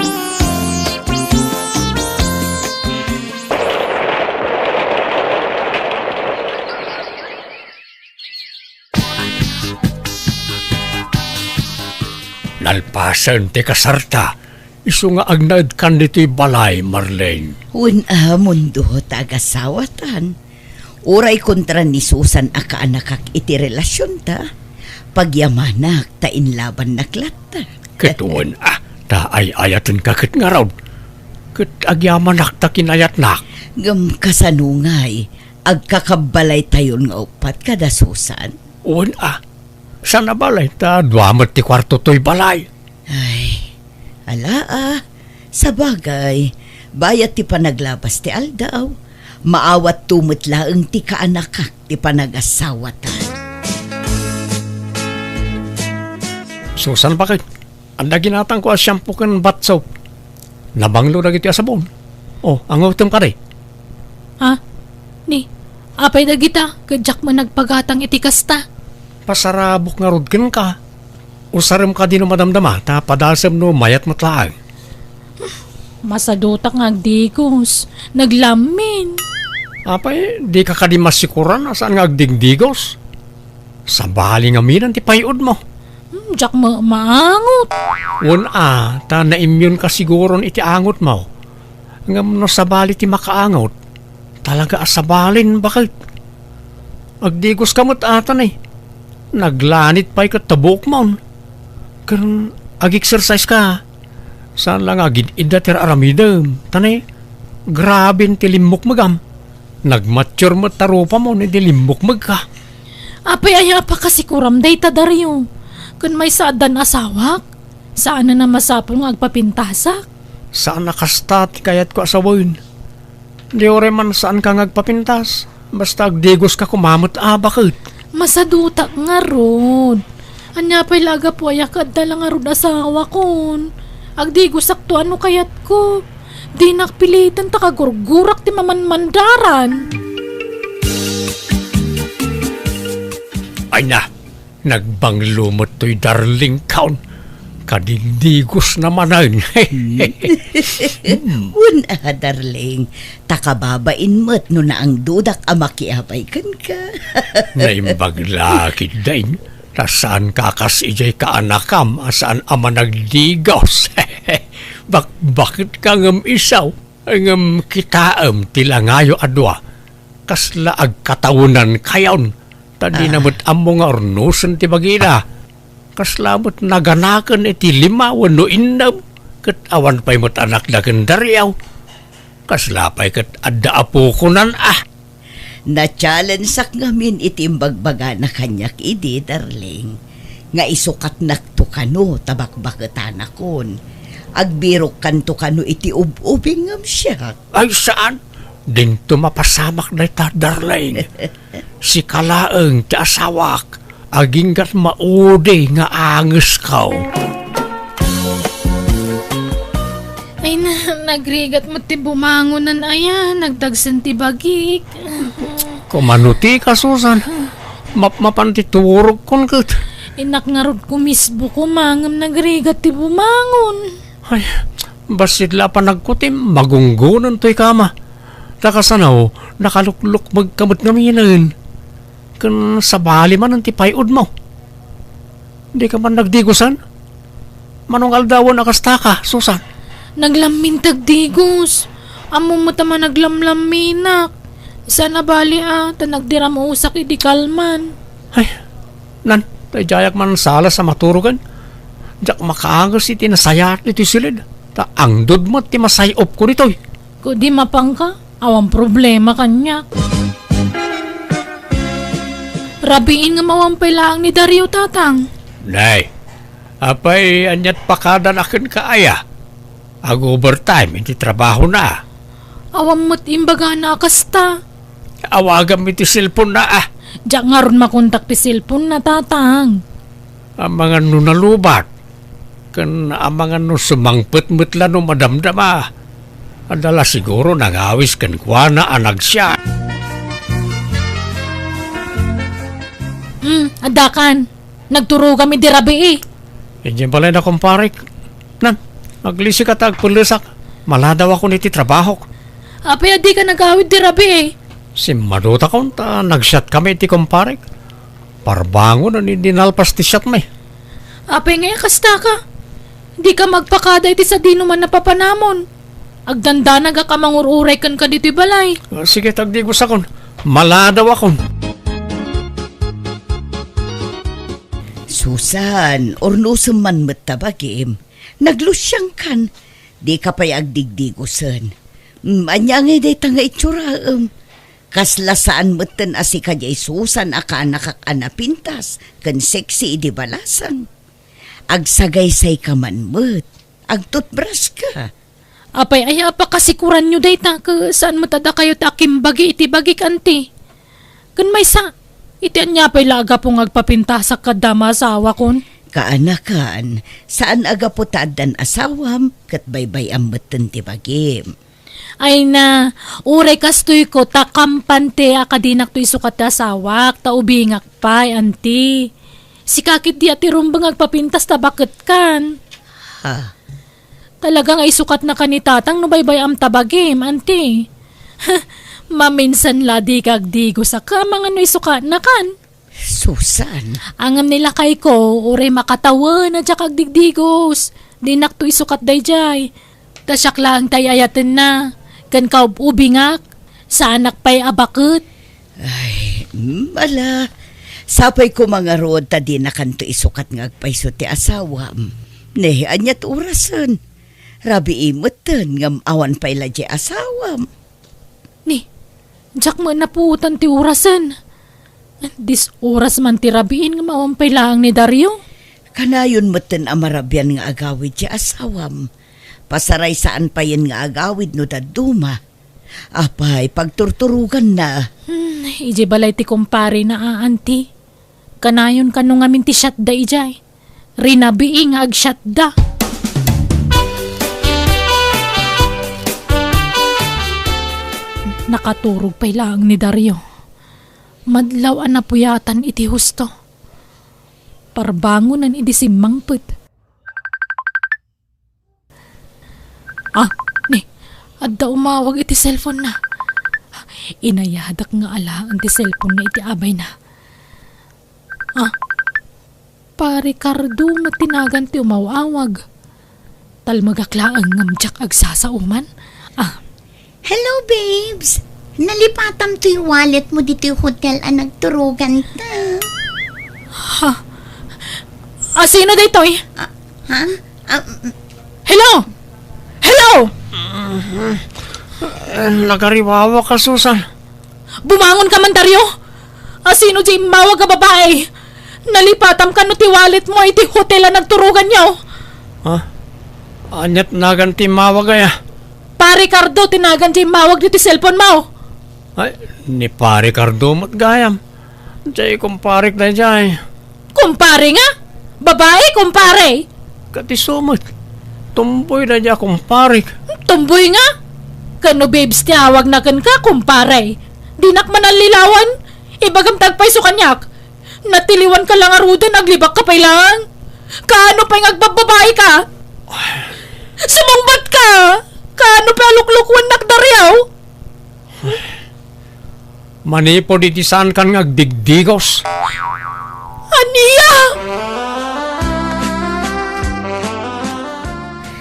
Nalpasen ti kasarta, isu nga agnaedkan ditoy balay, Marlene. Wen a, Mundo, ta agasawatan. Uray kontra ni Susan a kaanakak iti relasionta, pagyamanak ta inlabannak latta. Ket wen a, ta ay-ayatenka ket ngarud. Ket agyamanak ta kinayatnak. Ngem kasano ngay, agkakabbalaytayon nga uppat kada Susan? Wen a, saan a balay, ta dua met ti kuarto toy balay. Ay, ala a, sabagay, bayat ti panaglabas ti aldaw, maawatto met laeng ti kaanakak ti panagasawatan. Susan, baket, adda ginatangko a shampoo ken bath soap. Nabanglo dagiti a sabon. O, angutem kadi. Ha? Ni, apay dagita, ket diak man nagpagatang iti kasta. Pasarabok ngarud kenka. Usarem kadi no madamdama, ta padasem no mayat met laeng. Masadutak nga agdigos. Naglammin. Apay, dika kadi masikuran a saan nga agdigdigos? Sabali ngamin ti pay-odmo. Hmm, diak ma-, maangot. Wen a, ta naimyonka siguron iti angotmo. Ngem no sabali ti makaangot, talaga a sabalin, baket. Agdigoska met ata ni. Naglanit pay ket ta buokmon. Ken ag-exercise ka. Saan la nga agid-idda ti ar-aramidem. Ta ni, graben ti limmukmegam. Nagmature met ta rupamon idi limmukmegka. Apay aya a pakasikuram dayta, Dario? Ken maysa addan asawak? Saan a masapul nga agpapintasak? Saan a kasta ti kayatko a sawen. Di uray man saanka nga agpapintas. Basta agdigoska koma met a, baket. Masadutak ngarud. Ania pay la a gapu aya ket adda la ngarud asawakon? Agdigosakto a no kayatko. Dinak piliten ta kagurgurak ti mamanmandaran. Ay na, nagbanglo met toy darling kaon. Kadigdigosna manen. Wen a, darling, ta kababain met no naangdudak a makiapay kenka. Naimbag la ketdin, ta saanka kas idiay kaanakam a saan a managdigos. Bakbaketka ngem isu, ngem kitaem ti langayo a dua. Kasla agkatawenankayon, ta dina Ah. met ammo nga urnosen ti bagina. Kasla met naganaken iti lima wenno innem, ket awan pay met anakda ken Dario. Kasla pay ket adda apokonan a. Na-challengeak ngamin iti imbagbagana kaniak idi, darling, nga isukatnakto kano ta bakbaketanakon. Agbirokkanto kano iti ub-ubing ngem siak. Ay, saan? Dinto mapasamak dayta, darling. Sika laeng ti asawak, aginggat maudi nga angesko. Ay na, nagrigat met ti bumangonan aya, nagdagsen ti bagik. Kumano ti ka, Susan? Mapmapan ti turogkon ket. Innak ngarud kumisbo koma ngem nagrigat ti bumangon. Ay, bassit la a panagkutim, magunggonen toy kama. Ta kasano, nakaluklukmegka met ngaminen. Ken sabali manen ti pay-odmo. Dika man nagdigosan? Mano nga aldawen a kastaka, Susan? Naglammin ti agdigos. Ammom met a managlamlamminak. Saan a bali a, ta nagdiramusak idi kalman. Ay, nan, ta idiayak man salas a maturogen. Diak makaanges iti nasayaat ditoy siled. Ta angdod met ti masay-opko ditoy. Kudi mapanka, awan problema kaniak. Rabiin ngem awan pay laeng ni Dario, Tatang. Nay, apay aniat pakadanak kenka aya? Ag-overtime iti trabahona. Awan met imbagana a kasta. Awagam iti cellphone-na a. Diak ngarud makontak ti cellphone-na, Tatang. Amangan no nalubat, ken amangan no sumangpet met la no madamdama. Adda la siguro nangawis kenkuana a nagsiat. Hmm, addakan. Nagturogam idi rabii. Idiay balayna, kumparek. Nan, aglisika ta agpellesak. Maladawakon iti trabahok. Apay a dika nagawid idi rabii? Simmadutakon ta nagsiatkami iti kumparek. Parbangon idi nalpas ti siatmi. Apay ngay a kastaka? Dika magpakada iti sadinoman a papanamon. Agdandanagak a mangur-uray kenka ditoy balay. Ah, sige, tagdigosakon. Maladawakon. Susan, urnosem man met ta bagim. Naglusiangkan. Dika pay agdigdigosen. Mm, ania ngay dayta nga itsuram? Kasla saan metten a sika diay Susan a kaanakak a napintas ken sexy idi balasang. Agsagaysayka man met. Agtutbraska. Apay aya a pakasikuranyo dayta, ket saan met a dakayo ti akimbagi iti bagik, anti? Ken maysa, iti ania pay la a gapu nga agpapintasak kadda maasawakon? Kaanakan, saan a gapu ta addan asawam, ket baybay-am metten ti bagim. Ay na, uray kastoyko, ta kampante a kadinakto isukat ti asawak, ta ubingak pay, anti. Sika ketdi a ti rumbeng agpapintas ta baketkan. Ha? Talaga nga isukatnaka ni Tatang no baybay-am ta bagim, anti. Maminsan la dika agdigos a ka, amangan no isukatnakan. Susan. Ngem ni lakayko, uray makatawen a diak agdigdigos. Dinakto isukat daydiay. Ta siak laeng ti ay-ayatenna. Ken kaub-ubingak, saanak pay a baket. Ay, mm, ala. Sapay koma ngarud ta dinakanto isukat nga agpayso ti asawam. Ne, aniat orasen? Rabii metten ngem awan pay la diay asawam. Ni, diak met napuotan ti orasen. Dis oras man ti rabiin ngem awan pay laeng ni Dario. Kanayon metten a marabian nga agawid diay asawam. Pasaray saan payen nga agawid no dadduma. Apay, pagturturoganna. Hmm, idiay balay ti kumparena a, anti. Kanayon kano ngamin ti siatda idiay. Rinabii nga agsiatda. Nakaturog pay laeng ni Dario. Madlaw a napuyatan iti husto. Parbangonen idi simmangpet. Ah, ni, adda umawag iti cellphone-na. Inayadak nga alaen ti cellphone-na iti abayna. Ah, Pare Cardo met ti nagan ti umaw-awag. Talmegak laeng ngem diak agsasao man. Ah. Hello, babes. Nalipatam toy wallet mo ditoy hotel a nagturoganta. Ha? Ah, sino daytoy? Ah, ha? Ah, mm. Hello? Hello? Eh, nagariwawak ka, Susan. Bumangon ka man, Dario! Asino diay immawag a babai? Nalipatam kano ti wallet mo iti hotel a nagturoganyo? Ha? Aniat nagan ti immawag aya? Pare Cardo ti nagan diay immawag ditoy cellphone mo. Ay, ni Pare Cardo met gayam. Diay kumparek daydiay. Kumpare nga? Babai, kumpare? Ket isu met. Tumboy daydiay a kumparek. Tumboy nga? Ken no babes ti awagna kenka, kumpare. Dinak man allilawen. Ibagam ti agpayso kaniak. Natiliwan ka la ngaruden, aglibak ka pay laeng. Kaano pay nga agbabbabai ka? Sumungbat ka! Kaano pay a luklukuennak, Dario? Manipud iti saankan nga agdigdigos. Ania?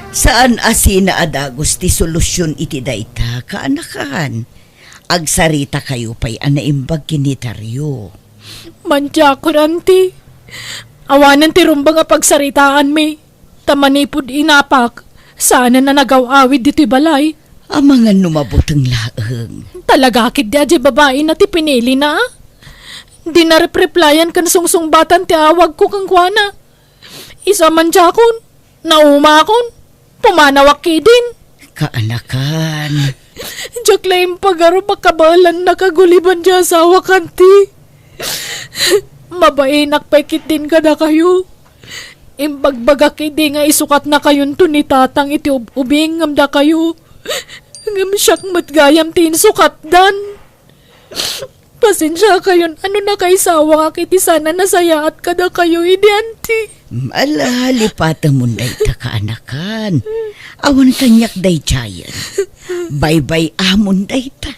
Saan a sina a dagus ti solusion iti dayta, kaanakan. Agsaritakayo pay a naimbag ken ni Dario. Mandiakon, anti. Awanen ti rumbeng a pagsaritaanmi. Ta manipud inapak, saanen a nagaw-awid ditoy balay. Amangan no mabuteng laeng. Talaga ketdi a diay babaina ti pinilina, a? Di na repreplayan ken sungsungbatan ti awagko kenkuana. Isu a mandiakon, naumakon, pumanawak ketdin. Kaanakan. Diak la impagarup a kabaelannak a guliban diay asawak, anti. Mabainak pay ketdin kadakayo. Imbagbagak idi nga isukatnakayonto ni Tatang iti ub-ubing ngem dakayo. Ngem siak met gayam ti insukatdan. Pasensiakayon a no nakaisawangak iti saan a nasayaat kadakayo idi, anti. Ala, lipatamon dayta, kaanakan. Awan kaniak daydiayen. Baybay-amon dayta.